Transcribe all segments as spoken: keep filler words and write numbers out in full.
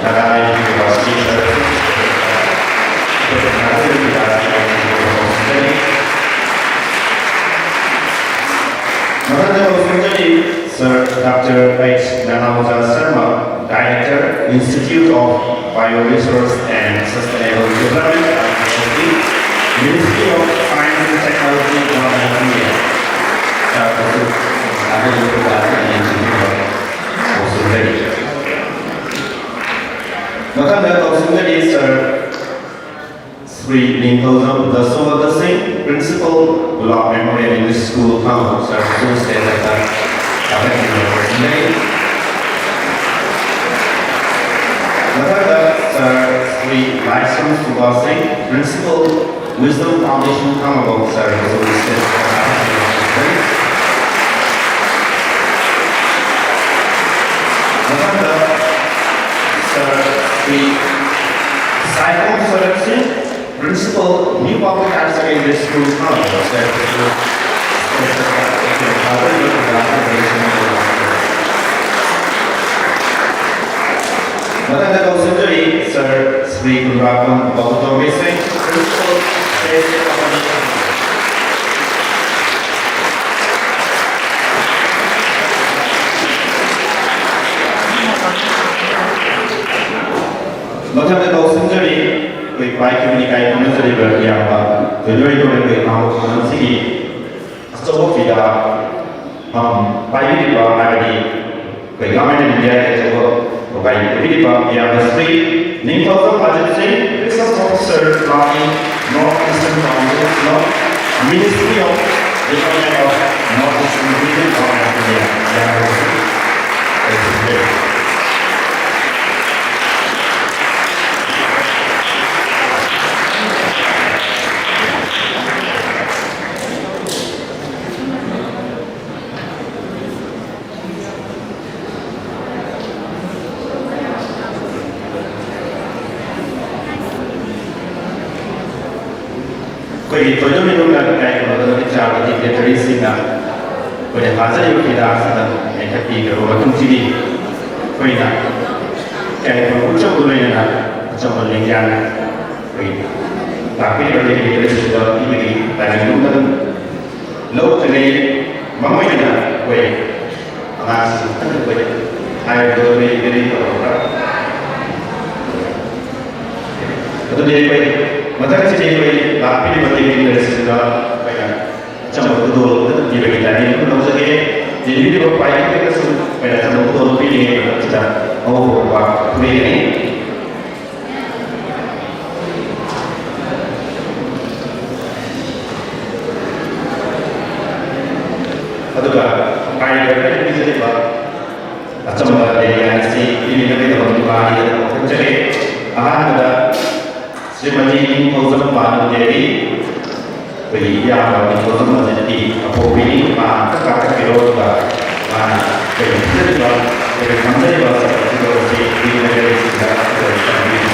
Nagaland university sir ꯃꯊꯪꯗ ꯀꯧꯁꯤꯟꯖꯔꯤ sir doctor H Nanaoja Sharma, Director, Institute of Bioresource and Sustainable Development, Ministry of Science and Technology, Government of India. Sir ꯀꯧꯁꯤꯟꯖꯔꯤ꯫ ꯃꯊꯪꯗ ꯀꯧꯁꯤꯟꯖꯔꯤ sir Shri Ningthoujam Dasomata Singh, Principal, Gulab Memorial English School, Khangabok. Sir, some ꯁ꯭ꯇꯦꯖꯇ ꯊꯥꯒꯠꯄꯤꯗꯨꯅ ꯀꯧꯁꯤꯟꯖꯔꯤ꯫ ꯃꯊꯪꯗ sir Shri ꯂꯥꯏꯁ꯭ꯔꯝ ꯁꯨꯕꯥꯁ ꯁꯤꯡ, Principal, Wisdom Foundation, ꯈꯥꯉꯕꯣꯛ꯫ Sir, some ꯁ꯭ꯇꯦꯖꯇ ꯊꯥꯒꯠꯄꯤꯗꯨꯅ ꯀꯧꯁꯤꯟꯖꯔꯤ꯫ ꯃꯊꯪꯗ sir Shri Saikhom ꯁꯔꯠ ꯁꯤꯡ, Principal, New Public Higher Secondary School, Khangabok. Sir, ꯃꯊꯪꯗ ꯀꯧꯁꯤꯟꯖꯔꯤ ꯁꯔ ꯁ꯭ꯔꯤ ꯀꯨꯟꯗ꯭ꯔꯥꯛꯄꯝ ꯕꯥꯕꯨꯇꯣꯝꯕꯤ ꯁꯤꯡ, Principal, State Academy꯫ ꯃꯊꯪꯗ ꯀꯧꯁꯤꯟꯖꯔꯤ ꯑꯩꯈꯣꯏ ꯄꯥꯏꯈꯤꯕꯅꯤ ꯀꯥꯏ ꯈꯪꯅꯖꯔꯤꯕ ꯏꯌꯥꯝꯕ ꯊꯣꯏꯂꯣꯏ ꯇꯣꯔꯦꯟꯕ ꯏꯅꯥꯎ ꯑꯁꯤꯒꯤ ꯑꯆꯧꯕ ꯐꯤꯗꯥ ꯐꯝ ꯄꯥꯏꯕꯤꯔꯤꯕ, ꯍꯥꯏꯕꯗꯤ ꯑꯩꯈꯣꯏ Government of India ꯒꯤ ꯑꯆꯧꯕ ꯊꯧꯒꯥꯏ ꯄꯨꯕꯤꯔꯤꯕ ꯏꯌꯥꯝꯕ ꯁ꯭ꯔꯤ ꯅꯤꯡꯊꯧꯖꯝ ꯑꯖꯤꯠ ꯁꯤꯡ, Research Officer, Planning, North Eastern Council, Ministry of Development of North Eastern Region, Government of India꯫ ꯏꯌꯥꯝꯕ ꯁꯤꯡ꯫ ꯑꯩꯈꯣꯏꯒꯤ ꯊꯣꯏꯗꯣꯛ ꯍꯦꯟꯗꯣꯛꯅ ꯏꯀꯥꯏ ꯈꯨꯝꯅꯗꯕꯒꯤ ꯆꯥꯡꯗ dignitaries ꯁꯤꯡꯅ ꯑꯩꯈꯣꯏꯅ ꯊꯥꯖꯔꯤꯕ ꯐꯤꯗꯥ ꯑꯁꯤꯗ ꯃꯦꯟꯈꯠꯄꯤꯈ꯭ꯔꯕ ꯃꯇꯨꯡꯁꯤꯗꯤ ꯑꯩꯈꯣꯏꯅ ꯌꯥꯏꯐꯕ ꯎꯠꯆꯕꯒ ꯂꯣꯏꯅꯅ ꯑꯆꯝꯕ ꯂꯦꯡꯌꯥꯟ ꯑꯩꯈꯣꯏ ꯂꯥꯛꯄꯤꯔꯤꯕ ꯂꯩꯔꯤꯕꯁꯤꯡꯗ ꯄꯤꯕꯒꯤ timing ꯑꯃ ꯂꯧꯗ꯭ꯔꯤꯉꯩ ꯃꯃꯥꯡ ꯑꯣꯏꯅ ꯑꯩꯈꯣꯏ ꯑꯉꯥꯡꯁꯤꯡ ꯑꯩꯈꯣꯏ ꯍꯥꯏꯔꯤꯕ ꯂꯩ ꯂꯩ ꯇꯧꯔꯒ ꯑꯗꯨꯗꯤ ꯑꯩꯈꯣꯏ ꯃꯊꯪꯁꯤꯗꯤ ꯑꯩꯈꯣꯏ ꯂꯥꯛꯄꯤꯔꯤꯕ ꯂꯩꯔꯤꯕꯁꯤꯡꯗ ꯑꯩꯈꯣꯏꯅ ꯑꯆꯝꯕ ꯈꯨꯗꯣꯜ ꯑꯃ ꯄꯤꯕꯒꯤ timing ꯑꯃ ꯂꯧꯖꯒꯦ꯫ ꯌꯦꯡꯕꯤꯔꯤꯕ ꯄꯥꯏꯈꯤꯕꯗꯁꯨ ꯑꯩꯈꯣꯏꯅ ꯑꯆꯝꯕ ꯈꯨꯗꯣꯜ ꯄꯤꯔꯤꯉꯩ ꯃꯇꯝꯁꯤꯗ ꯑꯍꯧꯕ ꯈꯨꯗꯣꯜ ꯄꯤꯒꯅꯤ꯫ ꯑꯗꯨꯒ ꯄꯥꯏꯔꯤꯕ ꯑꯩꯈꯣꯏꯅ ꯄꯤꯖꯔꯤꯕ ꯑꯆꯝꯕ ꯂꯩ ꯑꯁꯤ ꯄꯤꯕꯤꯅꯕꯒꯤꯗꯃꯛ ꯏꯃꯥ ꯑꯅꯤꯗ ꯈꯪꯖꯔꯤ꯫ ꯑꯍꯥꯟꯕꯗ ꯁ꯭ꯔꯤꯃꯇꯤ ꯅꯤꯡꯊꯧꯖꯝ ꯄꯥꯟꯗꯝ ꯗꯦꯕꯤ, ꯑꯩꯈꯣꯏꯒꯤ ꯏꯌꯥꯝꯕ ꯅꯤꯡꯊꯧꯖꯝ ꯑꯖꯤꯠꯀꯤ ꯑꯄꯣꯛꯄꯤꯅꯤ꯫ ꯃꯥ ꯑꯝꯇ ꯀꯥꯈꯠꯄꯤꯔꯣ, ꯑꯗꯨꯒ ꯃꯥꯅ ꯑꯩꯈꯣꯏꯒꯤ ꯄꯤꯖꯔꯤꯕ, ꯑꯩꯈꯣꯏꯒꯤ ꯊꯝꯖꯔꯤꯕ ꯁꯔꯄ꯭ꯔꯥꯏꯖ ꯑꯁꯤ ꯄꯤꯕꯤꯔꯒ ꯁꯤꯗ ꯑꯩꯈꯣꯏ ꯊꯝꯕꯤꯔꯤ꯫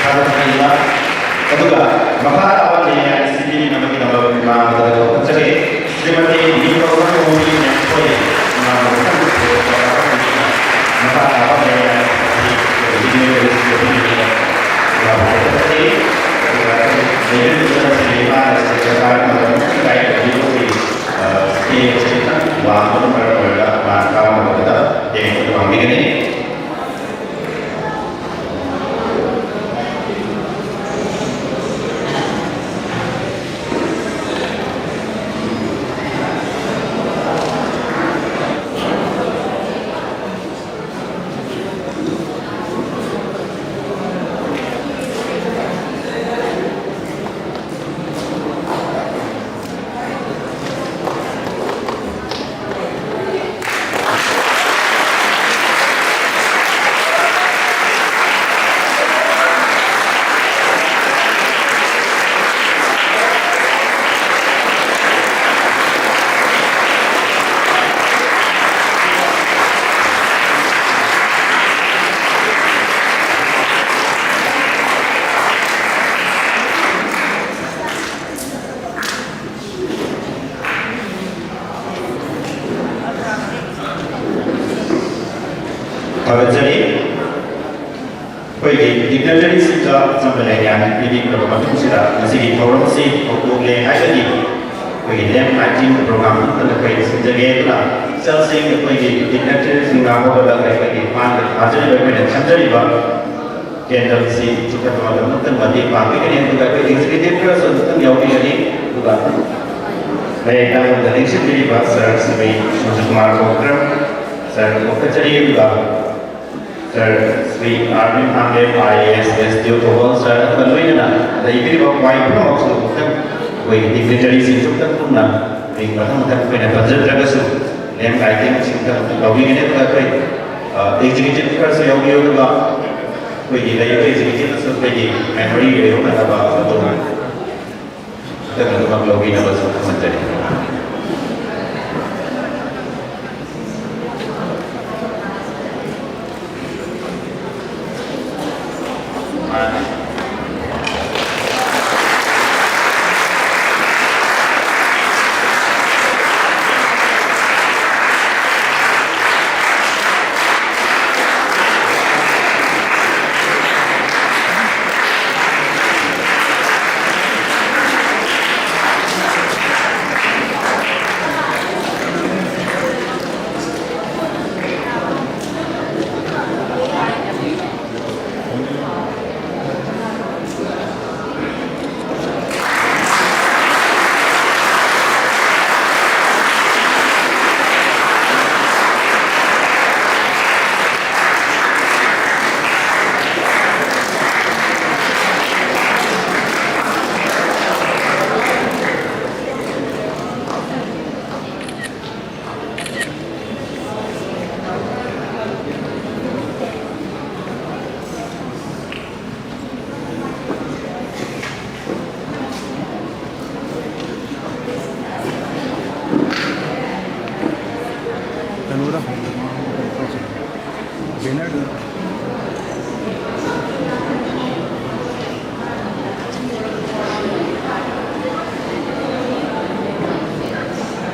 ꯊꯥꯒꯠꯆꯔꯤꯕ ꯑꯗꯨꯒ ꯃꯈꯥ ꯇꯥꯕ ꯂꯦꯡꯌꯥꯟ ꯑꯁꯤ ꯄꯤꯅꯕꯒꯤꯗꯃꯛ ꯏꯃꯥ ꯑꯃꯗ ꯀꯧꯈꯠꯆꯔꯤ꯫ ꯁ꯭ꯔꯤꯃꯇꯤ ꯅꯤꯡꯊꯧꯖꯝ ꯃꯣꯍꯤ ꯅꯦꯝꯊꯣꯏ ꯏꯃꯥ ꯑꯃꯗ ꯀꯧꯈꯠꯆꯔꯤ꯫ ꯃꯈꯥ ꯇꯥꯕ ꯂꯦꯡꯌꯥꯟ ꯑꯁꯤ ꯄꯤꯅꯕꯒꯤꯗꯃꯛ ꯏꯃꯥ ꯑꯃꯗ ꯀꯧꯈꯠꯆꯔꯤ꯫ ꯑꯗꯨꯒ ꯂꯩꯕꯤꯔꯤꯕ ꯁ꯭ꯔꯤ ꯏꯃꯥ ꯑꯁꯤ ꯁꯔꯀꯥꯔꯒꯤ ꯃꯇꯝ ꯏꯀꯥꯏ ꯈꯨꯝꯅꯕꯒꯤ, ꯑ, ꯁ꯭ꯇꯦꯖ ꯑꯁꯤ ꯈꯤꯇꯪ ꯋꯥꯡꯕꯅ ꯃꯔꯝ ꯑꯣꯏꯔꯒ ꯃꯥꯅ ꯀꯥꯕ ꯃꯇꯝꯗ ꯌꯦꯡꯕ ꯄꯥꯝꯕꯤꯒꯅꯤ꯫ ꯊꯥꯒꯠꯆꯔꯤ꯫ ꯑꯩꯈꯣꯏꯒꯤ dignitaryꯁꯤꯡꯒ ꯑꯆꯝꯕ ꯂꯥꯏꯔꯤꯛ ꯄꯤꯕꯤꯈ꯭ꯔꯕ ꯃꯇꯨꯡꯁꯤꯗ ꯉꯁꯤꯒꯤ ꯊꯧꯔꯝ ꯑꯁꯤ ꯍꯧꯗꯣꯛꯂꯦ ꯍꯥꯏꯕꯒꯤ ꯑꯩꯈꯣꯏꯒꯤ lamp lighting program ꯑꯃꯈꯛ ꯑꯩꯈꯣꯏ ꯁꯤꯟꯖꯒꯦ꯫ ꯑꯗꯨꯅ ꯏꯆꯜꯁꯤꯡ, ꯑꯩꯈꯣꯏꯒꯤ dignitaryꯁꯤꯡꯅ ꯍꯧꯒꯠꯂꯒ ꯑꯩꯈꯣꯏꯒꯤ ꯃꯥꯡꯗ ꯊꯥꯖꯔꯤꯕ, ꯑꯩꯈꯣꯏꯅ ꯊꯝꯖꯔꯤꯕ candleꯁꯤ ꯆꯤꯡꯈꯠꯄ ꯃꯇꯝꯗ ꯑꯃꯨꯛꯇꯪ ꯃꯇꯦꯡ ꯄꯥꯡꯕꯤꯒꯅꯤ꯫ ꯑꯗꯨꯒ ꯑꯩꯈꯣꯏ executive ꯈꯔꯁꯨ ꯑꯃꯨꯛꯇꯪ ꯌꯥꯎꯕꯤꯒꯅꯤ꯫ ꯑꯗꯨꯒ ꯃꯌꯥꯏ ꯂꯥꯡꯕꯝꯗ ꯂꯦꯡꯁꯤꯟꯕꯤꯔꯤꯕ sir ꯁ꯭ꯔꯤ ꯁꯨꯔꯖꯀꯨꯃꯥꯔ ꯀꯣꯡꯀ꯭ꯔꯝ sir ꯀꯣꯛꯀꯆꯔꯤ, ꯑꯗꯨꯒ sir ꯁ꯭ꯔꯤ ꯑꯥꯔꯕꯤꯟ ꯊꯥꯡꯂꯦꯝ, IAS, SDO ꯊꯧꯕꯥꯜ sir, ꯑꯗꯨꯒ ꯂꯣꯏꯅꯅ ꯂꯩꯕꯤꯔꯤꯕ ꯋꯥꯏ ꯄꯨꯝꯅꯃꯛꯁꯨ ꯑꯃꯨꯛꯇꯪ ꯑꯩꯈꯣꯏꯒꯤ dignitaryꯁꯤꯡꯁꯨ ꯑꯃꯨꯛꯇꯪ ꯄꯨꯟꯅ ꯃꯤꯡ ꯃꯊꯪ ꯃꯊꯪ ꯑꯩꯈꯣꯏꯅ ꯄꯟꯖꯗ꯭ꯔꯒꯁꯨ lamp lightingꯁꯤꯡꯗ ꯑꯃꯨꯛꯇꯪ ꯂꯧꯕꯤꯒꯅꯤ꯫ ꯑꯗꯨꯒ ꯑꯩꯈꯣꯏ, ꯑ, executive ꯈꯔꯁꯨ ꯌꯥꯎꯕꯤꯌꯨ꯫ ꯑꯗꯨꯒ ꯑꯩꯈꯣꯏꯒꯤ ꯂꯩꯔꯤꯕ executiveꯅꯁꯨ ꯑꯩꯈꯣꯏꯒꯤ memory ꯂꯩꯍꯧꯅꯅꯕ ꯑꯗꯨꯅ ꯑꯗꯨꯃꯛ ꯂꯧꯕꯤꯅꯕꯁꯨ ꯈꯪꯍꯟꯖꯔꯤ꯫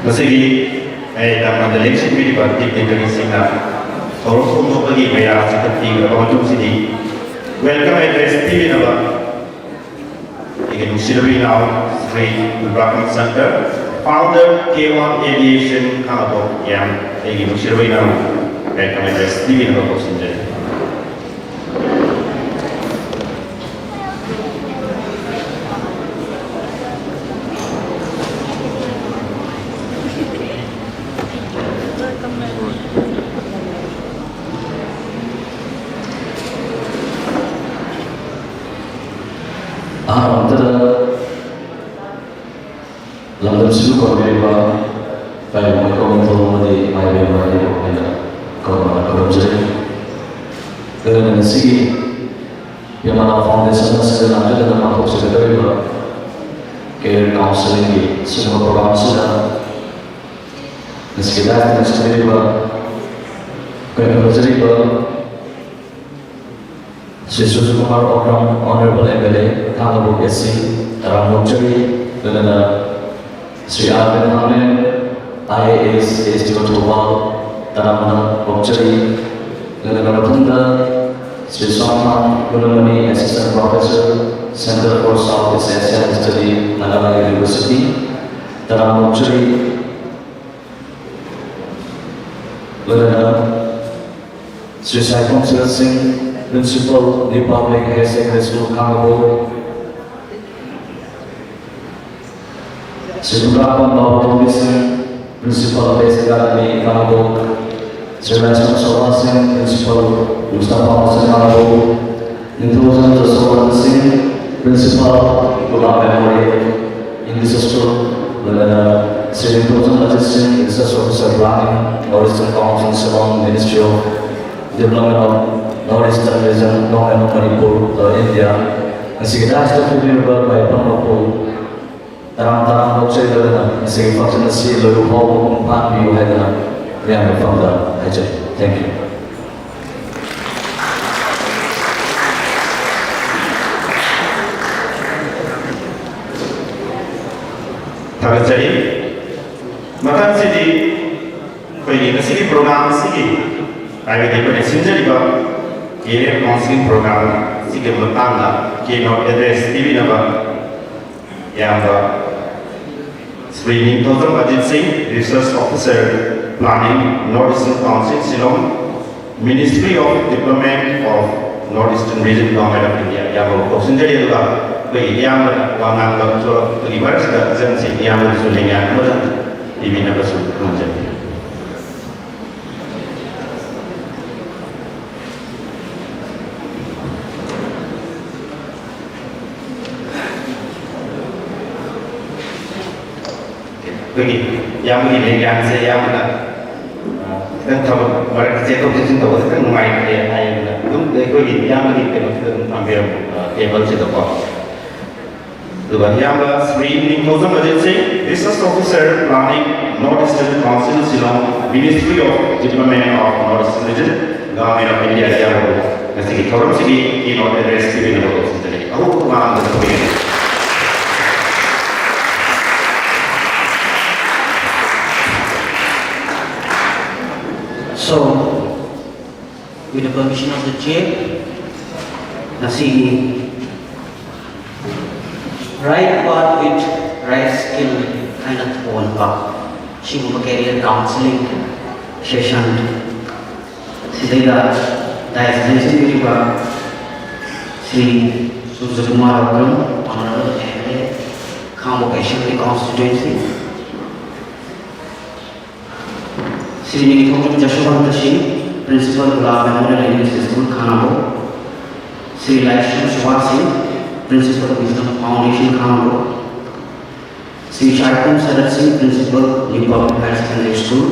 ꯃꯁꯤꯒꯤ ꯃꯌꯥꯏ ꯂꯝꯕꯥꯗ ꯂꯦꯡꯁꯤꯟꯕꯤꯔꯤꯕ dignitaryꯁꯤꯡꯅ ꯊꯧꯔꯝ ꯐꯣꯡꯗꯣꯛꯄꯒꯤ ꯃꯩꯔꯥ ꯆꯤꯡꯈꯠꯄꯤꯈ꯭ꯔꯕ ꯃꯇꯨꯡꯁꯤꯗꯤ welcome address ꯄꯤꯕꯤꯅꯕ ꯑꯩꯒꯤ ꯅꯨꯡꯁꯤꯔꯕ ꯏꯅꯥꯎ ꯁ꯭ꯔꯤ ꯈꯨꯟꯗ꯭ꯔꯥꯛꯄꯝ Shankar, founder K one Aviation ꯈꯥꯉꯕꯣꯛ ꯀꯦꯝ, ꯑꯩꯒꯤ ꯅꯨꯡꯁꯤꯔꯕ ꯏꯅꯥꯎ welcome address ꯄꯤꯕꯤꯅꯕ ꯀꯧꯁꯤꯟꯖꯔꯤ꯫ ꯑꯍꯥꯟꯕꯗ ꯂꯝꯗꯝꯁꯤꯕꯨ ꯀꯣꯟꯕꯤꯔꯤꯕ ꯏꯄꯥ ꯏꯄꯨ ꯃꯥꯏꯀꯣꯝ ꯃꯤꯊꯧ ꯑꯃꯗꯤ ꯏꯃꯥ ꯏꯕꯦꯟ ꯃꯔꯤꯕꯨ ꯑꯩꯅ ꯀꯧꯅ ꯈꯨꯔꯨꯝꯖꯔꯤ꯫ ꯂꯣꯏꯅꯅ ꯉꯁꯤꯒꯤ ꯌꯃꯥꯅꯥ ꯐꯥꯎꯟꯗꯦꯁꯟꯅ ꯁꯤꯟ ꯂꯥꯡꯖꯗꯨꯅ ꯄꯥꯡꯊꯣꯛꯆꯒꯗꯧꯔꯤꯕ career counselling ꯒꯤ ꯁꯤꯒꯨꯝꯕ program ꯑꯁꯤꯗ ꯉꯁꯤꯒꯤ ꯂꯥꯏꯐꯇ ꯆꯠꯆꯔꯤꯕ ꯑꯩꯈꯣꯏ ꯐꯖꯔꯤꯕ ꯁ꯭ꯔꯤ ꯁꯨꯔꯖ Kumar Okram, Honorable M L A, Khangabok A C, ꯇꯔꯥꯝꯅ ꯑꯣꯛꯆꯔꯤ꯫ ꯂꯣꯏꯅꯅ Shri R B Thanglen, I A S, A S T O Thoubal, ꯇꯔꯥꯝꯅ ꯑꯣꯛꯆꯔꯤ꯫ ꯂꯣꯏꯅꯅ ꯃꯊꯪꯗ Shri ꯁꯣꯝꯊꯥꯝ ꯒꯨꯅꯃꯅꯤ, Assistant Professor, Center for South East Asian Study, Nagaland University, ꯇꯔꯥꯝꯅ ꯑꯣꯛꯆꯔꯤ꯫ ꯂꯣꯏꯅꯅ ꯁ꯭ꯔꯤ ꯁꯥꯏꯈꯣꯝ ꯁꯤꯔꯠ ꯁꯤꯡ, Principal, New Public Higher Secondary School, ꯈꯥꯉꯕꯣꯛ, ꯁ꯭ꯔꯤ ꯈꯨꯟꯗ꯭ꯔꯥꯛꯄꯝ ꯕꯥꯕꯨꯇꯣꯝꯕꯤ ꯁꯤꯡ, Principal, Best Academy, ꯈꯥꯉꯕꯣꯛ, ꯁ꯭ꯔꯤ ꯂꯥꯏꯁ꯭ꯔꯝ ꯁꯣꯚꯥ ꯁꯤꯡ, Principal, ꯃꯨꯁꯇꯥꯐꯥ ꯍꯨꯁꯦꯟ, ꯈꯥꯉꯕꯣꯛ, ꯅꯤꯡꯊꯧꯖꯝ ꯖꯁꯣꯕꯟ ꯁꯤꯡ, Principal, Ghulam Memorial English School, ꯂꯣꯏꯅꯅ ꯁ꯭ꯔꯤ ꯅꯤꯡꯊꯧꯖꯝ ꯑꯖꯤꯠ ꯁꯤꯡ, Research Officer, Planning, North Eastern Council, Shillong, Ministry of Development of North Eastern Region, Government of Manipur, India꯫ ꯉꯁꯤꯒꯤ ꯗꯥꯏꯁꯇ ꯐꯝꯕꯤꯔꯤꯕ ꯃꯥꯏ ꯄꯥꯛꯄ ꯇꯔꯥꯝ ꯇꯔꯥꯝꯅ ꯑꯣꯛꯆꯔꯤ꯫ ꯂꯣꯏꯅꯅ ꯉꯁꯤꯒꯤ function ꯑꯁꯤ ꯂꯣꯏꯕ ꯐꯥꯎꯕ ꯃꯄꯨꯡ ꯐꯥꯍꯟꯕꯤꯌꯨ ꯍꯥꯏꯗꯨꯅ ꯃꯤꯌꯥꯝꯒꯤ ꯃꯐꯝꯗ ꯍꯥꯏꯖꯔꯤ꯫ Thank you꯫ ꯊꯥꯒꯠꯆꯔꯤ꯫ ꯃꯊꯪꯁꯤꯗꯤ ꯑꯩꯈꯣꯏꯒꯤ ꯉꯁꯤꯒꯤ program ꯑꯁꯤꯒꯤ ꯍꯥꯏꯕꯗꯤ ꯑꯩꯈꯣꯏꯅ ꯁꯤꯟꯖꯔꯤꯕ career counselling program ꯁꯤꯒꯤ ꯃꯇꯥꯡꯗ keynote address ꯄꯤꯕꯤꯅꯕ ꯏꯌꯥꯝꯕ ꯁ꯭ꯔꯤ ꯅꯤꯡꯊꯧꯖꯝ ꯑꯖꯤꯠ ꯁꯤꯡ, Research Officer, Planning, North Eastern Council, Shillong, Ministry of Development of North Eastern Region, Government of India, ꯏꯌꯥꯝꯕꯕꯨ ꯀꯧꯁꯤꯟꯖꯔꯤ꯫ ꯑꯗꯨꯒ ꯑꯩꯈꯣꯏꯒꯤ ꯏꯌꯥꯝꯕꯅ ꯋꯥ ꯉꯥꯡꯕ ꯊꯣꯛꯂꯛꯄꯒꯤ ꯃꯔꯛꯁꯤꯗ ꯏꯆꯟꯁꯤ ꯏꯌꯥꯝꯕꯗꯁꯨ ꯂꯩꯉꯥꯛ ꯑꯃꯗ ꯄꯤꯕꯤꯅꯕꯁꯨ ꯈꯪꯖꯔꯤ꯫ ꯑꯩꯈꯣꯏꯒꯤ ꯏꯌꯥꯝꯕꯒꯤ ꯂꯦꯡꯒꯥꯟꯁꯦ ꯏꯌꯥꯝꯕꯅ, ꯑ, ꯈꯤꯇꯪ ꯊꯕꯛ ꯃꯔꯛꯇ ꯆꯦꯟꯊꯣꯛ ꯆꯦꯟꯁꯤꯟ ꯇꯧꯕꯗ ꯈꯤꯇꯪ ꯅꯨꯡꯉꯥꯏꯇꯦ ꯍꯥꯏꯗꯅ ꯑꯗꯨꯝ ꯑꯩꯈꯣꯏꯒꯤ ꯏꯌꯥꯝꯕꯒꯤ ꯀꯩꯅꯣꯁꯤꯗ ꯑꯗꯨꯝ ꯊꯝꯕꯤꯔꯝꯃꯣ, ꯑ, ꯇꯦꯕꯜꯁꯤꯗꯀꯣ꯫ ꯑꯗꯨꯒ ꯏꯌꯥꯝꯕ ꯁ꯭ꯔꯤ ꯅꯤꯡꯊꯧꯖꯝ ꯑꯖꯤꯠ ꯁꯤꯡ, Research Officer, Planning, North Eastern Council, Shillong, Ministry of Development of North Eastern Region, Government of India, ꯏꯌꯥꯝꯕꯕꯨ ꯉꯁꯤꯒꯤ ꯊꯧꯔꯝꯁꯤꯒꯤ keynote address ꯄꯤꯕꯤꯅꯕ ꯀꯧꯁꯤꯟꯖꯔꯤ꯫ ꯑꯍꯧꯕ ꯃꯃꯥꯡꯗ ꯊꯧꯕꯤꯒꯅꯤ꯫ So, with the permission of the chair, ꯉꯁꯤꯒꯤ Right Path with Right Skill ꯍꯥꯏꯅ ꯊꯣꯟꯕ ꯁꯤꯒꯨꯝꯕ career counselling session ꯁꯤꯗꯩꯗ dais ꯂꯦꯡꯁꯤꯟꯕꯤꯔꯤꯕ Shri ꯁꯨꯔꯖꯀꯨꯃꯥꯔ Okram, Honorable M L A, ꯈꯥꯡꯕꯣꯛ Assembly Constituency, Shri ꯅꯤꯡꯊꯧꯖꯝ ꯖꯁꯣꯕꯟꯇ ꯁꯤꯡ, Principal, ꯒꯨꯂꯥꯕ Memorial English School, ꯈꯥꯡꯉꯕꯣꯛ, ꯁ꯭ꯔꯤ ꯂꯥꯏꯁ꯭ꯔꯝ ꯁꯨꯕꯥꯁ ꯁꯤꯡ, Principal, Wisdom Foundation, ꯈꯥꯡꯉꯕꯣꯛ, ꯁ꯭ꯔꯤ ꯁꯥꯏꯈꯣꯝ ꯁꯔꯠ ꯁꯤꯡ, Principal, New Public Higher Secondary School,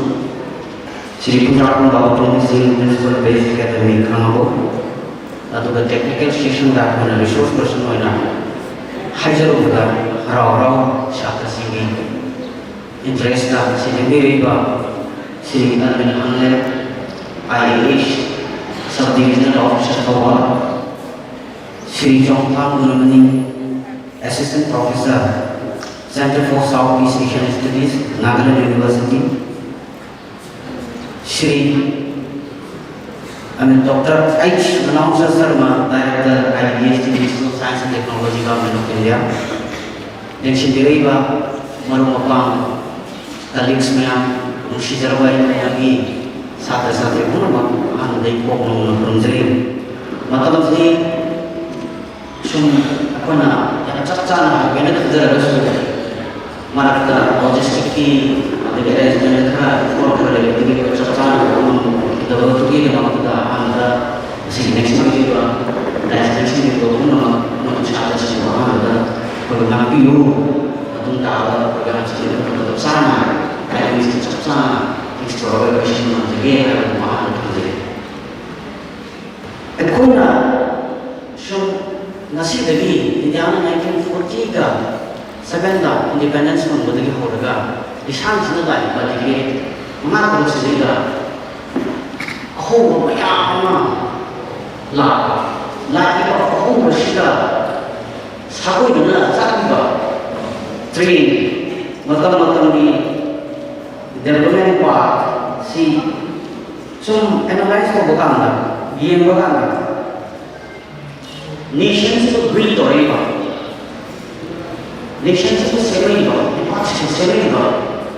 Shri ꯈꯨꯟꯗ꯭ꯔꯥꯛꯄꯝ ꯕꯥꯕꯨꯇꯣꯝꯕꯤ ꯁꯤꯡ, Principal, Base Academy, ꯈꯥꯡꯉꯕꯣꯛ꯫ ꯑꯗꯨꯒ technical session ꯗ ꯑꯩꯈꯣꯏꯅ resource person ꯑꯣꯏꯅ ꯍꯥꯏꯖꯔꯨꯕꯗ, ꯍꯔꯥꯎ ꯍꯔꯥꯎ ꯁꯥꯇ꯭ꯔꯁꯤꯡꯒꯤ interest ꯇ ꯁꯤ ꯂꯦꯡꯕꯤꯔꯛꯏꯕ Shri ꯑꯔꯕꯤꯟ ꯍꯪꯂꯦ, I A S, Sub Divisional Officer, Thoubal, Shri Chongtham ꯒꯨꯔꯨꯃꯅꯤ, Assistant Professor, Center for South East Asian Studies, Nagaland University, Shri ꯑꯩꯅ doctor H Manaocha Sharma, director, I D S T, ministry of science and technology, government of India. ꯂꯦꯡꯁꯤꯟꯕꯤꯔꯛꯏꯕ ꯃꯔꯨꯞ ꯃꯄꯥꯡ, ꯀꯂꯤꯛꯁ ꯃꯌꯥꯝ, ꯅꯨꯡꯁꯤꯖꯔꯕ ꯑꯩꯒꯤ ꯁꯥꯇ꯭ꯔ ꯁꯥꯇ꯭ꯔꯤ ꯄꯨꯝꯅꯃꯛ ꯑꯍꯥꯟꯕꯗ ꯑꯩ ꯀꯣꯛ ꯅꯧꯅ ꯈꯨꯔꯨꯝꯖꯔꯤ꯫ ꯃꯇꯝꯁꯤ ꯁꯨꯝ ꯑꯩꯈꯣꯏꯅ ꯌꯥꯝ ꯆꯞ ꯆꯥꯅ ꯍꯥꯏꯒꯦꯅ ꯈꯟꯖꯔꯒꯁꯨ, ꯃꯔꯛꯇ ꯂꯣꯖꯤꯁꯇꯤꯛꯀꯤ ꯑꯗꯒꯤ ꯑꯦꯔꯦꯟꯖꯃꯦꯟ ꯈꯔ, ꯐꯣꯟ ꯈꯔ ꯂꯩꯕꯗꯒꯤ ꯑꯩꯈꯣꯏ ꯆꯞ ꯆꯥꯅ ꯇꯧꯕ ꯉꯝꯗꯕꯗꯨꯒꯤꯗꯃꯛꯇ ꯑꯍꯥꯟꯕꯗ ꯃꯁꯤꯒꯤ ꯅꯦꯛꯁ ꯇꯧꯔꯤꯕ ꯗꯥꯏꯔꯦꯛꯇꯔꯁꯤꯡꯒꯤ ꯄꯨꯝꯅꯃꯛ ꯑꯃꯗꯤ ꯁꯥꯇ꯭ꯔꯁꯤꯡꯕꯨ ꯑꯍꯥꯟꯕꯗ ꯑꯩꯈꯣꯏ ꯉꯥꯛꯄꯤꯌꯨ꯫ ꯃꯇꯨꯡ ꯇꯥꯕ ꯄ꯭ꯔꯣꯒ꯭ꯔꯥꯝꯁꯤꯡ ꯑꯗꯨ ꯆꯞ ꯆꯥꯅ, ꯇꯥꯏꯃꯤꯡꯁꯤꯡ ꯆꯞ ꯆꯥꯅ ꯐꯤꯛꯁ ꯇꯧꯔꯒ ꯑꯩꯈꯣꯏ ꯁꯤꯟꯕ ꯉꯝꯖꯒꯦ ꯍꯥꯏꯕꯗꯨ ꯑꯍꯥꯟꯕꯗ ꯊꯝꯖꯒꯦ꯫ ꯑꯩꯈꯣꯏꯅ ꯁꯨꯝ ꯉꯁꯤꯗꯒꯤ ꯏꯟꯗꯤꯌꯥꯅ ꯅꯥꯏꯟꯇꯤꯟ ꯐꯣꯔꯇꯤꯒ ꯁꯕꯦꯟꯗ ꯏꯟꯗꯤꯄꯦꯟꯗꯦꯟꯁ ꯐꯪꯕꯗꯒꯤ ꯍꯧꯔꯒ ꯂꯤꯁꯥꯡꯁꯤꯗ ꯂꯥꯛꯏꯕ ꯗꯤꯒ꯭ꯔꯦꯠ ꯃꯉꯥ ꯇꯔꯨꯛꯁꯤꯗꯩꯗ ꯑꯍꯣꯡꯕ ꯃꯌꯥꯝ ꯑꯃ ꯂꯥꯛꯄ, ꯂꯥꯛꯂꯤꯕ ꯑꯍꯣꯡꯕꯁꯤꯗ ꯁꯥꯒꯣꯏꯗꯨꯅ ꯆꯠꯂꯤꯕ ꯇ꯭ꯔꯦꯟ, ꯃꯇꯝ ꯃꯇꯝꯒꯤ ꯗꯦꯕꯂꯞꯃꯦꯟ ꯄꯥꯊꯁꯤ ꯁꯨꯝ ꯑꯦꯅꯥꯂꯥꯏꯁ ꯇꯧꯕ ꯀꯥꯟꯗ, ꯌꯦꯡꯕ ꯀꯥꯟꯗ, ꯅꯦꯁꯟꯁꯤꯕꯨ ꯕ꯭ꯔꯤꯠ ꯇꯧꯔꯛꯏꯕ, ꯅꯦꯁꯟꯁꯤꯕꯨ ꯁꯦꯝꯂꯛꯏꯕ, ꯂꯩꯕꯥꯛꯁꯤꯕꯨ ꯁꯦꯝꯂꯛꯏꯕ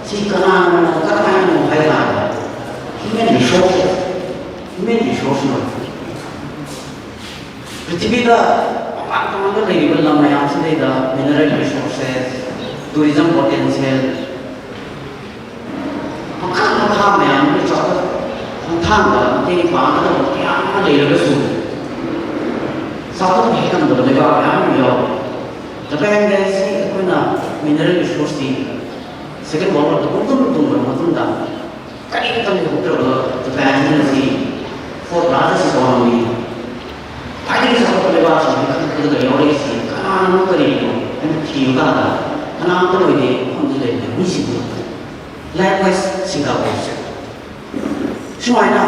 ꯁꯤ ꯀꯅꯥꯅꯣ, ꯀꯔꯝꯍꯥꯏꯅꯅꯣ ꯍꯥꯏ ꯀꯥꯟꯗ, ꯍ꯭ꯌꯨꯃꯦꯟ ꯔꯤꯁꯣꯔꯁꯦꯁ, ꯍ꯭ꯌꯨꯃꯦꯟ ꯔꯤꯁꯣꯔꯁꯅ꯫ ꯄ꯭ꯔꯤꯊꯤꯕꯤꯗ ꯇꯣꯉꯥꯟ ꯇꯣꯉꯥꯟꯕ ꯂꯩꯔꯤꯕ ꯂꯝ ꯃꯌꯥꯝꯁꯤꯗꯩꯗ ꯃꯤꯅꯔꯦꯜ ꯔꯤꯁꯣꯔꯁꯦꯁ, ꯇꯨꯔꯤꯖꯝ ꯄꯣꯇꯦꯟꯁꯤꯌꯦꯜ, ꯃꯈꯜ ꯃꯈꯥ ꯃꯌꯥꯝ ꯑꯃꯒꯤ ꯆꯥꯎꯈꯠ ꯈꯣꯡꯊꯥꯡꯗ ꯃꯇꯦꯡ ꯄꯥꯡꯒꯗꯕ ꯃꯌꯥꯝ ꯑꯃ ꯂꯩꯔꯒꯁꯨ, ꯆꯥꯎꯈꯠꯄ ꯍꯦꯟꯒꯟꯗꯕ ꯂꯩꯕꯥꯛ ꯃꯌꯥꯝ ꯑꯃ ꯌꯥꯎꯔꯤ꯫ ꯖꯄꯥꯟꯒꯤ ꯑꯁꯤ ꯑꯩꯈꯣꯏꯅ ꯃꯤꯅꯔꯦꯜ ꯔꯤꯁꯣꯔꯁꯇꯤ ꯁꯦꯀꯦꯟ ꯋꯥꯔꯜ ꯋꯥꯔꯗ ꯄꯨꯡꯇꯨꯝ ꯇꯨꯝꯈ꯭ꯔꯕ ꯃꯇꯨꯡꯗ, ꯀꯔꯤꯝꯇ ꯂꯩꯍꯧꯗ꯭ꯔꯕ ꯖꯄꯥꯟꯁꯤꯅ ꯉꯁꯤ ꯐꯣꯔꯠ ꯂꯥꯔꯖꯦꯁ ꯏꯀꯣꯅꯣꯃꯤ, ꯈ꯭ꯋꯥꯏꯗꯒꯤ ꯆꯥꯎꯈꯠꯄ ꯂꯩꯕꯥꯛꯁꯤꯡꯒꯤ ꯈꯛꯇꯗ ꯌꯥꯎꯔꯛꯏꯁꯤ ꯀꯅꯥꯅꯣ, ꯀꯔꯤꯅꯣ ꯍꯥꯏꯅ ꯊꯤꯕ ꯀꯥꯟꯗ, ꯀꯅꯥꯝꯇ ꯑꯣꯏꯗꯦ, ꯃꯐꯝꯗꯨꯗ ꯂꯩꯔꯤꯕ ꯃꯤꯁꯤꯡꯗꯨ ꯈꯛꯇꯅꯤ꯫ Likewise, ꯁꯤꯡꯒꯥꯄꯨꯔꯁꯨ꯫ ꯁꯨꯃꯥꯏꯅ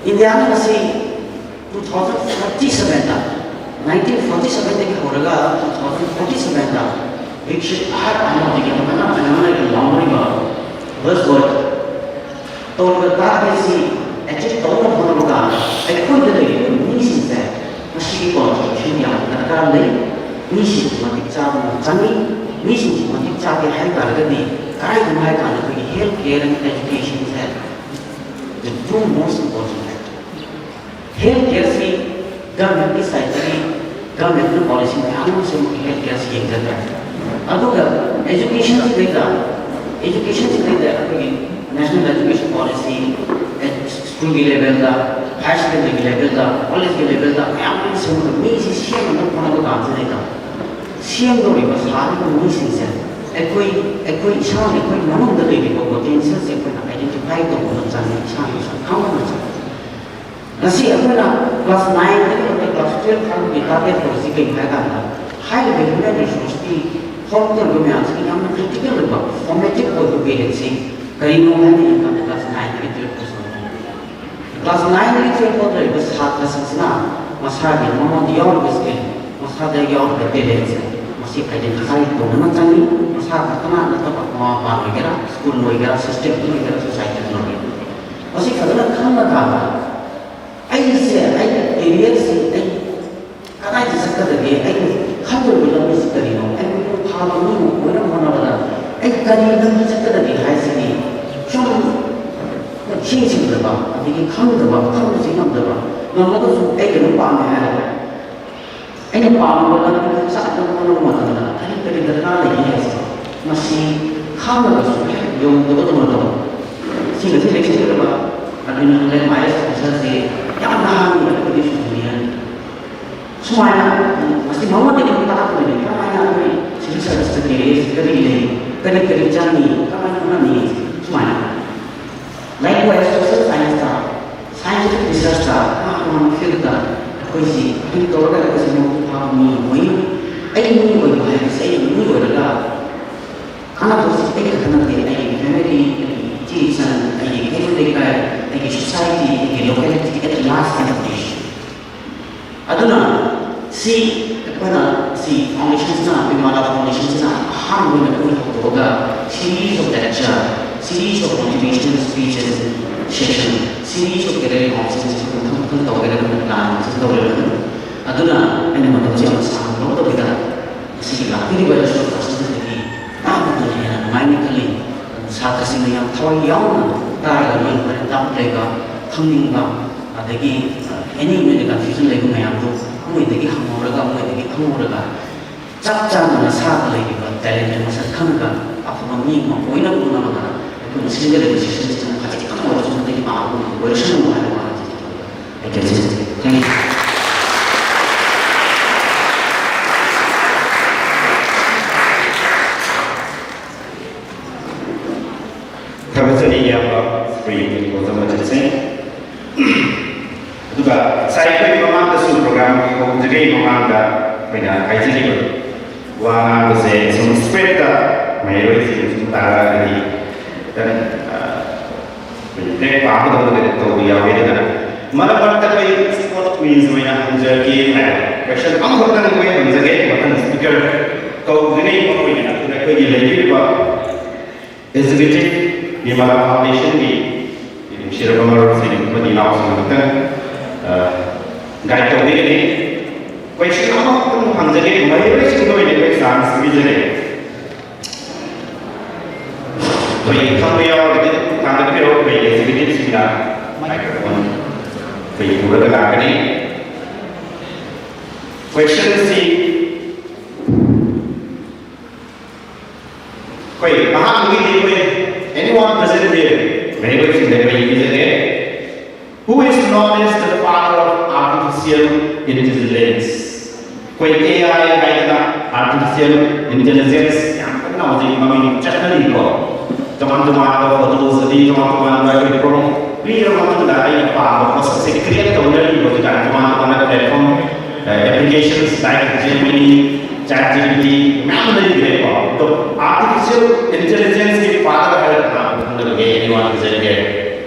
ꯏꯟꯗꯤꯌꯥꯅ ꯉꯁꯤ ꯇꯨ ꯊꯥꯎꯖꯟ ꯐꯣꯔꯇꯤ ꯁꯕꯦꯟꯗ, ꯅꯥꯏꯟꯇꯤꯟ ꯐꯣꯔꯇꯤ ꯁꯕꯦꯟꯗꯒꯤ ꯍꯧꯔꯒ ꯇꯨ ꯊꯥꯎꯖꯟ ꯐꯣꯔꯇꯤ ꯁꯕꯦꯟꯗ ꯕꯤꯛꯁꯤꯠ ꯚꯥꯔꯠ ꯍꯥꯏꯅ ꯍꯧꯖꯤꯛ ꯌꯥꯝ ꯀꯟꯅ ꯄꯥꯏꯅꯤꯡꯉꯥꯏ ꯂꯥꯎꯅꯔꯤꯕ ꯕꯖ ꯋꯥꯔꯗ ꯇꯧꯔꯤꯕ ꯇꯥꯔꯒꯦꯠꯁꯤ ꯑꯦꯆꯤꯞ ꯇꯧꯅꯕ ꯍꯣꯠꯅꯕꯗ ꯑꯩꯈꯣꯏꯗ ꯂꯩꯔꯤꯕ ꯃꯤꯁꯤꯡꯁꯦ ꯃꯁꯤꯒꯤ ꯀ꯭ꯋꯥꯂꯤꯐꯤꯀꯦꯁꯟ ꯌꯥꯝꯅ ꯗꯔꯀꯥꯔ ꯂꯩ꯫ ꯃꯤꯁꯤꯡꯁꯤ ꯃꯇꯤꯛ ꯆꯥꯕ ꯑꯃ ꯆꯪꯉꯤ꯫ ꯃꯤꯁꯤꯡꯁꯤ ꯃꯇꯤꯛ ꯆꯥꯗꯦ ꯍꯥꯏ ꯇꯥꯔꯒꯗꯤ ꯀꯗꯥꯏꯗꯅꯣ ꯍꯥꯏ ꯀꯥꯟꯗ ꯑꯩꯈꯣꯏꯒꯤ health care and education say the two most important factor꯫ Health care ꯁꯤ ꯒꯚꯔꯟꯃꯦꯟꯠꯀꯤ ꯁꯥꯏꯠꯇꯒꯤ ꯒꯚꯔꯟꯃꯦꯟꯠꯅ ꯄꯣꯂꯤꯁꯤ ꯃꯌꯥꯝ ꯑꯃ ꯁꯦꯝꯃꯒ health care ꯁꯤ ꯌꯦꯡꯖꯗ꯭ꯔꯦ꯫ ꯑꯗꯨꯒ education ꯁꯤꯗꯩꯗ education ꯁꯤꯗꯩꯗ ꯑꯩꯈꯣꯏꯒꯤ national education policy, ꯁ꯭ꯀꯨꯜꯒꯤ ꯂꯦꯚꯦꯜꯗ, ꯍꯥꯌꯔ ꯁꯦꯀꯦꯟꯗꯔꯤꯒꯤ ꯂꯦꯚꯦꯜꯗ, ꯀꯣꯂꯦꯖꯀꯤ ꯂꯦꯚꯦꯜꯗ ꯃꯌꯥꯝ ꯑꯃ ꯁꯦꯝꯃꯒ ꯃꯤꯁꯤ ꯁꯦꯝꯅꯕ ꯍꯣꯠꯅꯕ ꯀꯥꯟꯁꯤꯗꯩꯗ ꯁꯦꯝꯗꯧꯔꯤꯕ ꯁꯥꯔꯤꯕ ꯃꯤꯁꯤꯡꯁꯦ ꯑꯩꯈꯣꯏ ꯑꯩꯈꯣꯏ ꯏꯁꯥꯅ ꯑꯩꯈꯣꯏ ꯃꯅꯨꯡꯗ ꯂꯩꯔꯤꯕ ꯄꯣꯇꯦꯟꯁꯤꯌꯦꯜꯁꯦ ꯑꯩꯈꯣꯏꯅ ꯑꯥꯏꯗꯦꯟꯇꯤꯐꯥꯏ ꯇꯧꯕ ꯑꯃ ꯆꯪꯉꯤ, ꯏꯁꯥꯅ ꯏꯁꯥ ꯈꯪꯕ ꯑꯃ ꯆꯪꯉꯤ꯫ ꯉꯁꯤ ꯑꯩꯈꯣꯏꯅ ꯀ꯭ꯂꯥꯁ ꯅꯥꯏꯟꯗꯒꯤ ꯍꯧꯔꯒ ꯀ꯭ꯂꯥꯁ ꯇꯨꯌꯦꯜꯐ ꯐꯥꯎꯕꯒꯤ ꯇꯥꯔꯒꯦꯠ ꯇꯧꯔꯤꯁꯤ ꯀꯩꯅꯣ ꯍꯥꯏ ꯀꯥꯟꯗ ꯍꯥꯏꯔꯤꯕ ꯍ꯭ꯌꯨꯃꯦꯟ ꯔꯤꯁꯣꯔꯁꯀꯤ ꯍꯧꯔꯛꯇꯧꯔꯤꯕ ꯃꯌꯥꯝꯁꯤꯒꯤ ꯌꯥꯝꯅ ꯀ꯭ꯔꯤꯇꯤꯀꯦꯜ ꯑꯣꯏꯕ ꯐꯣꯔꯃꯦꯇꯤꯞ ꯑꯣꯏꯕ ꯄꯦꯔꯤꯌꯠꯁꯤ ꯀꯔꯤꯅꯣ ꯍꯥꯏꯅ ꯌꯦꯡꯕ ꯀꯥꯟꯗ ꯀ꯭ꯂꯥꯁ ꯅꯥꯏꯟꯗꯒꯤ ꯇꯨꯌꯦꯜꯐ ꯐꯥꯎꯁꯤꯅꯤ꯫ ꯀ꯭ꯂꯥꯁ ꯅꯥꯏꯟꯗꯒꯤ ꯇꯨꯌꯦꯜꯐ ꯐꯥꯎ ꯂꯩꯔꯤꯕ ꯁꯥꯇ꯭ꯔꯁꯤꯡꯁꯤꯅ ꯃꯁꯥꯒꯤ ꯃꯉꯣꯟꯗ ꯌꯥꯎꯔꯤꯕ ꯁ꯭ꯀꯤꯜ, ꯃꯁꯥꯗ ꯌꯥꯎꯔꯤꯕ ꯇꯦꯂꯦꯟꯁꯦ ꯃꯁꯤ ꯑꯥꯏꯗꯦꯟꯇꯤꯐꯥꯏ ꯇꯧꯕ ꯑꯃ ꯆꯪꯉꯤ꯫ ꯃꯁꯥ ꯈꯛꯇꯅ ꯅꯠꯇꯕ ꯃꯃꯥ ꯃꯄꯥ ꯑꯣꯏꯒꯦꯔꯥ, ꯁ꯭ꯀꯨꯜ ꯑꯣꯏꯒꯦꯔꯥ, ꯁꯤꯁꯇꯦꯝ ꯑꯣꯏꯒꯦꯔꯥ, ꯁꯣꯁꯥꯏꯇꯤ ꯑꯣꯏꯒꯦꯔꯥ, ꯃꯁꯤ ꯐꯖꯅ ꯈꯪꯉꯀꯥꯟꯗ ꯑꯩꯁꯦ ꯑꯩꯒꯤ ꯀꯦꯔꯤꯌꯔꯁꯤ ꯑꯩ ꯀꯗꯥꯏꯗ ꯆꯠꯀꯗꯒꯦ, ꯑꯩꯅ ꯈꯟꯗꯧꯔꯤꯕ ꯂꯝꯕꯤꯁꯤ ꯀꯔꯤꯅꯣ, ꯑꯩ ꯃꯄꯨꯡ ꯐꯥꯕ ꯃꯤ ꯑꯃ ꯑꯣꯏꯅꯕ ꯍꯣꯠꯅꯕꯗ ꯑꯩ ꯀꯔꯤ ꯂꯝꯕꯤ ꯆꯠꯀꯗꯒꯦ ꯍꯥꯏꯁꯤꯗꯤ ꯁꯨꯝ ꯊꯦꯡꯁꯤꯡꯗꯕ ꯑꯗꯒꯤ ꯈꯪꯗꯕ, ꯈꯪꯕꯁꯤ ꯉꯝꯗꯕ, ꯉꯝꯃꯒꯁꯨ ꯑꯩ ꯀꯩꯅꯣ ꯄꯥꯝꯃꯦ ꯍꯥꯏꯔꯒ ꯑꯩꯅ ꯄꯥꯝꯃꯤꯕ ꯂꯝꯕꯤꯗ ꯆꯠꯅꯕ ꯍꯣꯠꯅꯕ ꯃꯇꯝꯗ ꯀꯔꯤ ꯀꯔꯤ ꯗꯔꯀꯥꯔ ꯂꯩꯒꯦ ꯍꯥꯏꯁꯦ ꯃꯁꯤ ꯈꯪꯉꯒꯁꯨ ꯍꯦꯛ ꯌꯧꯗꯕꯗꯧꯅ ꯇꯧꯕ꯫ ꯁꯤꯒꯁꯤ ꯂꯩꯁꯤꯟꯒꯗꯕ ꯑꯗꯨꯅ ꯍꯟꯗꯛ ꯃꯥꯏ ꯑꯦꯁ ꯑꯣꯐꯤꯁꯔꯁꯦ ꯌꯥꯝ ꯅꯍꯥꯅꯤ ꯑꯩꯈꯣꯏꯒꯤ ꯁꯨꯖꯤꯅꯤꯌꯔ꯫ ꯁꯨꯃꯥꯏꯅ ꯃꯁꯤ ꯃꯉꯣꯟꯗꯒꯤ ꯑꯗꯨꯝ ꯇꯥꯛꯇꯣꯏꯅꯦ, ꯀꯃꯥꯏꯅ ꯑꯩꯈꯣꯏ ꯁꯤꯚꯤꯜ ꯁꯔꯚꯤꯁꯇ ꯀꯦꯔꯤꯌꯔꯁꯤ ꯀꯔꯤ ꯂꯩ, ꯀꯔꯤ ꯀꯔꯤ ꯆꯪꯉꯤ, ꯀꯃꯥꯏꯅ ꯍꯣꯠꯅꯅꯤ, ꯁꯨꯃꯥꯏꯅ꯫ Likewise social scienceꯇ, scientific researchꯇ, ꯃꯥ ꯇꯣꯉꯥꯟꯕ fieldꯇ ꯑꯩꯈꯣꯏꯁꯤ ꯑꯗꯨꯝ ꯇꯧꯔꯒ ꯑꯩꯈꯣꯏꯁꯤ ꯃꯄꯨꯡ ꯐꯥꯕ ꯃꯤ ꯑꯃ ꯑꯣꯏ꯫ ꯑꯩ ꯃꯤ ꯑꯣꯏꯕ ꯍꯥꯏꯕꯁꯤ ꯑꯩ ꯃꯤ ꯑꯣꯏꯔꯒ ꯀꯥꯟꯅꯕꯁꯤ ꯑꯩ ꯈꯛꯇ ꯅꯠꯇꯦ, ꯑꯩꯒꯤ family, ꯑꯩꯒꯤ ꯏꯆꯦ ꯏꯆꯟ, ꯑꯩꯒꯤ ꯀꯩꯔꯣꯜ ꯂꯩꯀꯥꯏ, ꯑꯩꯒꯤ society, ꯑꯩꯒꯤ locality, at large contribution꯫ ꯑꯗꯨꯅ ꯁꯤ ꯑꯩꯈꯣꯏꯅ ꯁꯤ foundationꯁꯤꯅ, ꯕꯤꯃꯥꯂꯥ foundationꯁꯤꯅ ꯑꯍꯥꯟꯕ ꯑꯣꯏꯅ ꯑꯩꯈꯣꯏ ꯍꯧꯗꯣꯛꯑꯒ series of lecture, series of motivational speeches, session series of gathering of season ꯃꯊꯪ ꯃꯊꯪ ꯇꯧꯒꯦꯅ ꯑꯩꯈꯣꯏꯅ ꯄ꯭ꯂꯥꯟ ꯑꯃꯁꯨ ꯇꯧꯔꯤꯕꯅꯤ꯫ ꯑꯗꯨꯅ ꯑꯩꯅ ꯃꯇꯝꯁꯦ ꯌꯥꯝ ꯁꯥꯡꯅ ꯂꯧꯗꯕꯤꯗ ꯉꯁꯤꯒꯤ ꯂꯥꯛꯄꯤꯔꯤꯕ ꯔꯤꯁꯣꯔꯁ ꯄꯥꯔꯁꯟꯁꯤꯡꯗꯒꯤ ꯇꯥꯕꯗꯨꯅ ꯍꯦꯟꯅ ꯅꯨꯡꯉꯥꯏꯅꯤ ꯈꯜꯂꯤ꯫ ꯁꯥꯇ꯭ꯔꯁꯤꯡꯅ ꯌꯥꯝ ꯊꯋꯥꯏ ꯌꯥꯎꯅ ꯇꯥꯔꯒ ꯃꯣꯏ ꯍꯣꯔꯦꯟ ꯗꯥꯎꯠ ꯂꯩꯕ, ꯈꯪꯅꯤꯡꯕ, ꯑꯗꯒꯤ ꯑꯦꯅꯤ ꯃꯣꯏꯗ ꯀꯟꯐ꯭ꯌꯨꯖꯟ ꯂꯩꯕ ꯃꯌꯥꯝꯗꯨ ꯃꯣꯏꯗꯒꯤ ꯍꯪꯍꯧꯔꯒ, ꯃꯣꯏꯗꯒꯤ ꯈꯪꯍꯧꯔꯒ ꯆꯞ ꯆꯥꯅ ꯅꯁꯥꯗ ꯂꯩꯔꯤꯕ ꯇꯦꯂꯦꯟꯠ ꯃꯁꯛ ꯈꯪꯉꯒ ꯑꯐꯕ ꯃꯤ ꯑꯃ ꯑꯣꯏꯅꯕ ꯍꯣꯠꯅꯕꯗ ꯑꯩꯈꯣꯏꯅ ꯁꯤꯖꯤꯟꯅꯔꯤꯕ ꯁꯤꯁꯇꯦꯝꯁꯤꯅ ꯈꯖꯤꯛꯇꯪ ꯑꯣꯏꯔꯁꯨ ꯃꯇꯦꯡ ꯄꯥꯡꯕ ꯉꯝꯕ ꯑꯣꯏꯔꯁꯅꯨ ꯍꯥꯏꯕ ꯋꯥꯍꯪꯁꯤ ꯊꯝꯖꯒꯦ꯫ Thank you. ꯊꯥꯒꯠꯆꯔꯤ ꯏꯌꯥꯝꯕ ꯁ꯭ꯔꯤ ꯒꯣꯇꯝ ꯃꯆꯤꯠ ꯁꯤꯡ꯫ ꯑꯗꯨꯒ ꯉꯁꯥꯏ ꯑꯩꯈꯣꯏ ꯃꯃꯥꯡꯗꯁꯨ ꯄ꯭ꯔꯣꯒ꯭ꯔꯥꯝ ꯍꯧꯗ꯭ꯔꯤꯉꯩ ꯃꯃꯥꯡꯗ ꯑꯩꯈꯣꯏꯅ ꯍꯥꯏꯖꯔꯤꯕ ꯋꯥ ꯉꯥꯡꯕꯁꯦ ꯁꯨꯝ ꯁ꯭ꯀ꯭ꯔꯤꯞꯇ ꯃꯍꯩꯔꯣꯏꯁꯤꯡ ꯁꯨꯝ ꯇꯥꯔꯛꯑꯒꯗꯤ ꯈꯤꯇꯪ, ꯑ, ꯑꯩꯈꯣꯏ ꯕ꯭ꯔꯦꯛ ꯄꯥꯝꯒꯗꯕ ꯀꯩꯅꯣ ꯇꯧꯕ ꯌꯥꯎꯋꯦ꯫ ꯑꯗꯨꯅ ꯃꯔꯛ ꯃꯔꯛꯇ ꯑꯩꯈꯣꯏ ꯁꯣꯔꯠ ꯀ꯭ꯋꯤꯖ ꯑꯣꯏꯅ ꯍꯪꯖꯒꯦ ꯍꯥꯏ꯫ ꯀꯣꯏꯁꯟ ꯑꯃꯈꯛꯇꯪ ꯑꯩꯈꯣꯏ ꯍꯪꯖꯒꯦ, ꯃꯊꯪ ꯁ꯭ꯄꯤꯀꯔ ꯀꯧꯗ꯭ꯔꯤꯉꯩ ꯃꯔꯨꯑꯣꯏꯅ ꯑꯗꯨꯅ ꯑꯩꯈꯣꯏꯒꯤ ꯂꯩꯕꯤꯔꯤꯕ ꯑꯦꯛꯖꯤꯀ꯭ꯌꯨꯇꯤꯚ ꯅꯤꯔꯃꯂꯥ ꯐꯥꯎꯟꯗꯦꯁꯟꯒꯤ ꯅꯨꯡꯁꯤꯔꯕ ꯃꯔꯨꯞꯁꯤꯡ ꯑꯃꯗꯤ ꯏꯅꯥꯎꯁꯤꯡ ꯑꯃꯨꯛꯇꯪ, ꯑ, ꯒꯥꯏꯗ ꯇꯧꯕꯤꯒꯅꯤ꯫ ꯀꯣꯏꯁꯟ ꯑꯃꯈꯛꯇꯪ ꯍꯪꯖꯒꯦ, ꯃꯍꯩꯔꯣꯏꯁꯤꯡꯗ ꯑꯣꯏꯅ ꯑꯩꯈꯣꯏ ꯆꯥꯟꯁ ꯄꯤꯖꯒꯦ꯫ ꯑꯩꯈꯣꯏ ꯈꯪꯕ ꯌꯥꯎꯔꯒꯗꯤ ꯑꯗꯨꯝ ꯊꯥꯡꯒꯠꯄꯤꯔꯛꯑꯣ, ꯑꯩꯈꯣꯏ ꯑꯦꯛꯖꯤꯀ꯭ꯌꯨꯇꯤꯚꯁꯤꯡꯅ ꯃꯥꯏꯀ꯭ꯔꯣꯐꯣꯟ ꯑꯩꯈꯣꯏ ꯄꯨꯔꯒ ꯂꯥꯛꯀꯅꯤ꯫ ꯀꯣꯏꯁꯟꯁꯤ ꯑꯩꯈꯣꯏ ꯑꯍꯥꯟꯕꯒꯤꯗꯤ ꯑꯩꯈꯣꯏ anyone present here, ꯃꯍꯩꯔꯣꯏꯁꯤꯡꯗ ꯑꯩꯈꯣꯏ ꯄꯤꯖꯒꯦ꯫ Who is known as the father of artificial intelligence? ꯑꯩꯈꯣꯏ ꯑꯦ ꯑꯥꯏ ꯍꯥꯏꯗꯅ ꯑꯥꯔꯇꯤꯐꯤꯁꯤꯌꯦꯜ ꯏꯟꯇꯦꯂꯤꯖꯦꯟꯁ ꯌꯥꯝ ꯀꯟꯅ ꯍꯧꯖꯤꯛ ꯃꯃꯤꯡ ꯆꯠꯅꯔꯤꯀꯣ꯫ ꯇꯣꯉꯥꯟ ꯇꯣꯉꯥꯟꯕ ꯐꯣꯇꯣꯁꯇꯗꯤ ꯇꯣꯉꯥꯟ ꯇꯣꯉꯥꯟꯕ ꯑꯩꯈꯣꯏ ꯄ꯭ꯔꯣꯝ ꯄꯤꯔꯕ ꯃꯇꯨꯡꯗ ꯑꯩꯅ ꯄꯥꯝꯕ ꯄꯣꯠꯁꯛꯁꯦ ꯀ꯭ꯔꯤꯌꯦꯠ ꯇꯧꯅꯔꯤꯕ ꯍꯧꯖꯤꯛꯀꯥꯟ ꯇꯣꯉꯥꯟ ꯇꯣꯉꯥꯟꯕ ꯄ꯭ꯂꯦꯠꯐꯣꯔꯝ, ꯑꯦꯄ꯭ꯂꯤꯀꯦꯁꯟꯁ ꯂꯥꯏꯛ ꯖꯦꯃꯤꯅꯤ, ꯆꯦꯠ ꯖꯤ ꯄꯤ ꯇꯤ ꯃꯌꯥꯝ ꯂꯩꯈ꯭ꯔꯦꯀꯣ꯫ ꯑꯗꯣ ꯑꯥꯔꯇꯤꯐꯤꯁꯤꯌꯦꯜ ꯏꯟꯇꯦꯂꯤꯖꯦꯟꯁꯀꯤ ꯐꯥꯗꯔ ꯍꯥꯏꯔꯒ ꯀꯅꯥ ꯈꯪꯅꯕꯒꯦ? Anyone present here?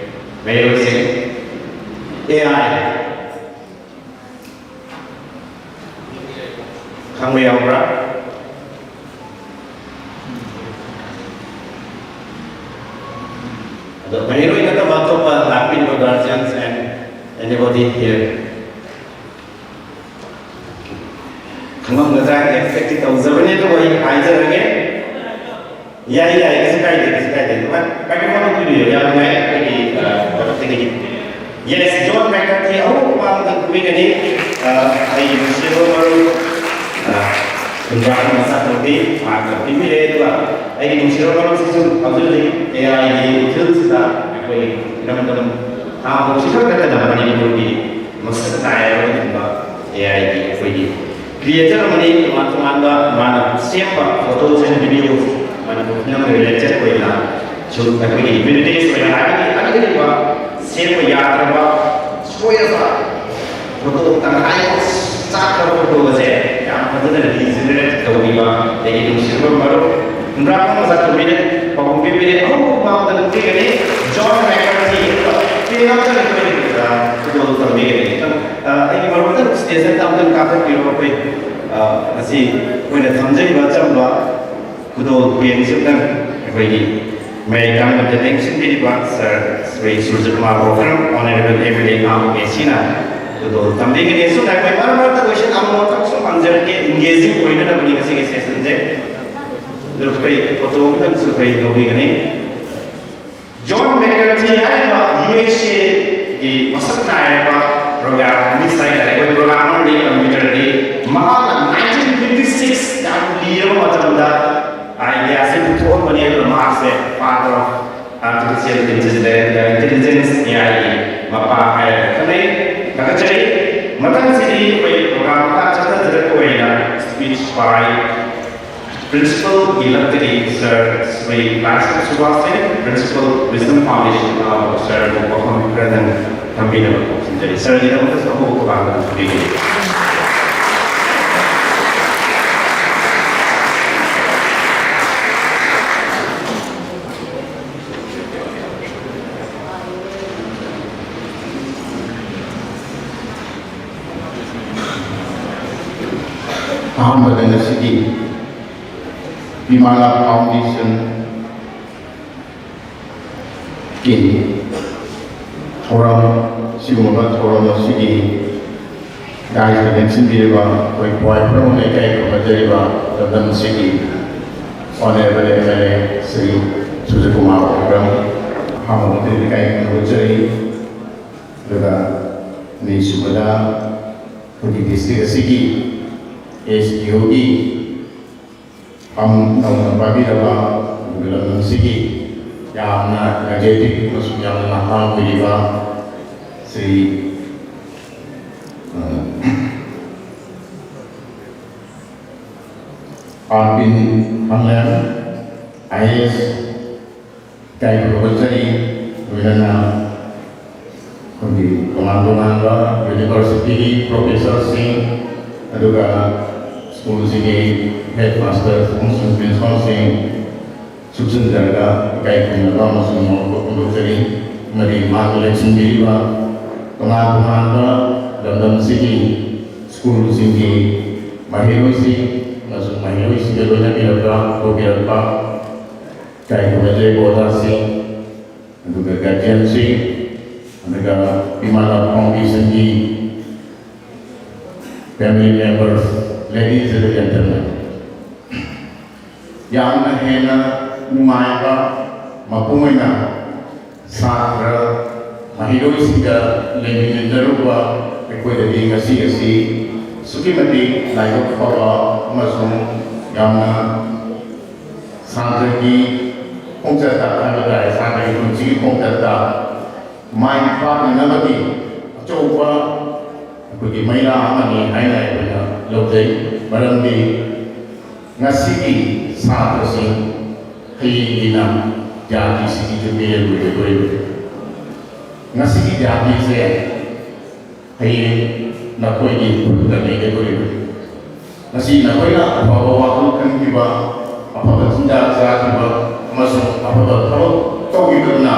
ꯃꯍꯩꯔꯣꯏꯁꯤꯡ, A I. ꯈꯪꯕ ꯌꯥꯎꯕ꯭ꯔꯥ? ꯑꯗꯣ ꯃꯍꯩꯔꯣꯏ ꯅꯠꯇꯕ ꯑꯇꯣꯞꯄ Here. ꯈꯪꯉꯝꯒꯗ꯭ꯔꯥ ꯍꯥꯏꯅ ꯑꯦꯛꯁꯄꯦꯛꯇꯤ ꯇꯧꯖꯕꯅꯤ, ꯑꯗꯨꯕꯨ ꯑꯩ ꯍꯥꯏꯖꯔꯒꯦ꯫ ꯌꯥꯏ, ꯌꯥꯏ, ꯀꯩꯁꯨ ꯀꯥꯏꯗꯦ, ꯀꯩꯁꯨ ꯀꯥꯏꯗꯦ꯫ ꯃꯥꯏ-, ꯃꯥꯏꯀ꯭ꯔꯣꯐꯣꯟ ꯑꯗꯨꯝ ꯄꯤꯕꯤꯌꯨ, ꯌꯥꯝ ꯅꯨꯡꯉꯥꯏ꯫ ꯑꯩꯈꯣꯏꯒꯤ, ꯑ, ꯀꯩꯅꯣꯗꯒꯤ꯫ Yes, ꯖꯣꯟ ꯃꯦꯀꯥꯔꯊꯤ ꯑꯍꯧꯕ ꯃꯃꯥꯡꯗ ꯀꯨꯝꯕꯤꯒꯅꯤ꯫ ꯑ, ꯑꯩꯒꯤ ꯅꯨꯡꯁꯤꯔꯕ ꯃꯔꯨꯞ, ꯑ, ꯏꯝꯔꯥꯟ ꯃꯁꯥꯛ ꯅꯨꯄꯤ, ꯃꯍꯥꯛꯅ ꯄꯤꯕꯤꯔꯦ꯫ ꯑꯗꯨꯒ ꯑꯩꯒꯤ ꯅꯨꯡꯁꯤꯔꯕ ꯃꯔꯨꯞꯁꯤꯁꯨ ꯍꯧꯖꯤꯛ ꯍꯧꯖꯤꯛ ꯑꯦ ꯑꯥꯏꯒꯤ ꯐꯤꯜꯁꯤꯗ ꯑꯩꯈꯣꯏ ꯏꯔꯝꯗꯝ ꯊꯥꯡ ꯁꯤ ꯈꯛꯇ ꯅꯠꯇꯅ ꯃꯅꯤꯄꯨꯔꯒꯤ ꯃꯁꯛ ꯅꯥꯏꯔꯕ ꯑꯗꯨꯒꯨꯝꯕ ꯑꯦ ꯑꯥꯏꯒꯤ ꯑꯩꯈꯣꯏꯒꯤ ꯀ꯭ꯔꯤꯌꯦꯇꯔ ꯑꯃꯅꯤ꯫ ꯇꯣꯉꯥꯟ ꯇꯣꯉꯥꯟꯕ ꯃꯥꯅ ꯁꯦꯝꯕ photos and videos Manipur ꯐꯤꯂꯝꯒ related ꯑꯣꯏꯅ ꯁꯨꯝ ꯑꯩꯈꯣꯏꯒꯤ ꯍ꯭ꯌꯨꯃꯦꯅꯤꯇꯤꯁ ꯑꯣꯏꯅ ꯍꯥꯏꯕꯗꯤ ꯑꯔꯤꯕ ꯁꯦꯝꯕ ꯌꯥꯗ꯭ꯔꯕ ꯁꯣꯏꯔꯕ ꯐꯣꯇꯣ ꯇꯪꯈꯥꯏ ꯆꯥꯛꯈ꯭ꯔꯕ ꯐꯣꯇꯣꯒꯁꯦ ꯌꯥꯝ ꯐꯖꯅ regenerate ꯇꯧꯕꯤꯕ ꯑꯩꯒꯤ ꯅꯨꯡꯁꯤꯔꯕ ꯃꯔꯨꯞ ꯏꯝꯔꯥꯟ ꯃꯁꯥꯛ ꯅꯨꯄꯤꯅ ꯄꯥꯎꯈꯨꯝ ꯄꯤꯕꯤꯔꯦ꯫ ꯑꯍꯨꯝ ꯃꯃꯥꯡꯗ ꯅꯨꯄꯤꯒꯅꯤ ꯖꯣꯟ ꯃꯦꯀꯥꯔꯊꯤ꯫ ꯄꯦꯟ ꯑꯃꯇ ꯑꯩꯈꯣꯏ ꯈꯨꯗꯣꯜ ꯇꯝꯕꯤꯒꯅꯤ꯫ ꯑ, ꯑꯩꯒꯤ ꯃꯔꯨꯞ ꯑꯝꯇꯪ ꯁ꯭ꯇꯦꯖꯇ ꯑꯝꯇꯪ ꯀꯥꯈꯠꯄꯤꯔꯣ꯫ ꯑꯩꯈꯣꯏ, ꯑ, ꯉꯁꯤ ꯑꯩꯈꯣꯏꯅ ꯊꯝꯖꯔꯤꯕ ꯑꯆꯝꯕ ꯈꯨꯗꯣꯜ ꯄꯦꯟꯁꯤ ꯑꯝꯇꯪ ꯑꯩꯈꯣꯏꯒꯤ ꯃꯌꯥꯏ ꯀꯥꯡꯂꯨꯞꯇ ꯂꯦꯡꯁꯤꯟꯕꯤꯔꯤꯕ sir Shri Surjit Kumar Gokhram, honourable M L A ꯀꯥꯡꯂꯨꯞ ꯑꯦ ꯁꯤꯅ ꯈꯨꯗꯣꯜ ꯇꯝꯕꯤꯒꯅꯤ꯫ ꯑꯁꯨꯝꯅ ꯑꯩꯈꯣꯏ ꯃꯔꯛ ꯃꯔꯛꯇ ꯀꯣꯏꯁꯟ ꯑꯃꯃꯝꯈꯛ ꯁꯨꯝ ꯍꯪꯖꯔꯛꯀꯦ, ꯏꯪꯒꯦꯖꯤꯡ ꯑꯣꯏꯅꯅꯕꯅꯤ ꯉꯁꯤꯒꯤ ꯁꯦꯁꯟꯁꯦ꯫ ꯑꯗꯨ ꯑꯩꯈꯣꯏ ꯐꯣꯇꯣ ꯑꯃꯇꯪꯁꯨ ꯑꯩꯈꯣꯏ ꯂꯧꯕꯤꯒꯅꯤ꯫ ꯖꯣꯟ ꯃꯦꯀꯥꯔꯊꯤ ꯍꯥꯏꯔꯤꯕ ꯌꯨ ꯑꯦꯁ ꯑꯦꯒꯤ ꯃꯁꯛ ꯅꯥꯏꯔꯕ ꯄ꯭ꯔꯣꯒ꯭ꯔꯥꯝꯃꯤꯁ ꯍꯥꯏꯇꯥꯔꯦ, ꯑꯩꯈꯣꯏ ꯄ꯭ꯔꯣꯒ꯭ꯔꯥꯃꯔꯗꯤ, ꯀꯝꯄ꯭ꯌꯨꯇꯔꯗꯤ꯫ ꯃꯍꯥꯛꯅ ꯅꯥꯏꯟꯇꯤꯟ ꯐꯤꯐꯇꯤ ꯁꯤꯛꯁ ꯌꯥꯝ ꯂꯤꯔꯕ ꯃꯇꯝꯗ ꯑꯥꯏꯗꯤꯌꯥꯁꯦ ꯄꯨꯊꯣꯛꯑꯝꯕꯅꯤ꯫ ꯑꯗꯨꯅ ꯃꯍꯥꯛꯁꯦ father of artificial intelligence, intelligence, ꯑꯦ ꯑꯥꯏꯒꯤ ꯃꯄꯥ ꯍꯥꯏꯔꯒ ꯈꯪꯅꯩ꯫ ꯊꯥꯒꯠꯆꯔꯤ꯫ ꯃꯊꯪꯁꯤꯗꯤ ꯑꯩꯈꯣꯏ ꯄ꯭ꯔꯣꯒ꯭ꯔꯥꯝ ꯃꯈꯥ ꯆꯠꯊꯖꯔꯛꯄ ꯑꯣꯏꯅ speech by Principal ꯒꯤ ꯂꯛꯇꯒꯤ ꯁꯥꯔ ꯁ꯭ꯔꯤ ꯂꯥꯏꯁ꯭ꯔꯝ ꯁꯨꯕꯥꯁ ꯁꯤꯡ, Principal Wisdom Foundation, ꯑ, ꯁꯥꯔꯕꯨ ꯋꯥꯐꯝ ꯈꯔꯗꯪ ꯊꯝꯕꯤꯅꯕ ꯈꯣꯝꯖꯤꯟꯖꯔꯤ꯫ ꯁꯥꯔꯒꯤꯗꯃꯛꯇꯁꯨ ꯑꯍꯧꯕ ꯈꯨꯕꯥꯛ ꯑꯃ ꯊꯝꯕꯤꯒꯅꯤ꯫ ꯑꯍꯥꯟꯕꯗ ꯉꯁꯤꯒꯤ ꯕꯤꯃꯥꯂꯥ Foundation ꯀꯤ ꯊꯧꯔꯝ, ꯁꯤꯒꯨꯝꯂꯕ ꯊꯧꯔꯝ ꯑꯁꯤꯒꯤ ꯗꯥꯏꯁꯇ ꯂꯦꯡꯁꯤꯟꯕꯤꯔꯤꯕ ꯑꯩꯈꯣꯏ ꯈ꯭ꯋꯥꯏ ꯐꯨꯔꯝ ꯂꯩꯀꯥꯏ ꯈꯨꯟꯒꯠꯆꯔꯤꯕ ꯂꯝꯗꯝ ꯑꯁꯤꯒꯤ honourable M L A Shri Sujit Kumar Okram, ꯑꯍꯥꯟꯕ ꯃꯛꯇꯗ ꯂꯩꯀꯥꯏ ꯈꯨꯟꯒꯠꯆꯔꯤ꯫ ꯑꯗꯨꯒ ꯑꯅꯤꯁꯨꯕꯗ ꯑꯩꯈꯣꯏꯒꯤ ꯗꯤꯁꯇ꯭ꯔꯤꯛ ꯑꯁꯤꯒꯤ ꯑꯦꯁ ꯗꯤ ꯑꯣꯒꯤ ꯐꯝ ꯅꯧꯅ ꯄꯥꯏꯕꯤꯔꯕ ꯑꯗꯨꯒ ꯂꯝꯗꯝꯁꯤꯒꯤ ꯌꯥꯝꯅ ꯏꯅꯔꯖꯦꯇꯤꯛ ꯑꯃꯁꯨꯡ ꯌꯥꯝꯅ ꯅꯍꯥ ꯑꯣꯏꯔꯤꯕ ꯁ꯭ꯔꯤ, ꯑ, ꯑꯥꯔꯕꯤꯟ ꯍꯪꯂꯦꯟ, ꯑꯥꯏ ꯑꯦ ꯑꯦꯁ, ꯏꯀꯥꯏ ꯈꯨꯝꯅꯖꯔꯤ꯫ ꯂꯣꯏꯅꯅ ꯑꯩꯈꯣꯏꯒꯤ ꯇꯣꯉꯥꯟ ꯇꯣꯉꯥꯟꯕ ꯌꯨꯅꯤꯚꯔꯁꯤꯇꯤꯒꯤ ꯄ꯭ꯔꯣꯐꯦꯁꯔꯁꯤꯡ, ꯑꯗꯨꯒ ꯁ꯭ꯀꯨꯜꯁꯤꯒꯤ ꯍꯦꯗ ꯃꯥꯁꯇꯔ ꯑꯃꯁꯨꯡ ꯄ꯭ꯔꯤꯟꯁꯤꯄꯥꯜꯁꯤꯡ ꯆꯨꯞꯁꯤꯟꯖꯔꯒ ꯏꯀꯥꯏ ꯈꯨꯝꯅꯕ ꯑꯃꯁꯨꯡ ꯅꯣꯛꯄ ꯐꯣꯡꯗꯣꯛꯆꯔꯤ꯫ ꯑꯃꯗꯤ ꯃꯍꯥꯛꯅ ꯂꯦꯡꯁꯤꯟꯕꯤꯔꯤꯕ ꯇꯣꯉꯥꯟ ꯇꯣꯉꯥꯟꯕ ꯂꯝꯗꯝꯁꯤꯒꯤ ꯁ꯭ꯀꯨꯜꯁꯤꯡꯒꯤ ꯃꯍꯩꯔꯣꯏꯁꯤꯡ ꯑꯃꯁꯨꯡ ꯃꯍꯩꯔꯣꯏꯁꯤꯡꯒ ꯂꯣꯏꯅꯕꯤꯔꯛꯄ, ꯄꯨꯕꯤꯔꯛꯄ ꯏꯀꯥꯏ ꯈꯨꯝꯅꯖꯔꯤꯕ ꯑꯣꯖꯥꯁꯤꯡ, ꯑꯗꯨꯒ ꯒꯥꯔꯖꯤꯌꯟꯁꯤꯡ, ꯑꯗꯨꯒ ꯏꯃꯥ ꯂꯥꯎ ꯐꯥꯎꯟꯗꯦꯁꯟꯒꯤ family members, ladies and gentlemen, ꯌꯥꯝꯅ ꯍꯦꯟꯅ ꯅꯨꯡꯉꯥꯏꯕ ꯃꯄꯨꯡ ꯑꯣꯏꯅ ꯁꯥꯇ꯭ꯔ ꯃꯍꯩꯔꯣꯏꯁꯤꯡꯒ ꯂꯩꯃꯤꯟꯅꯖꯔꯨꯕ ꯑꯩꯈꯣꯏꯗꯗꯤ ꯉꯁꯤ ꯑꯁꯤ ꯑꯁꯨꯛꯀꯤ ꯃꯇꯤꯛ ꯂꯥꯏꯕꯛ ꯐꯕ ꯑꯃꯁꯨꯡ ꯌꯥꯝꯅ ꯁꯥꯇ꯭ꯔꯒꯤ ꯈꯣꯡꯆꯠꯇ ꯍꯥꯏꯕ ꯇꯥꯔꯦ, ꯁꯥꯇ꯭ꯔꯒꯤ ꯄꯨꯟꯁꯤꯒꯤ ꯈꯣꯡꯆꯠꯇ ꯃꯥꯏ ꯄꯥꯛꯅꯅꯕꯒꯤ ꯑꯆꯧꯕ ꯑꯩꯈꯣꯏꯒꯤ ꯃꯩꯔꯥ ꯑꯃꯅꯤ ꯍꯥꯏꯅ ꯑꯩꯈꯣꯏꯅ ꯂꯧꯖꯩ꯫ ꯃꯔꯝꯗꯤ ꯉꯁꯤꯒꯤ ꯁꯥꯇ꯭ꯔꯁꯤꯡ ꯍꯌꯦꯡꯒꯤꯅ ꯖꯥꯇꯤꯁꯤꯒꯤ ꯌꯨꯝꯕꯤꯔꯦꯜ ꯑꯣꯏꯒꯗꯧꯔꯤꯕꯅꯤ꯫ ꯉꯁꯤꯒꯤ ꯖꯥꯇꯤꯁꯦ ꯍꯌꯦꯡ ꯅꯈꯣꯏꯒꯤ ꯈꯨꯠꯇ ꯂꯩꯒꯗꯧꯔꯤꯕꯅꯤ꯫ ꯉꯁꯤ ꯅꯈꯣꯏꯅ ꯑꯐꯕ ꯋꯥꯈꯜ ꯈꯟꯈꯤꯕ, ꯑꯐꯕ ꯆꯤꯟꯖꯥꯛ ꯆꯥꯈꯤꯕ ꯑꯃꯁꯨꯡ ꯑꯐꯕ ꯊꯕꯛ ꯇꯧꯈꯤꯕꯗꯨꯅ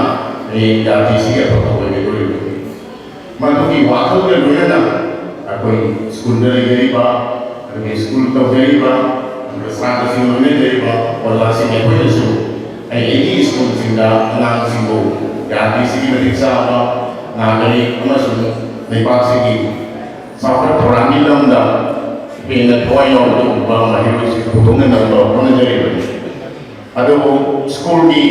ꯍꯌꯦꯡ ꯖꯥꯇꯤꯁꯤꯒꯤ ꯑꯐꯕ ꯑꯣꯏꯒꯗꯧꯔꯤꯕꯅꯤ꯫ ꯃꯗꯨꯒꯤ ꯋꯥꯈꯜꯒ ꯂꯣꯏꯅꯅ ꯑꯩꯈꯣꯏ ꯁ꯭ꯀꯨꯜꯗ ꯂꯩꯖꯔꯤꯕ, ꯑꯗꯨꯒ ꯁ꯭ꯀꯨꯜ ꯇꯧꯖꯔꯤꯕ, ꯑꯗꯨꯒ ꯁꯥꯇ꯭ꯔꯁꯤꯡ ꯂꯣꯏꯅꯖꯔꯤꯕ ꯑꯣꯖꯥꯁꯤꯡ ꯑꯩꯈꯣꯏꯅꯁꯨ ꯑꯩ ꯑꯩꯒꯤ ꯁ꯭ꯀꯨꯜꯁꯤꯡꯗ ꯑꯉꯥꯡꯁꯤꯡꯕꯨ ꯖꯥꯇꯤꯁꯤꯒꯤ ꯃꯇꯤꯛ ꯆꯥꯕ ꯅꯥꯒꯔꯤꯛ ꯑꯃꯁꯨꯡ ꯂꯩꯕꯥꯛꯁꯤꯒꯤ ꯆꯥꯎꯈꯠ ꯊꯧꯔꯥꯡꯒꯤ ꯂꯝꯗ ꯍꯦꯟꯅ ꯊꯋꯥꯏ ꯌꯥꯎꯕ ꯑꯗꯨꯒꯨꯝꯕ ꯃꯍꯩꯔꯣꯏꯁꯤꯡ ꯄꯨꯊꯣꯛꯅꯅꯕ ꯍꯣꯠꯅꯖꯔꯤꯕꯅꯤ꯫ ꯑꯗꯨꯕꯨ ꯁ꯭ꯀꯨꯜꯒꯤ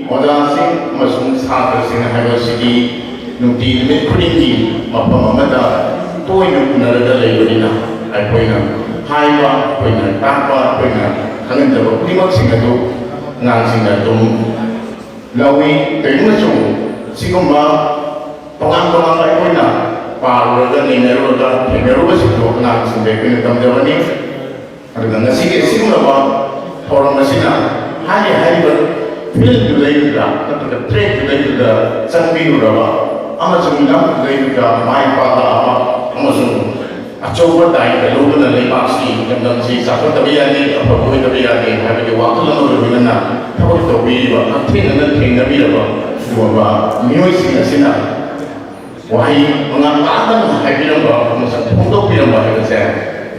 ꯑꯣꯖꯥꯁꯤꯡ ꯑꯃꯁꯨꯡ ꯁꯥꯇ꯭ꯔꯁꯤꯡ ꯍꯥꯏꯕꯁꯤꯗꯤ ꯅꯨꯡꯇꯤ ꯅꯨꯃꯤꯠ ꯈꯨꯗꯤꯡꯒꯤ ꯃꯐꯝ ꯑꯃꯗ ꯇꯣꯏꯅ ꯎꯅꯔꯒ ꯂꯩꯕꯅꯤꯅ, ꯑꯩꯈꯣꯏꯅ ꯍꯥꯏꯕ, ꯑꯩꯈꯣꯏꯅ ꯇꯥꯛꯄ, ꯑꯩꯈꯣꯏꯅ ꯈꯪꯍꯟꯖꯕ ꯈꯨꯗꯤꯡꯃꯛꯁꯤꯡ ꯑꯗꯨ ꯑꯉꯥꯡꯁꯤꯡꯅ ꯑꯗꯨꯝ ꯂꯧꯏ꯫ ꯀꯔꯤꯒꯨꯝꯕꯁꯨ ꯁꯤꯒꯨꯝꯕ ꯇꯣꯉꯥꯟ ꯇꯣꯉꯥꯟꯕ ꯑꯩꯈꯣꯏꯅ ꯄꯥꯔꯨꯔꯒ, ꯅꯩꯅꯔꯨꯔꯒ, ꯊꯦꯡꯅꯔꯨꯕꯁꯤꯡꯗꯣ ꯑꯉꯥꯡꯁꯤꯡꯗ ꯑꯩꯈꯣꯏꯅ ꯇꯝꯖꯕꯅꯤ꯫ ꯑꯗꯨꯒ ꯉꯁꯤꯒꯤ ꯑꯁꯤꯒꯨꯝꯂꯕ ꯊꯧꯔꯝ ꯑꯁꯤꯅ ꯍꯥꯏꯔꯤ ꯍꯥꯏꯔꯤꯕ ꯐꯤꯜꯗꯨꯗꯩꯗꯨꯗ ꯅꯠꯇ꯭ꯔꯒ ꯇ꯭ꯔꯦꯛꯇꯨꯗꯩꯗꯨꯗ ꯆꯪꯕꯤꯔꯨꯔꯕ ꯑꯃꯁꯨꯡ ꯂꯝꯗꯨꯗꯩꯗꯨꯗ ꯃꯥꯏ ꯄꯥꯛꯂꯛꯑꯕ ꯑꯃꯁꯨꯡ ꯑꯆꯧꯕ ꯗꯥꯏꯇ ꯂꯧꯗꯨꯅ ꯂꯩꯕꯥꯛꯁꯤ, ꯂꯝꯗꯝꯁꯤ ꯆꯥꯎꯈꯠꯇꯕ ꯌꯥꯗꯦ, ꯑꯐꯕ ꯑꯣꯏꯗꯕ ꯌꯥꯗꯦ ꯍꯥꯏꯕꯒꯤ ꯋꯥꯈꯜ ꯑꯃꯒ ꯂꯣꯏꯅꯅ ꯊꯕꯛ ꯇꯧꯕꯤꯔꯤꯕ, ꯍꯛꯊꯦꯡꯅꯅ ꯊꯦꯡꯅꯕꯤꯔꯕ ꯑꯗꯨꯒꯨꯝꯕ ꯃꯤꯑꯣꯏꯁꯤꯡ ꯑꯁꯤꯅ ꯋꯥꯍꯩ ꯃꯉꯥ ꯇꯔꯥꯗꯪ ꯍꯥꯏꯕꯤꯔꯝꯕ ꯑꯃꯁꯨꯡ ꯐꯣꯡꯗꯣꯛꯄꯤꯔꯝꯕ ꯍꯥꯏꯕꯁꯦ,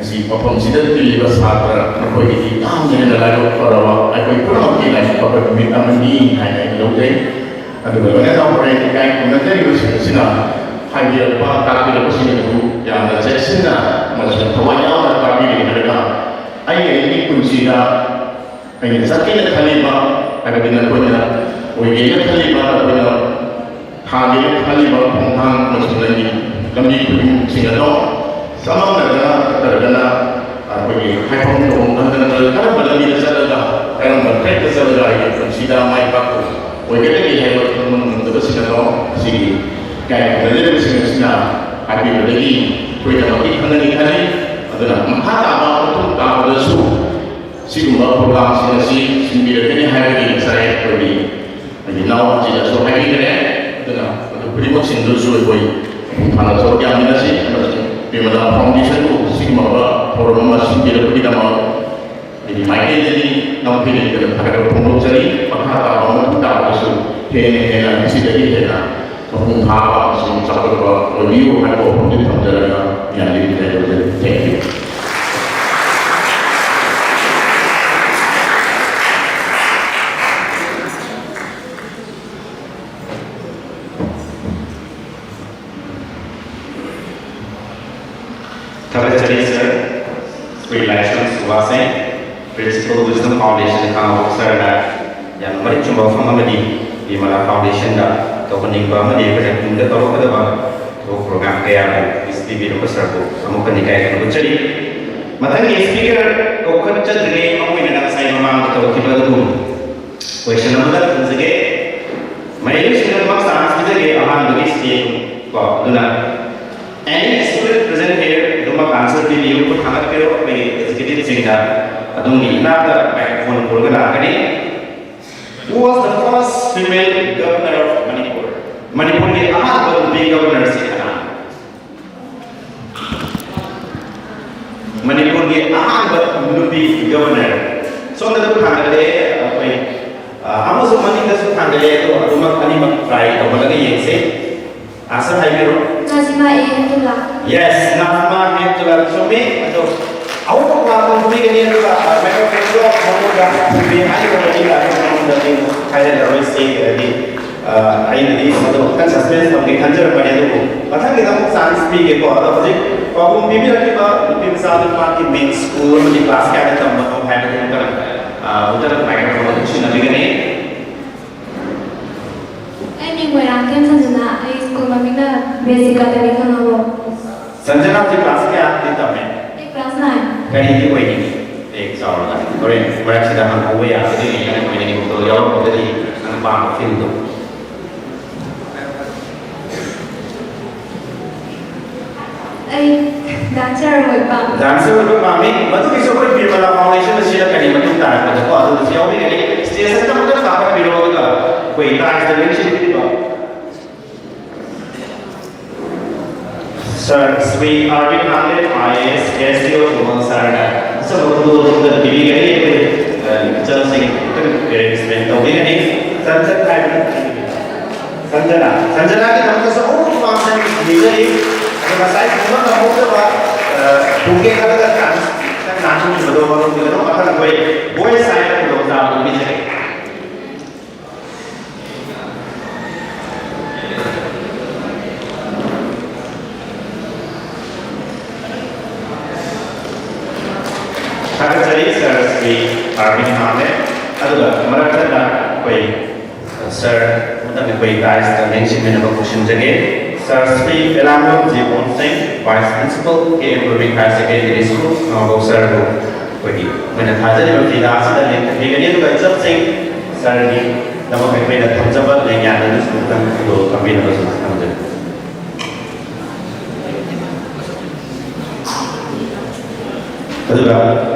ꯉꯁꯤ ꯃꯐꯝꯁꯤꯗ ꯇꯤꯜꯂꯤꯕ ꯁꯥꯇ꯭ꯔ ꯅꯈꯣꯏꯒꯤꯗꯤ ꯌꯥꯝꯅ ꯍꯦꯟꯅ ꯂꯥꯏꯕꯛ ꯐꯔꯕ, ꯑꯩꯈꯣꯏ ꯄꯨꯝꯅꯃꯛꯀꯤ ꯂꯥꯏꯕꯛ ꯐꯕ ꯅꯨꯃꯤꯠ ꯑꯃꯅꯤ ꯍꯥꯏꯅ ꯑꯩꯅ ꯂꯧꯖꯩ꯫ ꯑꯗꯨꯒ ꯂꯣꯏꯅꯅ ꯍꯣꯔꯦꯟ ꯏꯀꯥꯏ ꯈꯨꯝꯅꯖꯔꯤꯕꯁꯤꯡ ꯑꯁꯤꯅ ꯍꯥꯏꯕꯤꯔꯛꯄ, ꯇꯥꯛꯄꯤꯔꯛꯄꯁꯤꯡ ꯑꯗꯨ ꯌꯥꯝꯅ ꯆꯦꯛꯁꯤꯟꯅ ꯑꯃꯁꯨꯡ ꯊꯋꯥꯏ ꯌꯥꯎꯅ ꯇꯥꯕꯤꯔꯦ ꯍꯥꯏꯔꯒ, ꯑꯩ ꯑꯩꯒꯤ ꯄꯨꯟꯁꯤꯗ ꯑꯩꯅ ꯆꯠꯀꯦꯅ ꯈꯜꯂꯤꯕ, ꯍꯥꯏꯕꯗꯤ ꯅꯈꯣꯏꯅ ꯑꯣꯏꯒꯦꯅ ꯈꯜꯂꯤꯕ, ꯅꯈꯣꯏꯅ ꯊꯥꯒꯦꯅ ꯈꯜꯂꯤꯕ ꯈꯣꯡꯊꯥꯡ ꯑꯃꯁꯨꯡ ꯅꯪꯒꯤ ꯂꯝꯕꯤ ꯈꯨꯗꯤꯡꯁꯤꯡ ꯑꯗꯣ ꯆꯃꯝꯅꯗꯅ ꯅꯠꯇ꯭ꯔꯒꯅ ꯑꯩꯈꯣꯏꯒꯤ ꯍꯥꯏꯐꯝ ꯇꯧꯐꯝ ꯈꯪꯗꯅ ꯀꯔꯝꯕ ꯂꯝꯕꯤꯗ ꯆꯠꯂꯒ, ꯀꯔꯝꯕ ꯇ꯭ꯔꯦꯛꯇ ꯆꯠꯂꯒ ꯑꯩꯒꯤ ꯄꯨꯟꯁꯤꯗ ꯃꯥꯏ ꯄꯥꯛꯄ ꯑꯣꯏꯒꯗꯒꯦ ꯍꯥꯏꯕ ꯈꯪꯕ ꯉꯝꯗꯕꯁꯤꯡ ꯑꯗꯣ ꯉꯁꯤꯒꯤ ꯏꯀꯥꯏ ꯈꯨꯝꯅꯖꯔꯤꯕꯁꯤꯡ ꯑꯁꯤꯅ ꯍꯥꯏꯕꯤꯕꯗꯒꯤ ꯑꯩꯈꯣꯏꯗꯃꯛꯇꯤ ꯈꯪꯒꯅꯤ ꯈꯜꯂꯤ꯫ ꯑꯗꯨꯅ ꯃꯈꯥ ꯇꯥꯕ ꯃꯇꯨꯡ ꯇꯥꯕꯗꯁꯨ ꯁꯤꯒꯨꯝꯕ ꯄ꯭ꯔꯣꯒ꯭ꯔꯥꯝꯁꯤꯡ ꯑꯁꯤ ꯁꯤꯟꯕꯤꯔꯛꯀꯅꯤ ꯍꯥꯏꯕꯒꯤ ꯉꯁꯥꯏ ꯑꯩꯈꯣꯏꯒꯤ ꯑꯩꯒꯤ ꯏꯅꯥꯎ ꯑꯁꯤꯅꯁꯨ ꯍꯥꯏꯕꯤꯈ꯭ꯔꯦ꯫ ꯑꯗꯨꯅ ꯃꯗꯨ ꯈꯨꯗꯤꯡꯃꯛꯁꯤꯡꯗꯨꯁꯨ ꯑꯩꯈꯣꯏ ꯃꯄꯨꯡ ꯐꯥꯅ ꯁꯔꯨꯛ ꯌꯥꯃꯤꯟꯅꯁꯤ ꯑꯃꯁꯨꯡ ꯕꯤꯃꯂꯥ ꯐꯥꯎꯟꯗꯦꯁꯟꯕꯨ ꯁꯤꯒꯨꯝꯂꯕ ꯊꯧꯔꯝ ꯑꯃ ꯁꯤꯟꯕꯤꯔꯛꯄꯒꯤꯗꯃꯛ ꯑꯩꯒꯤ ꯃꯥꯏꯀꯩꯗꯒꯤ ꯅꯝꯊꯩ ꯂꯩꯇꯅ ꯊꯥꯒꯠꯄ ꯐꯣꯡꯗꯣꯛꯆꯔꯤ꯫ ꯃꯈꯥ ꯇꯥꯕ ꯃꯇꯨꯡ ꯇꯥꯕꯗꯁꯨ ꯍꯦꯟꯅ ꯍꯦꯟꯅ ꯃꯁꯤꯗꯒꯤ ꯍꯦꯟꯅ ꯃꯄꯨꯡ ꯐꯥꯕ ꯑꯃꯁꯨꯡ ꯆꯥꯎꯈꯠꯄ ꯑꯣꯏꯕꯤꯌꯨ ꯍꯥꯏꯕ ꯋꯥꯐꯝꯁꯤ ꯊꯝꯖꯔꯒ ꯌꯥꯅꯤꯡꯗꯦ꯫ Thank you꯫ ꯊꯥꯒꯠꯆꯔꯤ ꯁꯥꯔ, ꯑꯩꯈꯣꯏ ꯂꯥꯏꯁ꯭ꯔꯝ ꯁꯨꯕꯥꯁ ꯁꯤꯡ, Principal Wisdom Foundation ꯈꯥꯉꯕꯣꯛ ꯁꯥꯔꯅ ꯌꯥꯝꯅ ꯃꯔꯤꯛ ꯆꯨꯝꯕ ꯋꯥꯐꯝ ꯑꯃꯗꯤ ꯕꯤꯃꯂꯥ ꯐꯥꯎꯟꯗꯦꯁꯟꯗ ꯇꯧꯍꯟꯅꯤꯡꯕ ꯑꯃꯗꯤ ꯑꯩꯈꯣꯏꯅ ꯇꯨꯡꯗ ꯇꯧꯔꯛꯀꯗꯕ ꯊꯕꯛ ꯄ꯭ꯔꯣꯒ꯭ꯔꯥꯝ ꯀꯌꯥ ꯄꯤꯕꯤꯔꯝꯕ ꯁꯥꯔꯕꯨ ꯑꯃꯨꯛꯀ ꯍꯟꯅ ꯏꯀꯥꯏ ꯈꯨꯝꯅꯖꯔꯤ꯫ ꯃꯊꯪꯒꯤ ꯁ꯭ꯄꯤꯀꯔ ꯀꯧꯈꯠꯆꯗ꯭ꯔꯤꯉꯩ ꯃꯈꯣꯏꯅ ꯉꯁꯥꯏ ꯃꯃꯥꯡꯗ ꯇꯧꯈꯤꯕ ꯑꯗꯨꯒꯨꯝ ꯀꯣꯏꯁꯟ ꯑꯃꯗ ꯈꯨꯝꯖꯒꯦ꯫ ꯃꯍꯩꯔꯣꯏꯁꯤꯡꯗꯃꯛ ꯆꯥꯟꯁ ꯄꯤꯖꯒꯦ ꯑꯍꯥꯟꯕꯒꯤ ꯁ꯭ꯇꯦꯖ ꯀꯣ꯫ ꯑꯗꯨꯅ any student present here ꯑꯗꯨꯃꯛ ꯑꯟꯁꯔ ꯄꯤꯕꯤꯌꯨ, ꯈꯨꯠ ꯊꯥꯡꯒꯠꯄꯤꯔꯣ ꯑꯩꯈꯣꯏꯒꯤ ꯑꯦꯛꯖꯤꯀ꯭ꯌꯨꯇꯤꯚꯁꯤꯡꯗ꯫ ꯑꯗꯣꯝꯒꯤ ꯏꯅꯥꯛꯇ ꯃꯥꯏꯀ꯭ꯔꯣꯐꯣꯟ ꯄꯨꯔꯒ ꯂꯥꯛꯀꯅꯤ꯫ Who was the first female governor of Manipur? ꯃꯅꯤꯄꯨꯔꯒꯤ ꯑꯍꯥꯟꯕ ꯅꯨꯄꯤ ꯒꯕꯔꯅꯔꯁꯤ ꯀꯅꯥꯅꯣ? ꯃꯅꯤꯄꯨꯔꯒꯤ ꯑꯍꯥꯟꯕ ꯅꯨꯄꯤ ꯒꯕꯔꯅꯔ꯫ ꯁꯣꯝꯗ ꯈꯨꯠ ꯊꯥꯡꯒꯠꯂꯦ ꯑꯩꯈꯣꯏ, ꯑ, ꯑꯃꯁꯨ ꯃꯅꯤꯡꯗꯁꯨ ꯊꯥꯡꯒꯠꯂꯦ, ꯑꯗꯣ ꯑꯗꯨꯃꯛ ꯑꯅꯤꯃꯛ ꯇ꯭ꯔꯥꯏ ꯇꯧꯍꯜꯂꯒ ꯌꯦꯡꯁꯤ꯫ ꯑꯟꯁꯔ ꯍꯥꯏꯕꯤꯔꯣ꯫ ꯅꯥꯖꯤꯃꯥ ꯑꯦ ꯍꯦꯞꯇꯨꯂꯥ꯫ Yes, ꯅꯥꯖꯤꯃꯥ ꯍꯦꯞꯇꯨꯂꯥ ꯆꯨꯝꯃꯤ꯫ ꯑꯗꯣ ꯑꯍꯨꯝꯃꯛ ꯂꯥꯛꯄ ꯅꯨꯄꯤꯒꯅꯤ, ꯑꯗꯨꯒ, ꯑ, ꯃꯥꯏꯀ꯭ꯔꯣꯐꯣꯟꯗꯣ ꯃꯉꯣꯟꯗ ꯄꯨꯕꯤ ꯍꯥꯏꯒꯗꯕꯅꯤ, ꯑꯗꯨ ꯃꯉꯣꯟꯗ ꯑꯩꯅ ꯍꯥꯏꯍꯜꯂꯔꯣꯏꯁꯤ, ꯍꯥꯏꯗꯤ ꯑ, ꯑꯩꯅꯗꯤ ꯃꯗꯨ ꯈꯤꯇꯪ ꯁꯁꯄꯦꯟꯁ ꯊꯝꯒꯦ ꯈꯟꯖꯔꯛꯄꯅꯦ, ꯑꯗꯨꯕꯨ ꯃꯊꯪꯒꯤꯗ ꯑꯃꯨꯛ ꯆꯥꯟꯁ ꯄꯤꯒꯦꯀꯣ꯫ ꯑꯗꯣ ꯍꯧꯖꯤꯛ ꯄꯥꯎꯈꯨꯝ ꯄꯤꯕꯤꯔꯛꯂꯤꯕ ꯅꯨꯄꯤ ꯃꯆꯥ ꯑꯗꯨ ꯃꯍꯥꯛꯀꯤ ꯃꯤꯡ, ꯁ꯭ꯀꯨꯜ ꯑꯃꯗꯤ ꯀ꯭ꯂꯥꯁ ꯀꯌꯥꯗ ꯇꯝꯕꯅꯣ ꯍꯥꯏꯕꯗꯨ ꯑꯃꯨꯛꯇꯪ, ꯑ, ꯑꯃꯨꯛꯇꯪ ꯃꯥꯏꯀ꯭ꯔꯣꯐꯣꯟ ꯑꯗꯨ ꯁꯤꯟꯅꯕꯤꯒꯅꯤ꯫ ꯑꯩ ꯃꯤꯡ ꯃꯣꯏꯔꯥꯡꯊꯦꯝ ꯁꯟꯖꯅꯥ, ꯑꯩ ꯁ꯭ꯀꯨꯜ ꯃꯃꯤꯡꯅ ꯕꯦꯁꯤꯛ ꯑꯦꯀꯥꯗꯃꯤ ꯈꯥꯉꯕꯣꯛ꯫ ꯁꯟꯖꯅꯥ ꯍꯧꯖꯤꯛ ꯀ꯭ꯂꯥꯁ ꯀꯌꯥꯗꯤ ꯇꯝꯃꯦ? ꯑꯩ ꯀ꯭ꯂꯥꯁ ꯅꯥꯏꯟ꯫ ꯀꯔꯤꯗꯤ ꯑꯣꯏꯅꯤꯡꯉꯤ? ꯍꯦꯛ ꯆꯥꯎꯔꯒ ꯍꯣꯔꯦꯟ ꯃꯔꯛꯁꯤꯗ ꯍꯪꯍꯧꯕ ꯌꯥꯔꯒꯗꯤ ꯅꯪ ꯑꯣꯏꯅꯤꯡꯕꯗꯣ ꯌꯥꯎꯔꯝꯃꯒꯗꯤ ꯅꯪ ꯄꯥꯝꯕ ꯐꯤꯜꯗꯣ꯫ ꯑꯩ ꯗꯥꯟꯁꯔ ꯑꯣꯏ ꯄꯥꯝꯃꯤ꯫ ꯗꯥꯟꯁꯔ ꯑꯣꯏꯕ ꯄꯥꯝꯃꯤ꯫ ꯃꯗꯨꯒꯤꯁꯨ ꯑꯩꯈꯣꯏ ꯕꯤꯔꯕꯂꯥ ꯐꯥꯎꯟꯗꯦꯁꯟꯗ ꯁꯤꯗ ꯀꯔꯤ ꯃꯇꯨꯡ ꯇꯥꯔꯛꯄꯗꯀꯣ ꯑꯗꯨꯒꯤꯁꯨ ꯌꯥꯎꯕꯤꯒꯅꯤ꯫ ꯁ꯭ꯇꯦꯖ ꯑꯁꯤꯗ ꯑꯃꯨꯛꯇ ꯀꯥꯈꯠꯄꯤꯔꯣ, ꯑꯗꯨꯒ ꯑꯩꯈꯣꯏ ꯄ꯭ꯔꯥꯏꯖꯇ ꯂꯦꯡꯁꯤꯟꯕꯤꯕ꯫ ꯁꯥꯔ ꯁ꯭ꯔꯤ ꯑꯥꯔꯕꯤꯟ ꯍꯥꯡꯂꯦꯞ, ꯑꯥꯏ A S, K S T ꯑꯣ ꯈꯨꯡꯒꯪ ꯁꯥꯔꯅ ꯑꯆꯧꯕ ꯈꯨꯗꯣꯜ ꯑꯗꯨꯝꯗ ꯄꯤꯕꯤꯒꯅꯤ꯫ ꯑꯩꯈꯣꯏ, ꯑ, ꯏꯆꯜꯁꯤꯡ ꯑꯃꯨꯛꯇꯪ ꯑꯦꯔꯦꯟꯖꯃꯦꯟ ꯇꯧꯕꯤꯒꯅꯤ꯫ ꯆꯟꯆꯟ ꯍꯥꯏꯕꯅ ꯁꯟꯖꯅꯥ, ꯁꯟꯖꯅꯥꯒꯤꯗꯃꯛꯇꯁꯨ ꯑꯃꯨꯛ ꯄꯥꯝꯅ ꯅꯤꯖꯔꯤ꯫ ꯑꯗꯣ ꯉꯁꯥꯏ ꯈꯨꯡꯒꯪ ꯉꯝꯍꯧꯗꯕ, ꯑ, ꯄꯨꯡꯒꯦ ꯈꯜꯂꯒ ꯆꯥꯟꯁ ꯈꯤꯇꯪ ꯅꯥꯟꯊꯣꯛꯈꯤꯕꯗꯣ ꯃꯔꯨꯞꯀꯤꯗꯃꯛ ꯃꯊꯪ ꯑꯩꯈꯣꯏ ꯚꯣꯏꯁ ꯍꯥꯏꯅ ꯈꯨꯗꯣꯡꯆꯥꯕꯗꯨ ꯄꯤꯖꯒꯦ꯫ ꯑꯥꯔꯃꯤ ꯍꯥꯡꯉꯦ꯫ ꯑꯗꯨꯒ ꯃꯔꯛ ꯊꯠꯅ ꯑꯩꯈꯣꯏ ꯁꯥꯔ ꯑꯃꯇꯪ ꯑꯩꯈꯣꯏ ꯗꯥꯏꯁꯇ ꯂꯦꯡꯁꯤꯟꯃꯤꯟꯅꯕ ꯀꯧꯁꯤꯟꯖꯒꯦ꯫ ꯁꯥꯔ Shri Belangbam Jibon Singh, vice principal, K M blooming higher secondary school, Khangabok ꯁꯥꯔꯕꯨ ꯑꯩꯈꯣꯏꯒꯤ ꯑꯩꯈꯣꯏꯅ ꯊꯥꯖꯔꯤꯕ ꯐꯤꯗꯥ ꯑꯁꯤꯗ ꯂꯦꯡꯊꯕꯤꯒꯅꯤ꯫ ꯑꯗꯨꯒ ꯏꯆꯝꯁꯤꯡ ꯁꯥꯔꯒꯤꯗꯃꯛ ꯑꯩꯈꯣꯏꯅ ꯊꯝꯖꯕ ꯂꯦꯡꯌꯥꯟ ꯑꯗꯨꯁꯨ ꯑꯃꯨꯛꯇꯪ ꯈꯨꯗꯣꯜ ꯇꯝꯕꯤꯅꯕꯁꯨ ꯈꯪꯖꯔꯤ꯫ ꯑꯗꯨꯒ